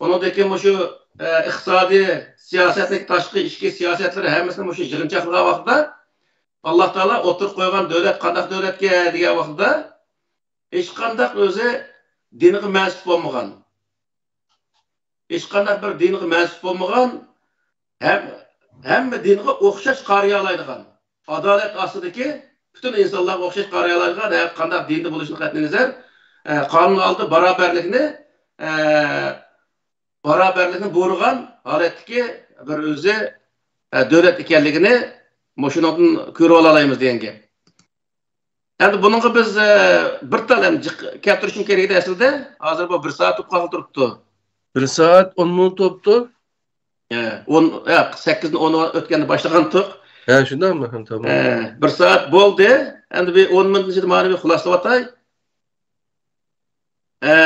ئۇنىڭدىن كېيىن مۇشۇ، ئە، ئىقتىسادىي سىياسەتلىك، تاشقى، ئىچكى سىياسەتلىرى ھەممىسىنى مۇشۇ يىغىنچاقلىغان ۋاقتىدا، ئاللا تائالا ئوتتۇرىغا قويغان دۆلەت قانداق دۆلەتكە دېگەن ۋاقتىدا، ھېچقانداق ئۆزى دىنغا مەنسۇپ بولمىغان، ھېچقانداق بىر دىنغا مەنسۇپ بولمىغان، ھەم، ھەممە دىنغا ئوخشاش قارىيالايدىغان، ئادالەت ئاستىدىكى پۈتۈن ئىنسانلارغا ئوخشاش قارىيالايدىغان، ھەر قانداق دىندا بولۇشىدىن قەتئىينەزەر، ئە، قانۇن ئالدىدا باراۋەرلىكنى، ئە، باراۋەرلىكنى بۇيرۇغان ھالەتتىكى بىر ئۆزى، ئە، دۆلەت ئىكەنلىكىنى مۇشۇنىڭدىن كۆرۈۋالالايمىز دېگەن گەپ. ئەمدى بۇنىڭغا بىز، ئە، بىر تال ھەم جىق كەلتۈرۈشۈم كېرەك ئىدى ئەسلىدە. ھازىر بۇ بىر سائەت بولۇپ قالغىلى تۇرۇپتۇ. بىر سائەت ئون مىنۇت بوپتۇ. ئە، ئون، ياق، سەككىزدىن ئون ئۆتكەندە باشلىغانتۇق. ھە، شۇنداقمۇ؟ ھە، تامام. ئە، بىر سائەت بولدى. ئەمدى بىر ئون مىنۇتنىڭ ئىچىدە مانا بىر خۇلاسىلىۋاتاي. ئە،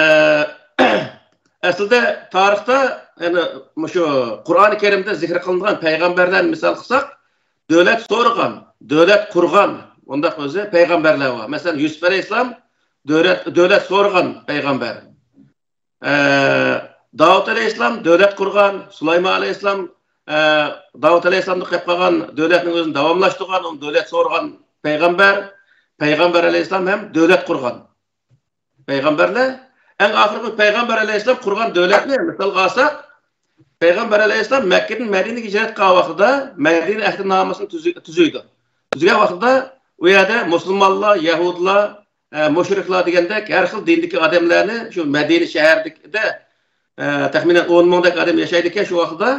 ئەسلىدە تارىختا، يەنى مۇشۇ قۇرئانى كەرىمدە زىكىر قىلىنغان پەيغەمبەرلەرنى مىسال قىلساق، دۆلەت سورىغان، دۆلەت قۇرغان، ئۇنداق ئۆزى پەيغەمبەرلەر بار. مەسىلەن، يۈسۈپ ئەلەيھىسسالام دۆلەت، دۆلەت سورىغان پەيغەمبەر. ئە، داۋۇت ئەلەيھىسسالام دۆلەت قۇرغان، سۇلايمان ئەلەيھىسسالام، ئە، داۋۇت ئەلەيھىسسالامدا قېلىپ قالغان دۆلەتنىڭ ئۆزىنى داۋاملاشتۇرغان، ئۇنى دۆلەت سورىغان پەيغەمبەر، پەيغەمبەر ئەلەيھىسسالام ھەم دۆلەت قۇرغان. پەيغەمبەرلەر، ئەڭ ئاخىرقى پەيغەمبەر ئەلەيھىسسالام قۇرغان دۆلەتنى مىسالغا ئالساق، پەيغەمبەر ئەلەيھىسسالام مەككىدىن مەدىنىگە ھىجرەت قىلغان ۋاقتىدا مەدىنە ئەھدىنامىسىنى تۈزۈ-، تۈزۈيدۇ. تۈزگەن ۋاقتىدا ئۇ يەردە مۇسۇلمانلار، يەھۇدىيلار، ئە، مۇشرىكلار دېگەندەك ھەر خىل دىندىكى ئادەملەرنى شۇ مەدىنە شەھەردە، ئە، تەخمىنەن ئون مىڭدەك ئادەم ياشايدىكەن شۇ ۋاقتىدا.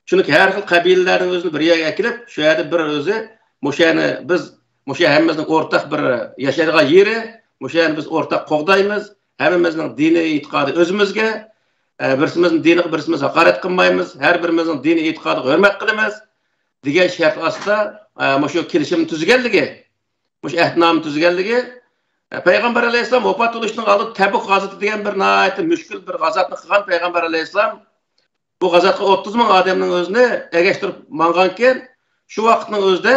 چۈنكى ھەر خىل قەبىلىلەرنىڭ ئۆزىنى بىر يەرگە ئەكېلىپ، شۇ يەردە بىر ئۆزى مۇشۇ يەرنى بىز، مۇشۇ يەر ھەممىمىزنىڭ ئورتاق بىر ياشايدىغان يېرى، مۇشۇ يەرنى بىز ئورتاق قوغدايمىز، ھەممىمىزنىڭ دىنىي ئېتىقادى ئۆزىمىزگە، ئە، بىرسىمىزنىڭ دىنىغا بىرسىمىز ھاقارەت قىلمايمىز، ھەر بىرىمىزنىڭ دىنىي ئېتىقادىغا ھۆرمەت قىلىمىز، دېگەن شەرت ئاستىدا، ئە، مۇشۇ كېلىشىمنى تۈزگەنلىكى، مۇشۇ ئەھدىنامىنى تۈزگەنلىكى، ئە، پەيغەمبەر ئەلەيھىسسالام ۋاپات بولۇشنىڭ ئالدىدا تەبۇك غازىتى دېگەن بىر ناھايىتى مۈشكۈل بىر غازاتنى قىلغان پەيغەمبەر ئەلەيھىسسالام. بۇ غازاتقا ئوتتۇز مىڭ ئادەمنىڭ ئۆزىنى ئەگەشتۈرۈپ ماڭغانكەن، شۇ ۋاقىتنىڭ ئۆزىدە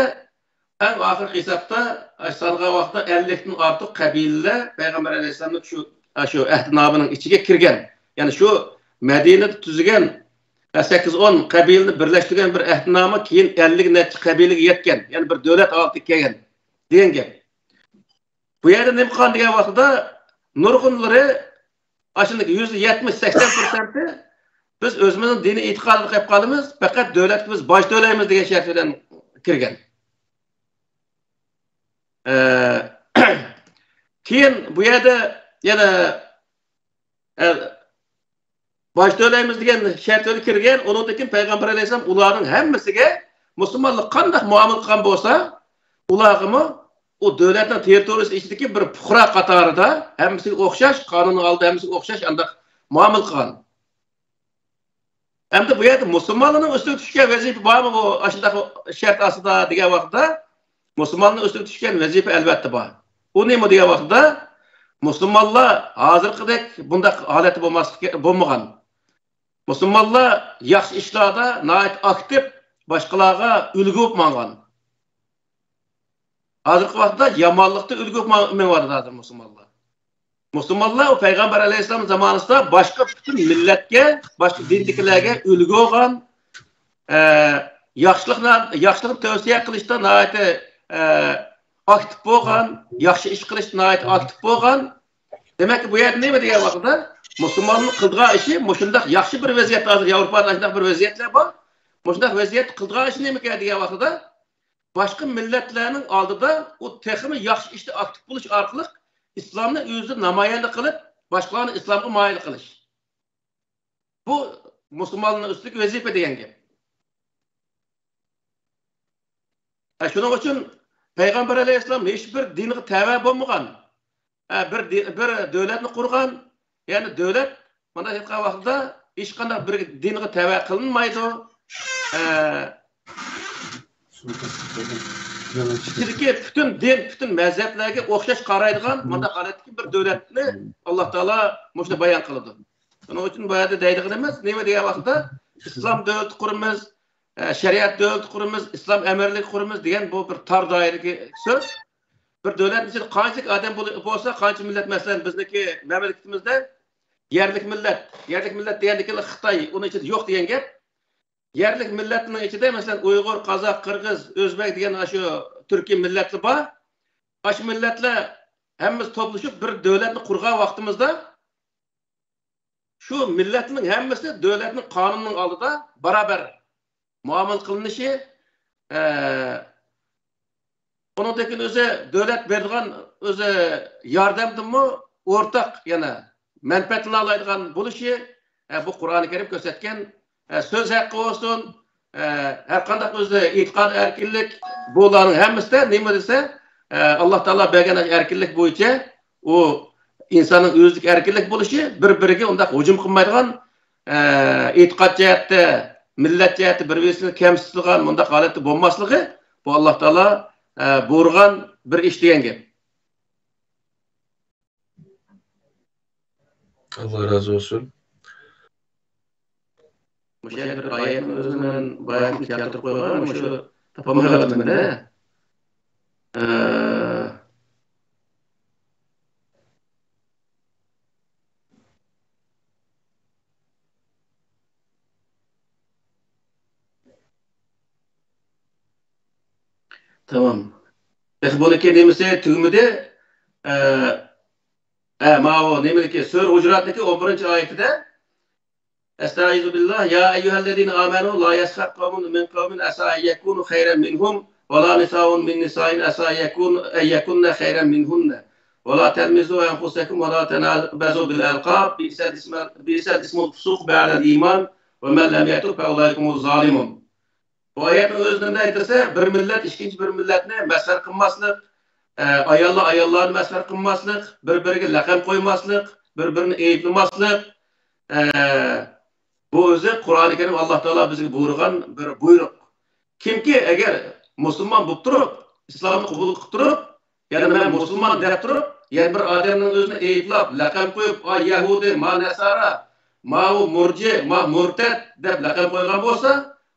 ئەڭ ئاخىرقى ھېسابتا، ئاشۇ سانىغان ۋاقىتتا ئەللىكتىن ئارتۇق قەبىلىلەر پەيغەمبەر ئەلەيھىسسالامنىڭ شۇ، شۇ ئەھدىنامىنىڭ ئىچىگە كىرگەن. يەنى شۇ مەدىنىدە تۈزگەن، سەككىز ئون قەبىلىنى بىرلەشتۈرگەن بىر ئەھدىنامە كېيىن ئەللىك نەچچە قەبىلىگە يەتكەن. يەنى بىر دۆلەت ھالىتىگە كەلگەن دېگەن گەپ. بۇ يەردە نېمە قىلغان دېگەن ۋاقتىدا، نۇرغۇنلىرى ئاشۇندىكى يۈزدە يەتمىش، سەكسەن پىرسەنتى بىز ئۆزىمىزنىڭ دىنىي ئېتىقادىدا قېلىپ قالىمىز، پەقەت دۆلەتكە بىز باج تۆلەيمىز دېگەن شەرت بىلەن كىرگەن. ئە، كېيىن بۇ يەردە يەنە، ئە، باج تۆلەيمىز دېگەن شەرت بىلەن كىرگەن، ئۇنىڭدىن كېيىن پەيغەمبەر ئەلەيھىسسالام ئۇلارنىڭ ھەممىسىگە مۇسۇلمانلار قانداق مۇئامىلە قىلغان بولسا، ئۇلارغىمۇ ئۇ دۆلەتنىڭ تېررىتورىيىسى ئىچىدىكى بىر پۇقرا قاتارىدا ھەممىسىگە ئوخشاش، قانۇننىڭ ئالدىدا ھەممىسىگە ئوخشاش ئانداق مۇئامىلە قىلغان. ئەمدى بۇ يەردە مۇسۇلمانلارنىڭ ئۈستىگە چۈشكەن ۋەزىپە بارمۇ بۇ ئاشۇنداق شەرت ئاستىدا دېگەن ۋاقىتتا، مۇسۇلمانلارنىڭ ئۈستىگە چۈشكەن ۋەزىپە ئەلۋەتتە بار. ئۇ نېمە دېگەن ۋاقتىدا، مۇسۇلمانلار ھازىرقىدەك بۇنداق ھالەتتە بولماسلىق، بولمىغان. مۇسۇلمانلار ياخشى ئىشلاردا ناھايىتى ئاكتىپ، باشقىلارغا ئۈلگە بولۇپ ماڭغان. ھازىرقى ۋاقىتتا يامانلىقتا ئۈلگە بولۇپ ماڭ-، مېڭىۋاتىدۇ ھازىر مۇسۇلمانلار. مۇسۇلمانلار ئۇ پەيغەمبەر ئەلەيھىسسالام زامانىسىدا باشقا پۈتۈن مىللەتكە، باشقا دىندىكىلەرگە ئۈلگە بولغان، ئە، ياخشىلىقنى، ياخشىلىقنى تەۋسىيە قىلىشتا ناھايىتى، ئە، ئاكتىپ بولغان، ياخشى ئىش قىلىشتا ناھايىتى ئاكتىپ بولغان. دېمەك، بۇ يەردە نېمە دېگەن ۋاقىتتا، مۇسۇلماننىڭ قىلىدىغان ئىشى مۇشۇنداق ياخشى بىر ۋەزىيەتتە، ھازىر ياۋروپادا شۇنداق بىر ۋەزىيەتلەر بار. مۇشۇنداق ۋەزىيەتتە قىلىدىغان ئىشى نېمىكەن دېگەن ۋاقتىدا، باشقا مىللەتلەرنىڭ ئالدىدا ئۇ تېخىمۇ ياخشى ئىشتا ئاكتىپ بولۇش ئارقىلىق ئىسلامنى ئۆزىدە نامايەندە قىلىپ، باشقىلارنى ئىسلامغا مايىل قىلىش. بۇ مۇسۇلمانلارنىڭ ئۈستىدىكى ۋەزىپە دېگەن گەپ. ھە، شۇنىڭ ئۈچۈن پەيغەمبەر ئەلەيھىسسالام ھېچبىر دىنغا تەۋە بولمىغان. ھە، بىر دى-، بىر دۆلەتنى قۇرغان. يەنى دۆلەت، مانا ئېيتقان ۋاقتىدا ھېچقانداق بىر دىنغا تەۋە قىلىنمايدۇ. ھە، ئىچىدىكى پۈتۈن دىن، پۈتۈن مەزھەپلەرگە ئوخشاش قارايدىغان مۇنداق ھالەتتىكى بىر دۆلەتنى ئاللا تائالا مۇشۇنى بايان قىلىدۇ. شۇنىڭ ئۈچۈن بۇ يەردە دەيدىغىنىمىز نېمە دېگەن ۋاقىتتا، ئىسلام دۆلىتى قۇرىمىز، ئە، شەرىئەت دۆلىتى قۇرىمىز، ئىسلام ئەمىرلىكى قۇرىمىز دېگەن بۇ بىر تار دائىرىدىكى سۆز. بىر دۆلەتنىڭ ئىچىدە قانچىلىك ئادەم بول-، بولسا، قانچە مىللەت، مەسىلەن، بىزنىڭكى مەملىكىتىمىزدە يەرلىك مىللەت، يەرلىك مىللەت دېگەندىكىن خىتاي ئۇنىڭ ئىچىدە يوق دېگەن گەپ. يەرلىك مىللەتنىڭ ئىچىدە، مەسىلەن، ئۇيغۇر، قازاق، قىرغىز، ئۆزبەك دېگەن ئاشۇ تۈركىي مىللەتلەر بار. ئاشۇ مىللەتلەر ھەممىسى توپلىشىپ بىر دۆلەتنى قۇرغان ۋاقتىمىزدا، شۇ مىللەتنىڭ ھەممىسى دۆلەتنىڭ قانۇنىنىڭ ئالدىدا باراۋەر مۇئامىلە قىلىنىشى، ئە، ئۇنىڭدىن كېيىن ئۆزى دۆلەت بېرىدىغان ئۆزى ياردەمدىنمۇ ئورتاق يەنە مەنپەئەتلىنەلەيدىغان بولۇشى، ئە، بۇ قۇرئانى كەرىم كۆرسەتكەن، ئە، سۆز ھەققى بولسۇن، ئە، ھەر قانداق ئۆزى ئېتىقاد ئەركىنلىك، بۇلارنىڭ ھەممىسىدە نېمە دېسە، ئە، ئاللا تائالا بەرگەن ئەركىنلىك بويىچە ئۇ ئىنساننىڭ ئۆزىدىكى ئەركىنلىك بولۇشى، بىر-بىرىگە ئۇنداق ھۇجۇم قىلمايدىغان، ئە، ئېتىقاد جەھەتتە، مىللەت جەھەتتە بىر-بىرسىنى كەمسىتىدىغان مۇنداق ھالەتتە بولماسلىقى، بۇ ئاللا تائالا ئە، بۇيرۇغان بىر ئىش دېگەن گەپ. ئاللا رازى بولسۇن. مۇشۇ يەردە بىر ئايەتنىڭ ئۆزىنى مەن باياتىن كەلتۈرۈپ قويغان، مۇشۇ تاپالمايۋاتىمەن-دە. ئە، تامام. تېخى بۇنىڭكى نېمىسى تۈگىمىدى. ئە، ئە، ماۋۇ نېمىدىكى، سۈرە ھۇجراتنىڭكى ئون بىرىنچى ئايىتىدە، ئەستەئىزۇ بىللاھ، يا أيها الذين آمنوا لا يسخر قوم من قوم عسى أن يكونوا خيرا منهم ولا نساء من نساء عسى يكون، أن يكن خيرا منهن ولا تلمزوا أنفسكم ولا تنابزوا بالألقاب بئس الاسم، بئس الاسم الفسوق بعد الإيمان ومن لم يتب فأولئك هم الظالمون. بۇ ئايەتنىڭ ئۆزىدە نېمە دېسە، بىر مىللەت ئىككىنچى بىر مىللەتنى مەسخىرە قىلماسلىق، ئە، ئاياللار ئاياللارنى مەسخىرە قىلماسلىق، بىر-بىرىگە لەقەم قويماسلىق، بىر-بىرىنى ئەيىبلىماسلىق. ئە، بۇ ئۆزى قۇرئانى كەرىم ئاللا تائالا بىزگە بۇيرۇغان بىر بۇيرۇق. كىمكى ئەگەر مۇسۇلمان بولۇپ تۇرۇپ، ئىسلامنى قوبۇل قىلىپ تۇرۇپ، يەنى مەن مۇسۇلمان دەپ تۇرۇپ، يەنە بىر ئادەمنىڭ ئۆزىنى ئەيىبلەپ، لەقەم قويۇپ، «ئا يەھۇدىي، ما نەسارا، ماۋۇ مۇرجى، ما مۇرتەد» دەپ لەقەم قويغان بولسا،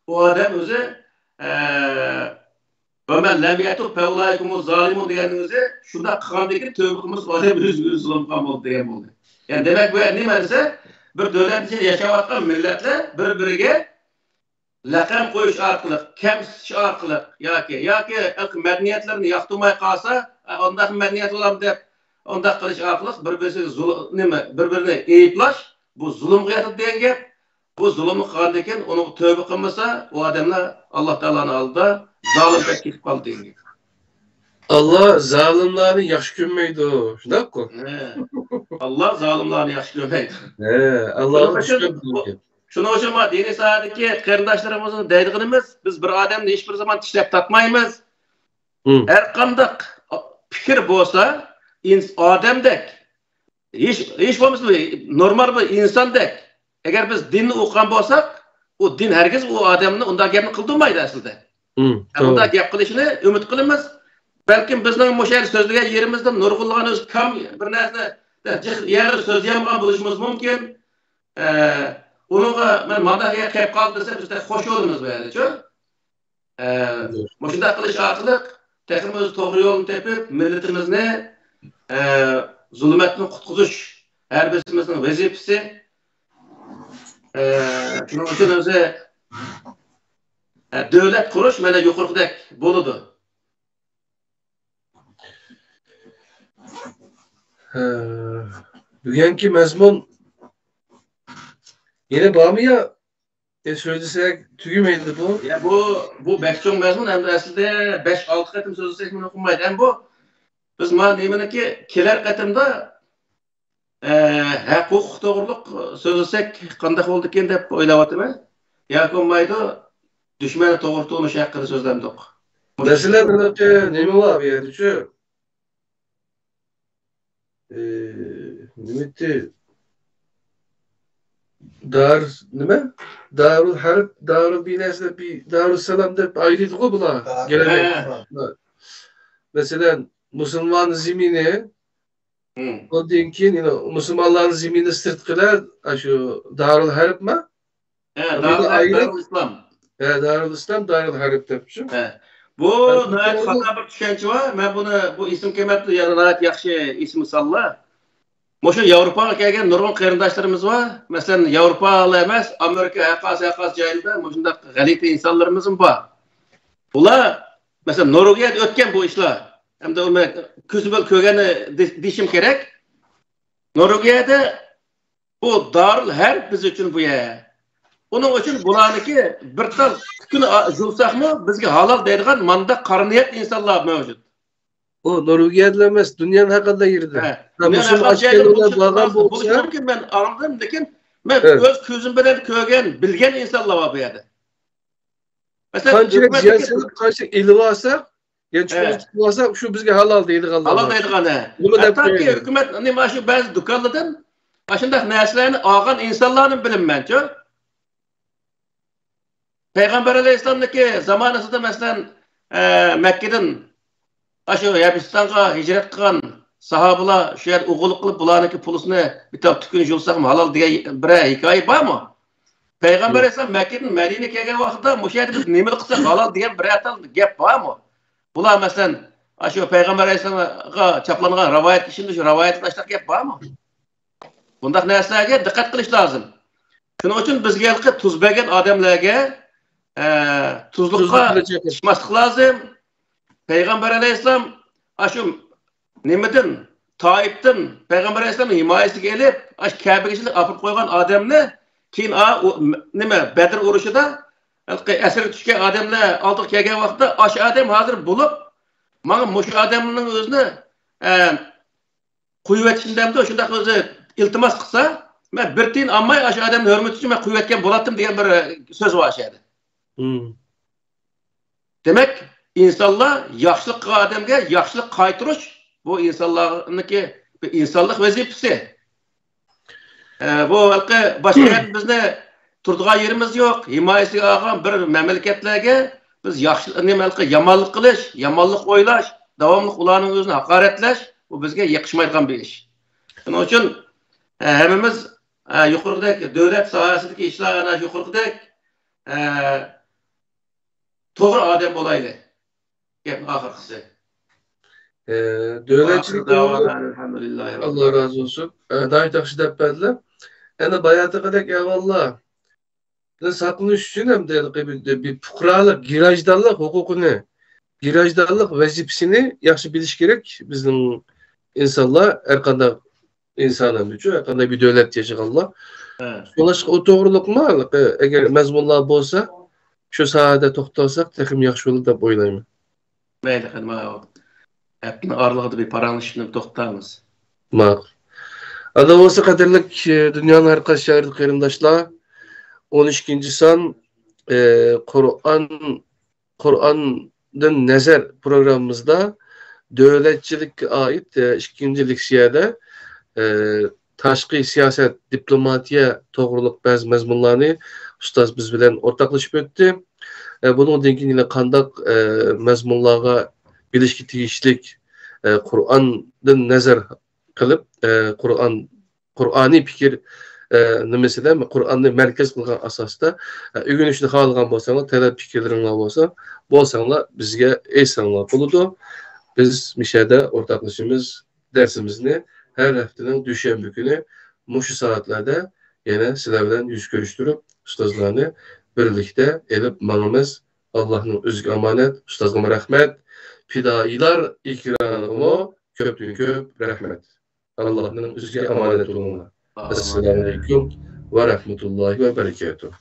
ئۇ ئادەم ئۆزى، ئە، «ومن لم يتب فأولئك هم الظالمون» دېگەننىڭ ئۆزى، شۇنداق قىلغاندىن كېيىن تۆبە قىلمىسا، ئۇ ئادەم ئۆزى، ئۆزى زۇلۇم قىلغان بولدى دېگەن بولدى. يەنى دېمەك، بۇ نېمە دېسە، بىر دۆلەتنىڭ ئىچىدە ياشاۋاتقان مىللەتلەر بىر-بىرىگە لەقەم قويۇش ئارقىلىق، كەمسىتىش ئارقىلىق ياكى، ياكى مەدەنىيەتلىرىنى ياقتۇرماي قالسا، ئە، ئۇنداق مەدەنىيەت بولامدۇ دەپ، ئۇنداق قىلىش ئارقىلىق بىر-بىرسىگە زۇل-، نېمە، بىر-بىرىنى ئەيىبلەش، بۇ زۇلۇمغا ياتىدۇ دېگەن گەپ. بۇ زۇلۇمنى قىلغاندىن كېيىن، ئۇنىڭغا تۆبە قىلمىسا، ئۇ ئادەملەر ئاللا تائالانىڭ ئالدىدا زالىم بولۇپ كېتىپ قالىدۇ دېگەن گەپ. ئاللا زالىملارنى ياخشى كۆرمەيدۇ، شۇنداققۇ؟ ھە. ئاللا زالىملارنى ياخشى كۆرمەيدۇ. ھە، ئاللا شۇنىڭ ئۈچۈن، شۇنىڭ ئۈچۈن مانا دىنىي ساھەدىكى قېرىنداشلىرىمىزنىڭ دەيدىغىنىمىز، بىز بىر ئادەمنى ھېچبىر زامان چىشلەپ تارتمايمىز. ھە. ھەر قانداق پىكىر بولسا، ئىنس-، ئادەمدەك، ھېچ، ھېچ بولمىسا بىر نورمال بىر ئىنساندەك، ئەگەر بىز دىننى ئوقۇغان بولساق، ئۇ دىن ھەرگىز ئۇ ئادەمنى ئۇنداق گەپنى قىلدۇرمايدۇ ئەسلىدە. ھە، توغرا. ئۇنداق گەپ قىلىشىنى ئۈمىد قىلىمىز. بەلكىم بىزنىڭ مۇشۇ يەردە سۆزلىگەن يېرىمىزدىن نۇرغۇنلىغان ئۆزى كام بىر نەرسىنى جىق يەردە سۆزلىيەلمىگەن بولۇشىمىز مۇمكىن. ئە، ئۇنىڭغا مەن مانداق گەپ كەپ قالدى دېسە، بىز تېخى خوش بولىمىز بۇ يەردىچۇ. ئە، مۇشۇنداق قىلىش ئارقىلىق تېخىمۇ ئۆزى توغرا يولنى تېپىپ، مىللىتىمىزنى، ئە، زۇلمەتتىن قۇتقۇزۇش ھەر بىرسىمىزنىڭ ۋەزىپىسى. ئە، شۇنىڭ ئۈچۈن ئۆزى، ئە، دۆلەت قۇرۇش مانا يۇقىرىقىدەك بولىدۇ. ھە، بۈگۈنكى مەزمۇن يەنە بارمۇ يا؟ ئە، سۆزلىسەك تۈگىمەيدۇ بۇ. يا، بۇ، بۇ بەك چوڭ مەزمۇن، ئەمدى ئەسلىدە بەش، ئالتە قېتىم سۆزلىسەك مۇنى ئۇقمايدۇ. ئەمدى بۇ، بىز مانا نېمىنىكى كېلەر قېتىمدا، ئە، ھەق ھوقۇق توغرۇلۇق سۆزلىسەك قانداق بولىدىكىن دەپ ئويلاۋاتىمەن. ياكى بولمايدۇ، دۈشمەننى توغرا تونۇش ھەققىدە سۆزلەمدۇق. مەسىلەن، ھېلىقى نېمە بار بۇ يەردىچۇ؟ ئى، نېمە ئېيتتى؟ دار، نېمە؟ دارۇل ھەرب، دارۇل بىنەسى دەپ، دارۇل سالام دەپ ئايرىيدىغۇ بۇلار. دارۇل گېلەنەك. ھە. مەسىلەن، مۇسۇلمان زېمىنى، ھىم. ئۇندىن كېيىن يەنە مۇسۇلمانلارنىڭ زېمىنى سىرتقىلار، ئاشۇ دارۇل ھەربمۇ؟ ھە، بۇنى دارۇل ھەرب، ئايرىپ، دارۇل ئىسلام. ھە، دارۇل ئىسلام، دارۇل ھەرب دەپچۇ. ھە. بۇ ھە، بۇ ناھايىتى توغرا. خاتا بىر چۈشەنچە بار. مەن بۇنى، بۇ ئېسىمگە كەلمەپتۇ، يەنە ناھايىتى ياخشى ئېسىمگە سالدىلا. مۇشۇ ياۋروپاغا كەلگەن نۇرغۇن قېرىنداشلىرىمىز بار. مەسىلەن، ياۋروپالا ئەمەس، ئامېرىكا، ھەرقايسى، ھەرقايسى جايلىرىدا مۇشۇنداق غەلىتە ئىنسانلىرىمىزمۇ بار. بۇلار، مەسىلەن، نورۋېگىيەدە ئۆتكەن بۇ ئىشلار. ئەمدى ئۇنى كۆزۈم بىلەن كۆرگەننى دې-، دېيىشىم كېرەك. نورۋېگىيەدە بۇ دارۇل ھەرب بىز ئۈچۈن بۇ يەر. ئۇنىڭ ئۈچۈن بۇلارنىڭكى بىر تال تۈكىنى ئا-، يۇلساقمۇ بىزگە ھالال دەيدىغان مانداق قارا نىيەت ئىنسانلار مەۋجۇت. ئۇ نورۋېگىيەدىلا ئەمەس، دۇنيانىڭ ھەر قانداق يېرىدە. ھە. مەن دۇنيانىڭ مۇشۇنى ھەر قانداق ئاشكارىلاپ يېرىدە بولۇشى، بارغان بولسا، بولۇشى مۇمكىن، مەن ئاڭلىدىم، لېكىن مەن ھە. ئۆز كۆزۈم بىلەن كۆرگەن، بىلگەن ئىنسانلار بار بۇ يەردە. مەسىلەن، قانچىلىك زىيان ھۆكۈمەتتىكى سېلىپ، قانچىلىك ئېلىۋالساق، يەنە چوقۇم ھە. ئېلىۋالساق، شۇ بىزگە ھالال دەيدىغانلار ھالال بار. دەيدىغان، ھە. بۇنى دەپ ھەتتاكى قويايلى. ھۆكۈمەت، ئەنە، مانا شۇ بەزى دۇكانلاردىن ئاشۇنداق نەرسىلەرنى ئالغان ئىنسانلارنى بىلىمەنچۇ. پەيغەمبەر ئەلەيھىسسالامنىڭكى زامانىسىدا، مەسىلەن، ئە، مەككىدىن ئاشۇ ھەبىستانغا ھىجرەت قىلغان ساھابىلار شۇ يەردە ئوغرىلىق قىلىپ، بۇلارنىڭكى پۇلىسىنى بىر تال تۈكىنى يۇلساقمۇ ھالال دېگەن بىرەر ھېكايە بارمۇ؟ پەيغەمبەر ئەلەيھىسسالام مەككىدىن مەدىنىگە كەلگەن ۋاقىتتا مۇشۇ يەردە بىز نېمىنى قىلساق ھالال دېگەن بىرەر تال گەپ بارمۇ؟ بۇلار مەسىلەن، ئاشۇ پەيغەمبەر ئەلەيھىسسالامغا چاپلانغان رىۋايەتكە ئىشىنىدۇ، شۇ رىۋايەتتە ئاشۇنداق گەپ بارمۇ؟ بۇنداق نەرسىلەرگە دىققەت قىلىش لازىم. شۇنىڭ ئۈچۈن بىزگە ھېلىقى تۇز بەرگەن ئادەملەرگە، ئە، تۇزلۇققا تۇزلۇق بىلەن چېقىش. ئىچماسلىق لازىم. پەيغەمبەر ئەلەيھىسسالام ئاشۇ نېمىدىن، تائىپتىن پەيغەمبەر ئەلەيھىسسالامنى ھىمايىسىگە ئېلىپ، ئاشۇ كەبىگە ئېلىپ ئاپىرىپ قويغان ئادەمنى كېيىن ئا-، ئۇ، نېمە، بەدر ئۇرۇشىدا ھېلىقى ئەسىرگە چۈشكەن ئادەملەر ئالدىغا كەلگەن ۋاقىتتا، ئاشۇ ئادەم ھازىر بولۇپ، ماڭا مۇشۇ ئادەمنىڭ ئۆزىنى، ئە، قويۇۋەتسۇن دەمدۇ، شۇنداق ئۆزى ئىلتىماس قىلسا، مەن بىر تىيىن ئالماي، ئاشۇ ئادەمنى ھۆرمىتى ئۈچۈن مەن قويۇۋەتكەن بولاتتىم دېگەن بىر سۆز بار ئاشۇ يەردە. مم. دېمەك، ئىنسانلار ياخشىلىق قىلغان ئادەمگە ياخشىلىق قايتۇرۇش، بۇ ئىنسانلارنىڭكى بىر ئىنسانلىق ۋەزىپىسى. ئە، بۇ ھېلىقى باشقا يەردە بىزنى تۇرىدىغان يېرىمىز يوق، ھىمايىسىگە ئالغان بىر مەملىكەتلەرگە بىز ياخشى، نېمە، ھېلىقى يامانلىق قىلىش، يامانلىق ئويلاش، داۋاملىق ئۇلارنىڭ ئۆزىنى ھاقارەتلەش، بۇ بىزگە يېقىشمايدىغان بىر ئىش. شۇنىڭ ئۈچۈن، ئە، ھەممىمىز، ئە، يۇقىرىقىدەك دۆلەت ساھەسىدىكى ئىشلار، ئەنە يۇقىرىقىدەك، ئە، توغرا ئادەم بولايلى. گەپنىڭ ئاخىرقىسى. ئە، دۆلەتچىلىك ئاخىر داۋانا ئەلھەمدۇلىللاھى راببىل ئاللە رازى بولسۇن. ئە، ناھايىتى ياخشى دەپ بەردىلەر. ئەنە باياتىقىدەك ئەھۋاللاردىن ساقلىنىش ئۈچۈن ھەمدە بىر، بىر پۇقرالىق، گىراژدانلىق ھوقۇقىنى، گىراژدانلىق ۋەزىپىسىنى ياخشى بىلىش كېرەك بىزنىڭ ئىنسانلار، ھەر قانداق ئىنسان ئەمدىچۇ، ھەر قانداق بىر دۆلەتتە ياشىغانلار. ھە. شۇڭلاشقا ئۇ توغرىلىقمۇ، ئەگەر مەزمۇنلار بولسا، شۇ ساھەدە توختالساق تېخىمۇ ياخشى بولىدۇ دەپ ئويلايمەن. مەيلى، قېنى، ماۋۇ ھەپتىنىڭ ئارىلىقىدا بىر پاراڭلىشىشنى توختىتىمىز. ماقۇل. ئاندىن بولسا، قەدىرلىك، ئە، دۇنيانىڭ ھەر قايسى شەھىرىدىكى قېرىنداشلار، ئون ئىككىنچى سان، ئە، قۇرئان قۇرئاندىن نەزەر پروگراممىمىزدا دۆلەتچىلىككە ئائىت، ئە، ئىككىنچى لېكسىيەدە، ئە، تاشقى سىياسەت، دىپلوماتىيە توغرۇلۇق بەزى مەزمۇنلارنى ئۇستاز بىز بىلەن ئورتاقلىشىپ ئۆتتى. ئە، بۇنىڭدىن كېيىن يەنە قانداق، ئە، مەزمۇنلارغا بىلىشكە تېگىشلىك، ئە، قۇرئاندىن نەزەر قىلىپ، ئە، قۇرئان، قۇرئانىي پىكىر، ئە، نېمىسىدە، قۇرئاننى مەركەز قىلغان ئاساستا، ئە، ئۆگىنىشنى خالىغان بولساڭلار، تەلەپ پىكىرلىرىڭلار بولسا، بولساڭلار بىزگە ئېيتساڭلار بولىدۇ. بىز مىشەدە ئورتاقلىشىمىز دەرسىمىزنى ھەر ھەپتىنىڭ دۈشەنبە كۈنى مۇشۇ سائەتلەردە يەنە سىلەر بىلەن يۈز كۆرۈشتۈرۈپ، ئۇستازلارنى بىرلىكتە ئېلىپ ماڭىمىز. ئاللاھنىڭ ئۆزىگە ئامانەت، ئۇستازغىمۇ رەھمەت. پىدائىيلار ئېكرانىغىمۇ كۆپتىن كۆپ رەھمەت. ئاللاھنىڭ ئۆزىگە ئامانەت بولۇڭلار. ئامىن. ئەسسالامۇ ئەلەيكۇم ۋە رەھمەتۇللاھى ۋە بەرىكاتۇھ.